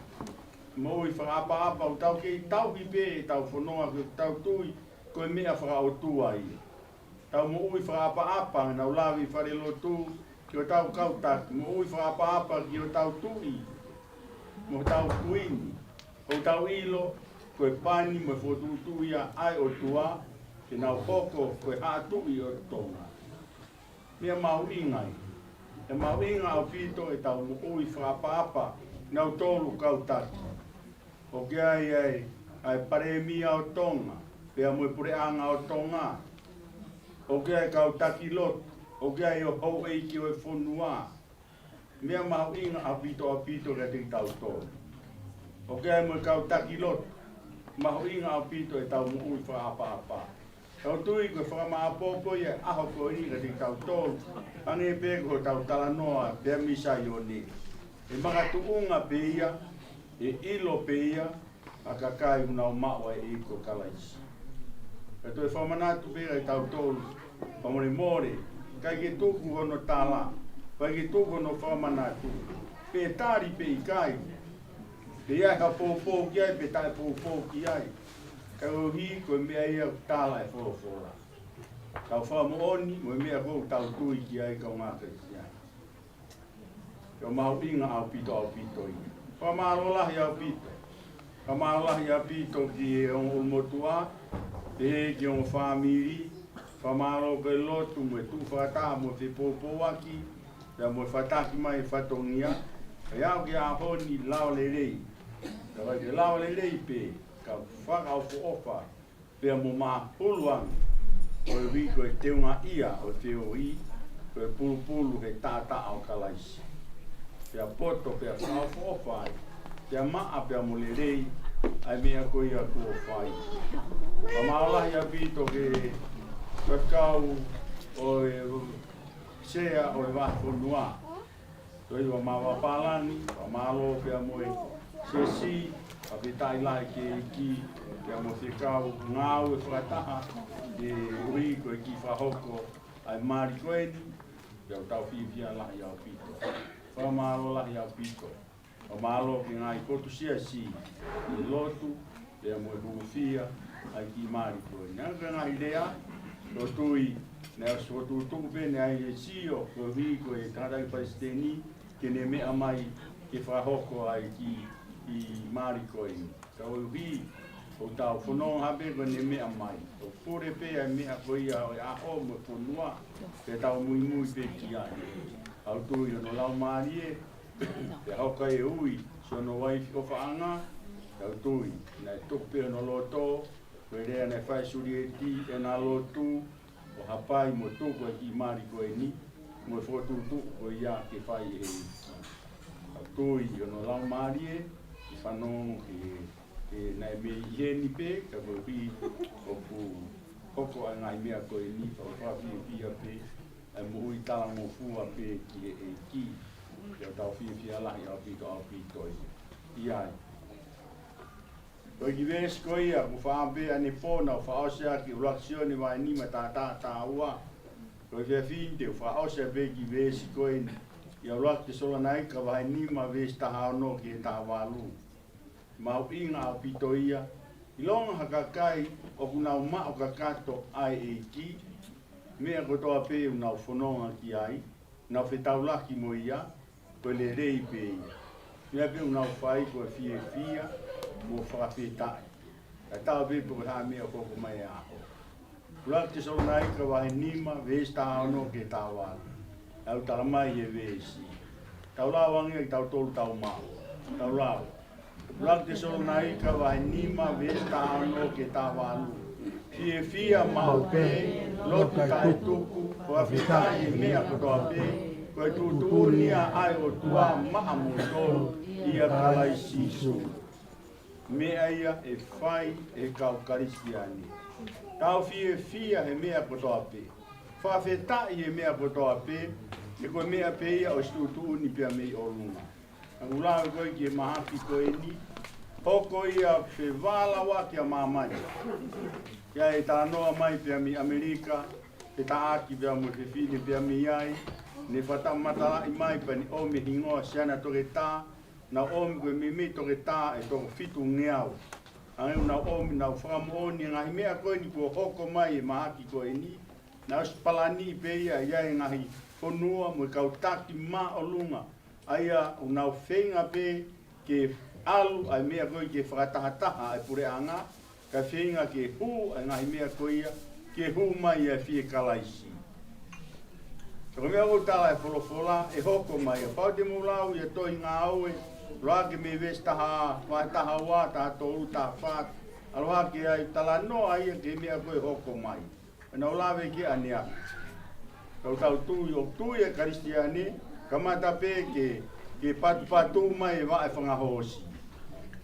moʻui fakaʻapaʻapa, ʻoku tau kei tauhi pē ʻetau fononga, ko ʻetau tui ko e meʻa fakaʻotua ia. Tau moʻui fakaʻapaʻapa, nau lave ʻi falelotu, ki hotau kau taki, moʻui fakaʻapaʻapa ki hotau tuʻi mo hotau kuini, ʻoku tau ʻilo ko e pani mo e fokotuʻutuʻu ia ʻa e ʻOtua, ke nau hoko ko e haʻa tuʻi ʻo Tonga. Meʻa mahuʻinga ia. ʻE mahuʻinga ʻaupito ʻetau moʻui fakaʻapaʻapa, nautolu kau taki. ʻOku ʻi ai ʻa e, ʻa e Palēmia ʻo Tonga, pea mo e Puleʻanga ʻo Tonga. ʻOku ʻi ai e kau taki lotu, ʻoku ʻi ai e houʻeiki ʻo e fonua. Meʻa mahuʻinga ʻaupito, ʻaupito kiate kitautolu. ʻOku ʻi ai mo e kau taki lotu, mahuʻinga ʻaupito ʻetau moʻui fakaʻapaʻapa. Tau tui ko e fakamaʻopoʻopo ia ʻa e ʻaho ko eni kiate kitautolu, hangē pē ko hotau talanoa pea mei Saione. ʻE makatuʻunga pē ia, ʻe ʻilo pē ia ʻa e kakai ʻoku nau maʻu ʻa e ʻEiki ko Kalaisi. Ka toe fakamanatu pē kiate kitautolu, fakamolemole, ʻikai ke tuku hono tala, ʻikai ke tuku hono fakamanatu, pe tali pe ʻikai, pe ʻi ai ha poupou ki ai, pe taʻepoupou ki ai. Koeʻuhi ko e meʻa ia ʻoku tala ʻe he folofola. Tau fakamoʻoni mo e meʻa ʻoku tau tui ki ai, kaungā Kalisitiane. Ko e mahuʻinga ʻaupito, ʻaupito ia. Fakamālō lahi ʻaupito. Fakamālō lahi ʻaupito ki he ongo ʻulumotuʻa, pehē ki he ongo fāmili. Fakamālō ko e lotu mo e tuʻu fakataha mo e fepoupouaki, pea mo e fataki mai e fatongia. Kae ʻalu ki he ʻaho ni lava lelei. Kae ʻikai ke lava lelei pē, ka fakaʻofoʻofa pea mo māhulu ange, koeʻuhi ko e teunga ia ʻo e feohi, ko e pulupulu he taʻataʻa ʻo Kalaisi. Pea poto, pea fakaʻofoʻofa ai, pea maʻa, pea mo lelei ʻa e meʻa ko ia kuo fai. Fakamālō lahi ʻaupito ki he faifekau ʻo e sea ʻo e vahefonua. Tohiva Mavaʻa Pālangi, fakamālō pea mo e siasi, fakafetaʻi lahi ki he ʻEiki, pea mo e fekau ngāue fakataha, koeʻuhi ko e kiʻi fakahoko ʻa e mali ko eni, pea ʻoku tau fiefia lahi ʻaupito. Fakamālō lahi ʻaupito. Fakamālō ki he ngaahi potu siasi, ʻi he lotu, pea mo e hūfia ʻa e kiʻi mali ko eni. Naʻe ʻi ai e ngaahi lea, ʻoku ou tui naʻe ʻosi fokotuʻutuʻu pē, naʻe ʻi ai e sio koeʻuhi ko e tangataʻeiki palesiteni ke ne meʻa mai ke fakahoko ʻa e kiʻi mali ko eni. Koeʻuhi ʻoku tau fononga pē ko ʻene meʻa mai. ʻOku pule pē ʻa e meʻa ko ia ʻo e ʻaho mo e fonua, pea tau muimui pē ki ai. ʻOku ou tui hono laumālie, pea hoko e ui siʻono uaifi ʻofaʻanga, ʻoku ou tui naʻe tuku pē hono loto, ko e lea naʻe fai ʻe Sulieti ʻi heʻena lotu, ʻo hapai mo tuku e kiʻi mali ko eni, mo e fokotuʻutuʻu ko ia ke fai ʻe he ʻEiki. ʻOku ou tui hono laumālie, ʻi fanongo ki he, ki he naʻe mei ʻi heni pē, ka koeʻuhi ʻoku hoko ʻa e ngaahi meʻa ko eni, fakafetaʻi pē, ʻa e moʻui talangofua pē ki he ʻEiki. Pea ʻoku tau fiefia lahi ʻaupito, ʻaupito ia. ʻI ai. Ko e kiʻi veesi ko ia, ʻoku faʻa pē ʻanepō naʻa ku fakaʻosi ʻaki ʻi he ʻuluaki Sione vahe nima taha taha taha ua. Ko e efiafi ni te u fakaʻosi pē kiʻi veesi ko eni, ʻi he ʻuluaki Tesalonaika vahe nima veesi taha ono ki he taha valu. Mahuʻinga ʻaupito ia, ʻilonga ha kakai ʻoku nau maʻu kakato ʻa e ʻEiki, meʻa kotoa pē ʻoku nau fononga ki ai, nau fetaulaki mo ia, ko e lelei pē ia. Meʻa pē ʻoku nau fai ko e fiefia mo fakafetaʻi. Kae ʻatā pē pe ko e hā e meʻa ʻoku hoko mai he ʻaho. ʻUluaki Tesalonaika vahe nima, veesi taha ono ki he taha valu. ʻOku tala mai he veesi. Tau lau ange kitautolu tau maʻu. Tau lau. ʻUluaki Tesalonaika vahe nima, veesi taha ono ki he taha valu. Fiefia maʻu pē, lotu taʻetuku, fakafetaʻi he meʻa kotoa pē, ko e tuʻutuʻuni ia ʻa e ʻOtua maʻamoutolu ʻia Kalaisi Sīsū. Meʻa ia ʻe fai ʻe he kau Kalisitiane. Tau fiefia he meʻa kotoa pē. Fakafetaʻi he meʻa kotoa pē, he ko e meʻa pē ia ʻosi tuʻutuʻuni pea mei ʻolunga. Naʻa ku lave ko ē ki he mahaki ko eni, hoko ia fevālauaki ʻa māmani. ʻI ai e talanoa mai pea mei ʻAmelika, he taʻaki pea mo e fefine pea mei ai, ne fakamatalaʻi mai pea ne ʻomi e hingoa siana toketā, nau ʻomi ko e meimei toketā ʻe toko fitungeau. Hangē ʻoku nau ʻomi, nau fakamoʻoni e ngaahi meʻa ko eni kuo hoko mai he mahaki ko eni, naʻe ʻosi palaniʻi pē ia ʻi he ngaahi fonua mo e kau taki māʻolunga, ʻa ia ʻoku nau feinga pē ke ʻalu ʻa e meʻa ko ē ke fakatahataha ʻa e puleʻanga, kae feinga ke hū ʻa e ngaahi meʻa ko ia, ke hū mai ʻa e fie Kalaisi. Ko e meʻa ʻoku tala ʻe he folofola, ʻe hoko mai ia. Kapau te mou lau ʻi he tohi Ngāue, ʻalu hake mei he veesi taha, vahe taha ua, taha tolu, taha fā, ʻalu hake ai, talanoa ia ki he meʻa ko ē ʻe hoko mai. Pea naʻa ku lave ki ai ʻaneafi. Ka ʻoku tau tui, ʻoku tui e Kalisitiane, kamata pē ke, ke patupatu mai e vaʻe fanga hoosi.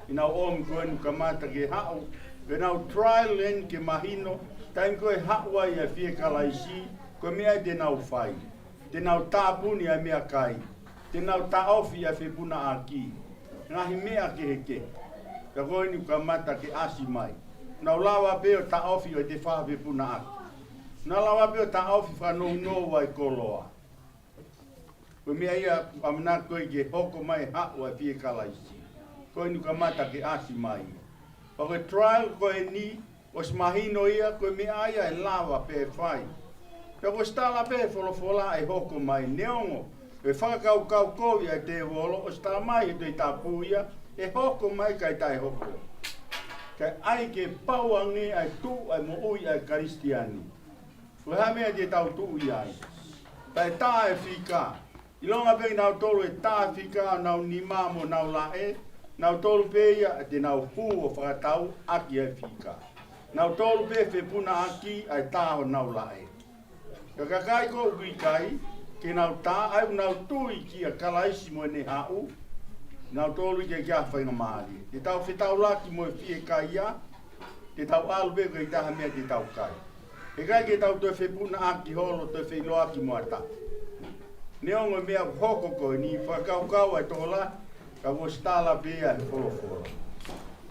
ʻI heʻenau ʻomi ko eni kamata ke haʻu, pea nau trial eni ke mahino, taimi ko ē ʻe haʻu ai ʻa e fie Kalaisi, ko e meʻa ia te nau fai. Te nau tāpuni ʻa e meʻakai. Te nau taʻofi ʻa e fepunaʻaki. Ngaahi meʻa kehekehe. Ka ko eni ʻoku kamata ke ʻasi mai. Nau lava pē ʻo taʻofi ʻa e fakavepunaʻaki. Nau lava pē ʻo taʻofi fakanounou ʻa e koloa. Ko e meʻa ia ʻamanaki ko ē ke hoko mai ʻa e haʻu ʻa e fie Kalaisi. Ko eni ʻoku kamata ke ʻasi mai. Pea ko e trial ko eni, ʻosi mahino ia ko e meʻa ia ʻe lava pē fai. Pea kuo ʻosi tala pē he folofola ʻe hoko mai, neongo ʻe fakakaukau kovi ʻa e tēvolo, ʻosi tala mai he Tohi Tapu ia ʻe hoko mai kae taʻe hoko. Kae ʻai ke pau ange ʻa e tuʻu ʻa e moʻui ʻa e Kalisitiane. Ko e hā e meʻa te tau tuʻu ai? Taʻe tā e fika. ʻIlonga pē ʻe nautolu ʻe tā e fika ʻenau nima mo ʻenau laʻe, nautolu pē ia te nau hū ʻo fakatau ʻaki ʻa e fika. Nautolu pē fepunaʻaki ʻa e tā honau laʻe. Ka ko e kakai ʻoku ʻikai ke nau tā, ʻa ia ʻoku nau tui kia Kalaisi mo ʻene haʻu, nautolu ʻikai ke ʻi ai ha faingamālie. Te tau fetaulaki mo e fiekaia, te tau ʻalu pē ʻikai ke ʻi ai ha meʻa te tau kai. ʻE ʻikai ke tau toe fepunaʻaki holo, toe feʻiloaki mo ʻatā. Neongo e meʻa ʻoku hoko ko eni, fakakaukau ʻa e tokolahi, ka kuo ʻosi tala pē ia he folofola.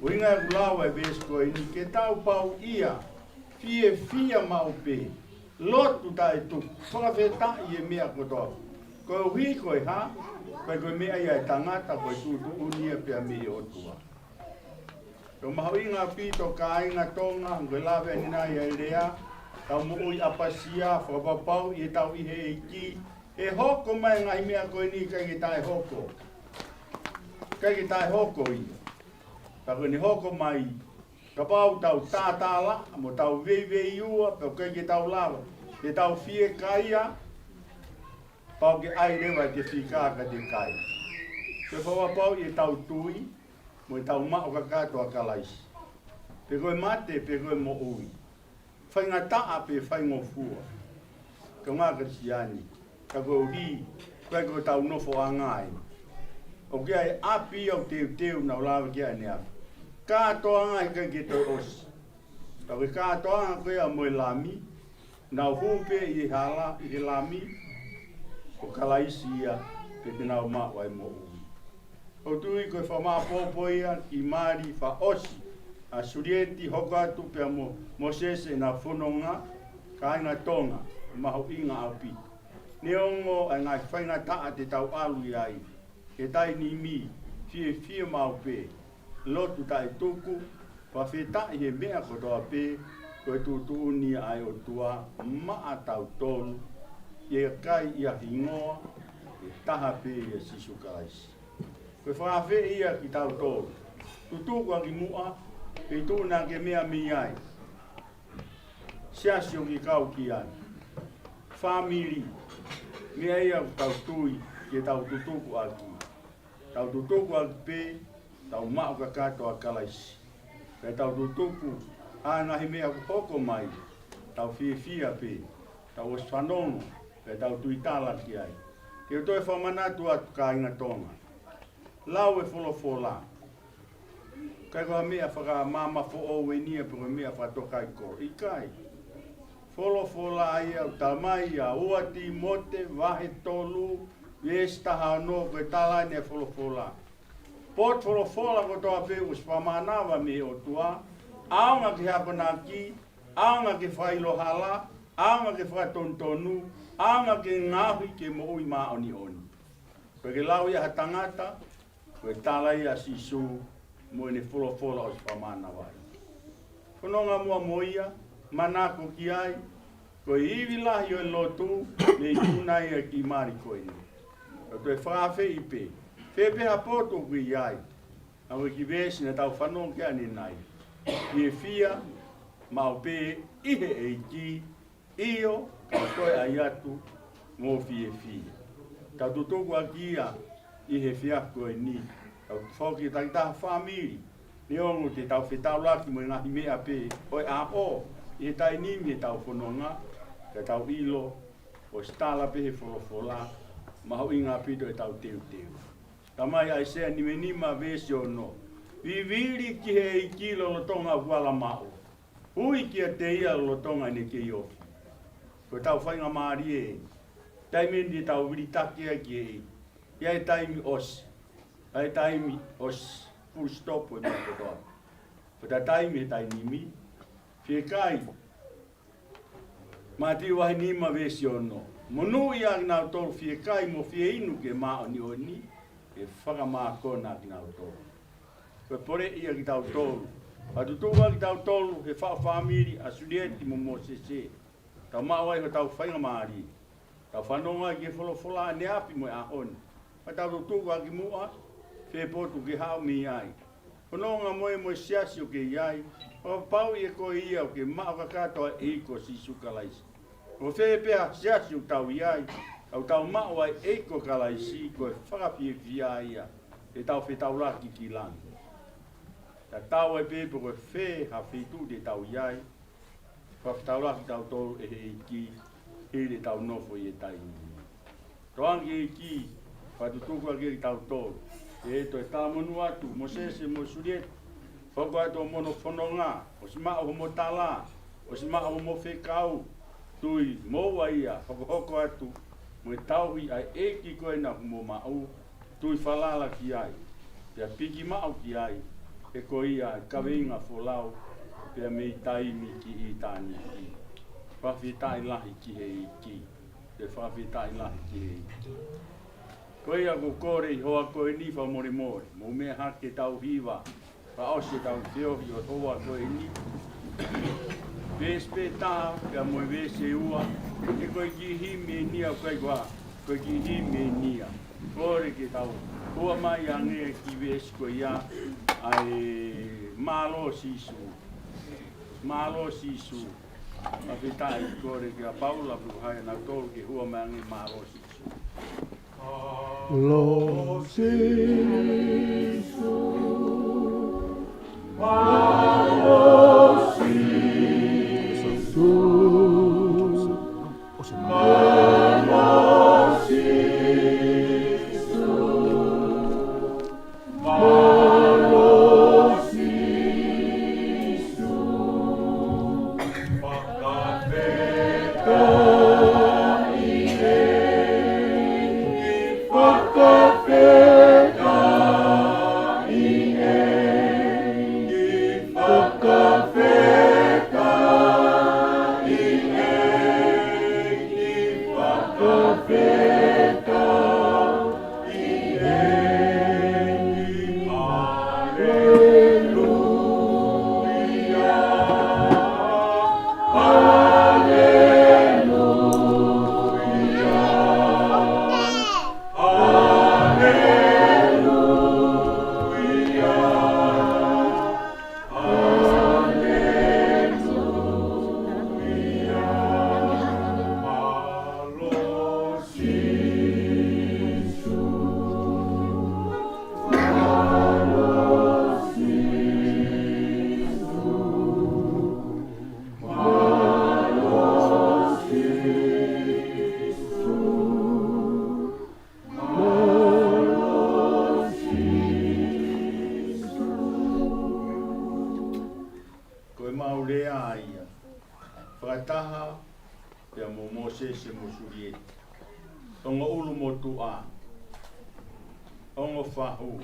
ʻUhinga ʻeku lau ʻa e veesi ko eni, ke tau pau ia, fiefia maʻu pē, lotu taʻe tuku, fakafetaʻi he meʻa kotoa. Koeʻuhi ko e hā? Ko e, ko e meʻa ia ʻa e tangata, ko e tuʻutuʻuni ia pea mei he ʻOtua. Ko e mahuʻinga ʻaupito kāinga Tonga, ko e lave ʻanenai ʻa e lea, tau moʻui ʻapasia, fakapapauʻi ʻetau ʻi he ʻEiki, ʻe hoko mai e ngaahi meʻa ko eni ʻikai ke taʻe hoko. ʻIkai ke taʻe hoko ia. Ka ko ʻene hoko mai, kapau tau tātala, mo tau veiveiua, pea ʻikai ke tau lava, ke tau fiekaia, pau ke ʻai leva e fika ka te kai. Ke fakapapauʻi ʻetau tui, mo ʻetau maʻu kakato ʻa Kalaisi. Pe ko e mate, pe ko e moʻui. Faingataʻa pe faingofua. Kaungā Kalisitiane, ka koeʻuhi, ko e ko ʻetau nofoʻanga ē. ʻOku ʻi ai e ʻapi ʻoku teuteu naʻa ku lave ki ai ʻaneafi. Kātoanga ʻikai ke toe ʻosi. Ka ko e kātoanga ko ia mo e Lami, nau hū pē ʻi he hala, ʻi he Lami, ko Kalaisi ia, pea te nau maʻu ʻa e moʻui. ʻOku ou tui ko e fakamāʻopoʻopo ia ki he mali fakaʻosi ʻa Sulieti, hoko atu pea mo Mōsese ʻenau fononga, kāinga Tonga, mahuʻinga ʻaupito. Neongo ʻa e ngaahi faingataʻa te tau ʻalu ai, he taimi ni, fiefia maʻu pē, lotu taʻe tuku, fakafetaʻi he meʻa kotoa pē, ko e tuʻutuʻuni ʻa e ʻOtua maʻatautolu, ʻikai ʻi ha hingoa ʻe taha pē ʻia Sīsū Kalaisi. Ko e fakaafeʻi ia kitautolu. Tutuku ʻaki muʻa, feituʻu naʻa ke meʻa mei ai. Siasi ʻoku ke kau ki ai. Fāmili, meʻa ia ʻoku tau tui ke tau tutuku ʻaki. Tau tutuku ʻaki pē, tau maʻu kakato ʻa Kalaisi. Pea tau tutuku, ʻa e ngaahi meʻa ʻoku hoko mai, tau fiefia pē, tau ʻosi fanongo, pea tau tuitala ki ai. Ke u toe fakamanatu atu kāinga Tonga. Lau e folofola. ʻIkai ko ha meʻa fakamamafoʻou eni ia pe ko e meʻa fakatokaikolo. ʻIkai. Folofola ia ʻoku tala mai ʻia ua Tīmote vahe tolu, veesi taha ono, ko e tala ʻeni e folofola. Potu folofola kotoa pē ʻoku ʻosi fakamānava mei he ʻOtua, ʻaonga ke akonaki, ʻaonga ke fakaʻilo hala, ʻaonga ke fakatonutonu, ʻaonga ke ngaohi ke moʻui māʻoniʻoni. Pea ke lau ia ha tangata, ko e tala ia ʻa Sīsū mo ʻene folofola ʻosi fakamānava ai. Fononga muʻa mo ia, manako ki ai, ko e ivi lahi ʻo e lotu, mei tuʻuna ia ki mali ko eni. Ka toe fakaafeʻi pē, fē pē ha potu ʻoku ʻi ai, ʻa e kiʻi veesi naʻa tau fanongo ki ai ʻanenai. Fiefia maʻu pē ʻi he ʻEiki, ʻio, ka toe ʻai atu, mou fiefia. Tau tutuku ʻaki ia ʻi he efiafi ko eni. Tau foki takitaha fāmili. Neongo te tau fetaulaki mo e ngaahi meʻa pē ʻo e ʻaho, ʻi he taimi ni ʻetau fononga, ka tau ʻilo, ʻosi tala pē he folofola, mahuʻinga ʻaupito ʻetau teuteu. Tala mai ʻAisea nimanima veesi ono. Vivili ki he ʻEiki lolotonga ʻoku ala maʻu. Ui kiate ia lolotonga ʻene kei ofi. Ko ʻetau faingamālie ē. Taimi eni te tau vilitaki ai ki he ʻEiki. ʻI ai e taimi ʻosi. ʻI ai e taimi ʻosi. Full stop ʻo e meʻa kotoa. Ko ʻeta taimi he taimi ni. Fiekaia. Mātiu vahe nima veesi ono. Monūʻia kinautolu fiekaia mo fieinu ke māʻoniʻoni, ʻe fakamākona kinautolu. Ko e poleʻi ia kitautolu, Fakatutuku ʻa kitautolu he faʻu fāmili ʻa Sulieti mo Mōsese. Tau maʻu ai hotau faingamālie. Tau fanongo ai ki he folofola ʻaneafi mo e ʻaho ni. Pea tau tutuku ʻaki muʻa, fē potu ke haʻu mei ai. Fononga mo e mo e siasi ʻoku ke ʻi ai. Fakapapauʻi ʻe koe ia ʻoku ke maʻu kakato ʻa e ʻEiki ko Sīsū Kalaisi. Ko fē pē ha siasi ʻoku tau ʻi ai, ʻoku tau maʻu ʻa e ʻEiki ko Kalaisi, ko e fakafiefia ia ʻetau fetaulaki ki langi. Tatau ai pē pe ko fē ha feituʻu te tau ʻi ai, fakafetaulaki kitautolu ʻe he ʻEiki, hili ʻetau nofo ʻi he taimi ni. Tokanga ki he ʻEiki, fakatutuku ʻaki kitautolu. ʻE toe talamonū atu, Mōsese mo Sulieti, hoko atu hoʻomo fononga, ʻosi maʻu hoʻomo tala, ʻosi maʻu hoʻomo fekau, tui moʻua ia, hokohoko atu, mo e tauhi ʻa e ʻEiki ko ena ʻoku mo maʻu, tui falala ki ai, pea piki maʻu ki ai, he ko ia ʻa e kaveinga folau, pea mei taimi ki ʻitāniti. Fakafetaʻi lahi ki he ʻEiki, pea fakafetaʻi lahi ki he ʻEiki. Ko ia ʻoku ou kole ʻi he houa ko eni fakamolemole, mou meʻa hake tau hiva, fakaʻosi ʻetau feohi ʻo e houa ko eni. Veesi pē taha, pea mo e veesi ua, he ko e kiʻi himi eni ia ʻoku ʻikai ko ha, ko e kiʻi himi eni ia. Kole ke tau hua mai ange ki he veesi ko ia, ʻa e mālō Sīsū. Mālō Sīsū. Fakafetaʻi, kole kia Paula, pea mo e hā ʻa nautolu ke hua mai ange mālō Sīsū. Mālō Sīsū, mālō Sīsū, mālō Sīsū, mālō Sīsū. Fakafetaʻi ʻEiki, fakafetaʻi ʻEiki, fakafetaʻi ʻEiki, fakafetaʻi ʻEiki. Haleluia. Haleluia. Haleluia. Haleluia. Mālō Sīsū. Mālō Sīsū. Mālō Sīsū. Mālō Sīsū. Ko e mau lea ia. Fakataha pea mo Mōsese mo Sulieti. Ongo ʻulumotuʻa. Ongo fahu.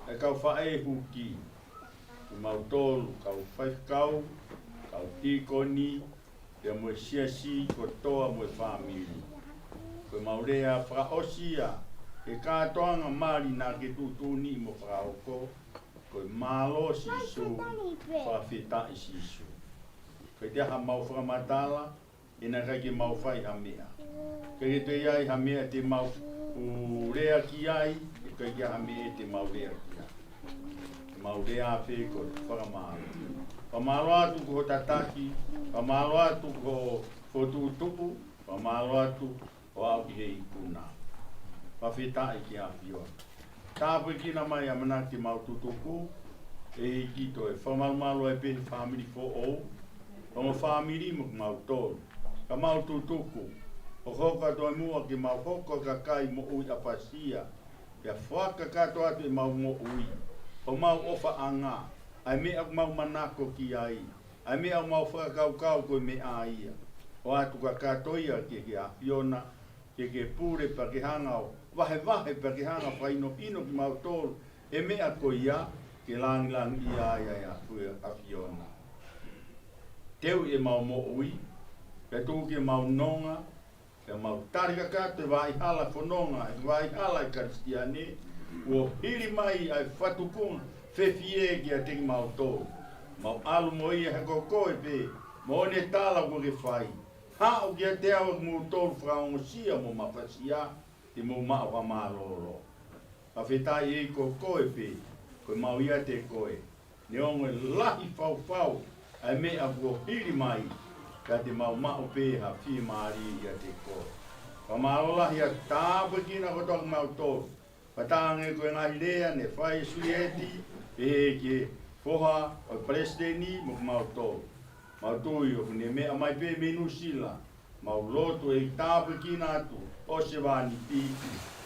ʻE kau faʻē huki. Ko mautolu, kau faifekau, kau tīkoni, pea mo e siasi kotoa mo e fāmili. Ko e mau lea fakaʻosi ia, he kātoanga mali naʻa ke tuʻutuʻuni mo fakahoko, ko e mālō Sīsū, fakafetaʻi Sīsū. Ko e te aha mau fakamatala, ʻe naʻe ʻikai ke mau fai ha meʻa. ʻIkai ke toe ʻi ai ha meʻa te mau lea ki ai, ʻe ʻikai ke ʻi ai ha meʻa te mau lea ki ai. Te mau lea pē ko e fakamālō. Fakamālō atu ko e tataki, fakamālō atu ko e fokotuʻutuʻu, fakamālō atu ʻo aʻu ki he ikuna. Fakafetaʻi ki he ʻAfiona. Tāpuekina mai ʻamanaki te mau tutuku, ʻEiki toe fakamalumalu ai pē he fāmili foʻou, ongo fāmili mo kimautolu. Ka mau tutuku, hokohoko atu ai muʻa ke mau hoko ko e kakai moʻui ʻapasia, pea fakakakato atu ʻemau moʻui, homau ʻofaʻanga, ʻa e meʻa ʻoku mau manako ki ai, ʻa e meʻa ʻoku mau fakakaukau ko e meʻa ia, ʻoatu kakato ia ki he ʻAfiona, ke ke pule pea ke hanga ʻo vahevahe pea ke hanga ʻo fakahinohino kimautolu he meʻa ko ia ke langilangiʻia ai ʻa e ʻAfio-, ʻAfiona. Teuʻi ʻemau moʻui, pea tuku ke mau nonga, pea mau tali kakato e vaʻa hala fononga, e vaʻa hala ʻa e Kalisitiane, Kuo hili mai ʻa e fatukunga fefie kiate kimautolu. Mau ʻalu mo ia he ko koe pē, mo ʻene tala kuo ke fai. Haʻu kiate au ʻa kimoutolu fakaongosia mo mafasia, te mou maʻu ha mālōlō. Fakafetaʻi ʻEiki ko koe pē, ko e mau ʻiate koe. Neongo e lahi faufau ʻa e meʻa kuo hili mai, ka te mau maʻu pē ha fiemālie ʻiate koe. Fakamālō lahi atu, tāpuekina kotoa kimautolu. Fakatauange ko e ngaahi lea ne fai ʻe Sulieti, ʻe he ʻEiki, foha ʻo e palesiteni mo kimautolu. Mau tui ʻoku ne meʻa mai pē mei Nuʻusila, mau lotu ʻEiki tāpuekina atu ʻa e sevāniti,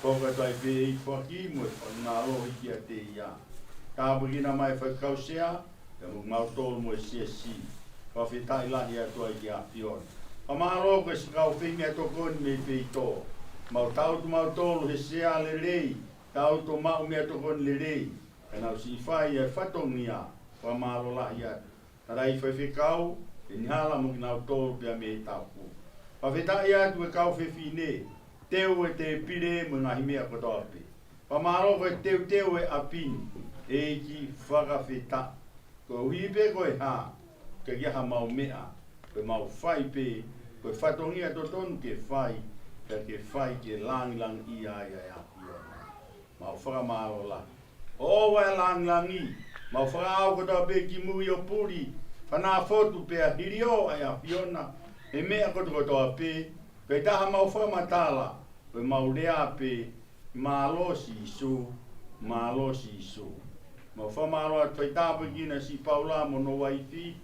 ko kotoa pē ʻEiki foaki mo e fakamālō kiate ia. Tāpuekina mai Faifekau Sea, pea mo kimautolu mo e siasi. Fakafetaʻi lahi atu ai ki he ʻAfiona. Fakamālō ko e siʻi kau fai meʻatokoni mei Peito. Mau tautu mautolu he sea lelei, tautu maʻu meʻatokoni lelei. Ka nau siʻi fai ʻa e fatongia, fakamālō lahi atu. Tarai Faifekau, ʻe ni hala mo kinautolu pea mei he tapu. Fakafetaʻi atu e kau fefine, teu e tēpile mo e ngaahi meʻa kotoa pē. Fakamālō ko e teuteu e ʻapi ni, ʻEiki fakafetaʻi. Koeʻuhi pē ko e hā, ka ʻikai ha mau meʻa, ko e mau fai pē, ko e fatongia totonu ke fai, ka ke fai ke langilangiʻia ai ʻa e ʻAfiona. Mau fakamālō lahi. ʻOua ʻe langilangi, mau fakaʻau kotoa pē ki mui ʻo puli, fanā fotu pea hilio ʻa e ʻAfiona, he meʻa kotokotoa pē, pea ʻi ai ha mau fakamatala, ko e mau lea pē, mālō Sīsū, mālō Sīsū. Mau fakamālō atu fai tāpuekina siʻi Paula mo hono uaifi,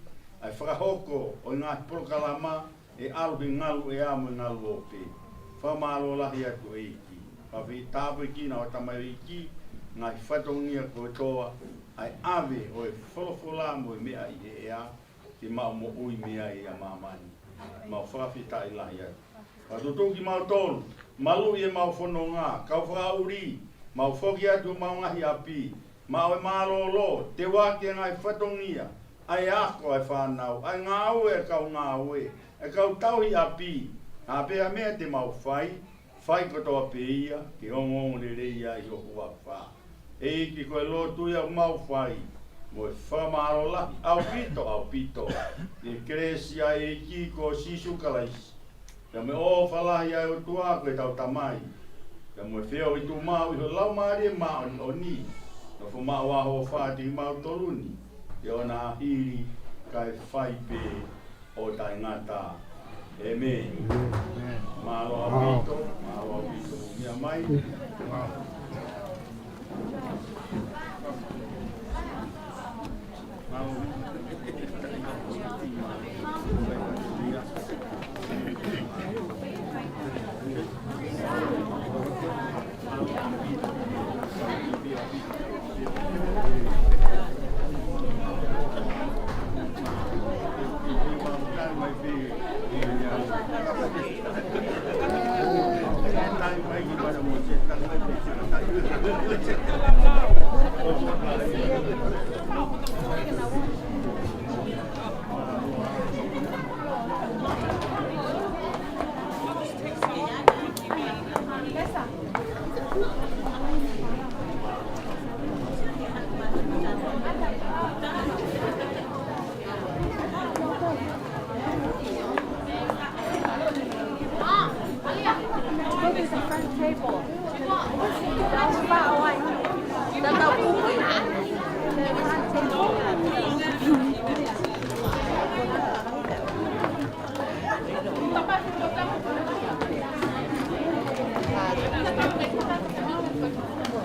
ʻa e fakahoko ʻo e ngaahi polokalama, ʻe ʻalu he ngalu ʻea mo e ngalu ope. Fakamālō lahi atu ʻEiki. Fakafetaʻi tāpuekina ʻa e tamaioʻeiki, ngaahi fatongia kotoa, ʻa e ʻave ʻo e folofola mo e meʻa ʻi he ʻea, ke mau moʻui mei ai ʻa māmani. Mau fakafetaʻi lahi atu. Fakatutuki mautolu, maluʻi ʻemau fononga, kau fakaʻuli, mau foki atu ʻemau ngaahi ʻapi, maʻu e mālōlō, teu ʻaki e ngaahi fatongia, ʻa e ako ʻa e fānau, ʻa e ngāue ʻa e kau ngāue, ʻa e kau tauhi ʻapi, ʻa pē ha meʻa te mau fai, fai kotoa pē ia, ke ongoongolelei ai ho huafa. ʻEiki ko e lotu ia ʻoku mau fai, mo e fakamālō lahi, ʻaupito, ʻaupito, ʻi he kelesi ʻa e ʻEiki ko Sīsū Kalaisi, pea mo e ʻofa lahi ʻa e ʻOtua ko ʻetau Tamai, pea mo e feohi tuʻumaʻu ʻi ho Laumālie Māʻoniʻoni, nofo maʻu ʻa ho fāti mautolu ni, ʻi he ʻaho ni hili kae fai pē ʻo taʻengata. ʻĒmeni. Mālō ʻaupito, mālō ʻaupito, mea mai.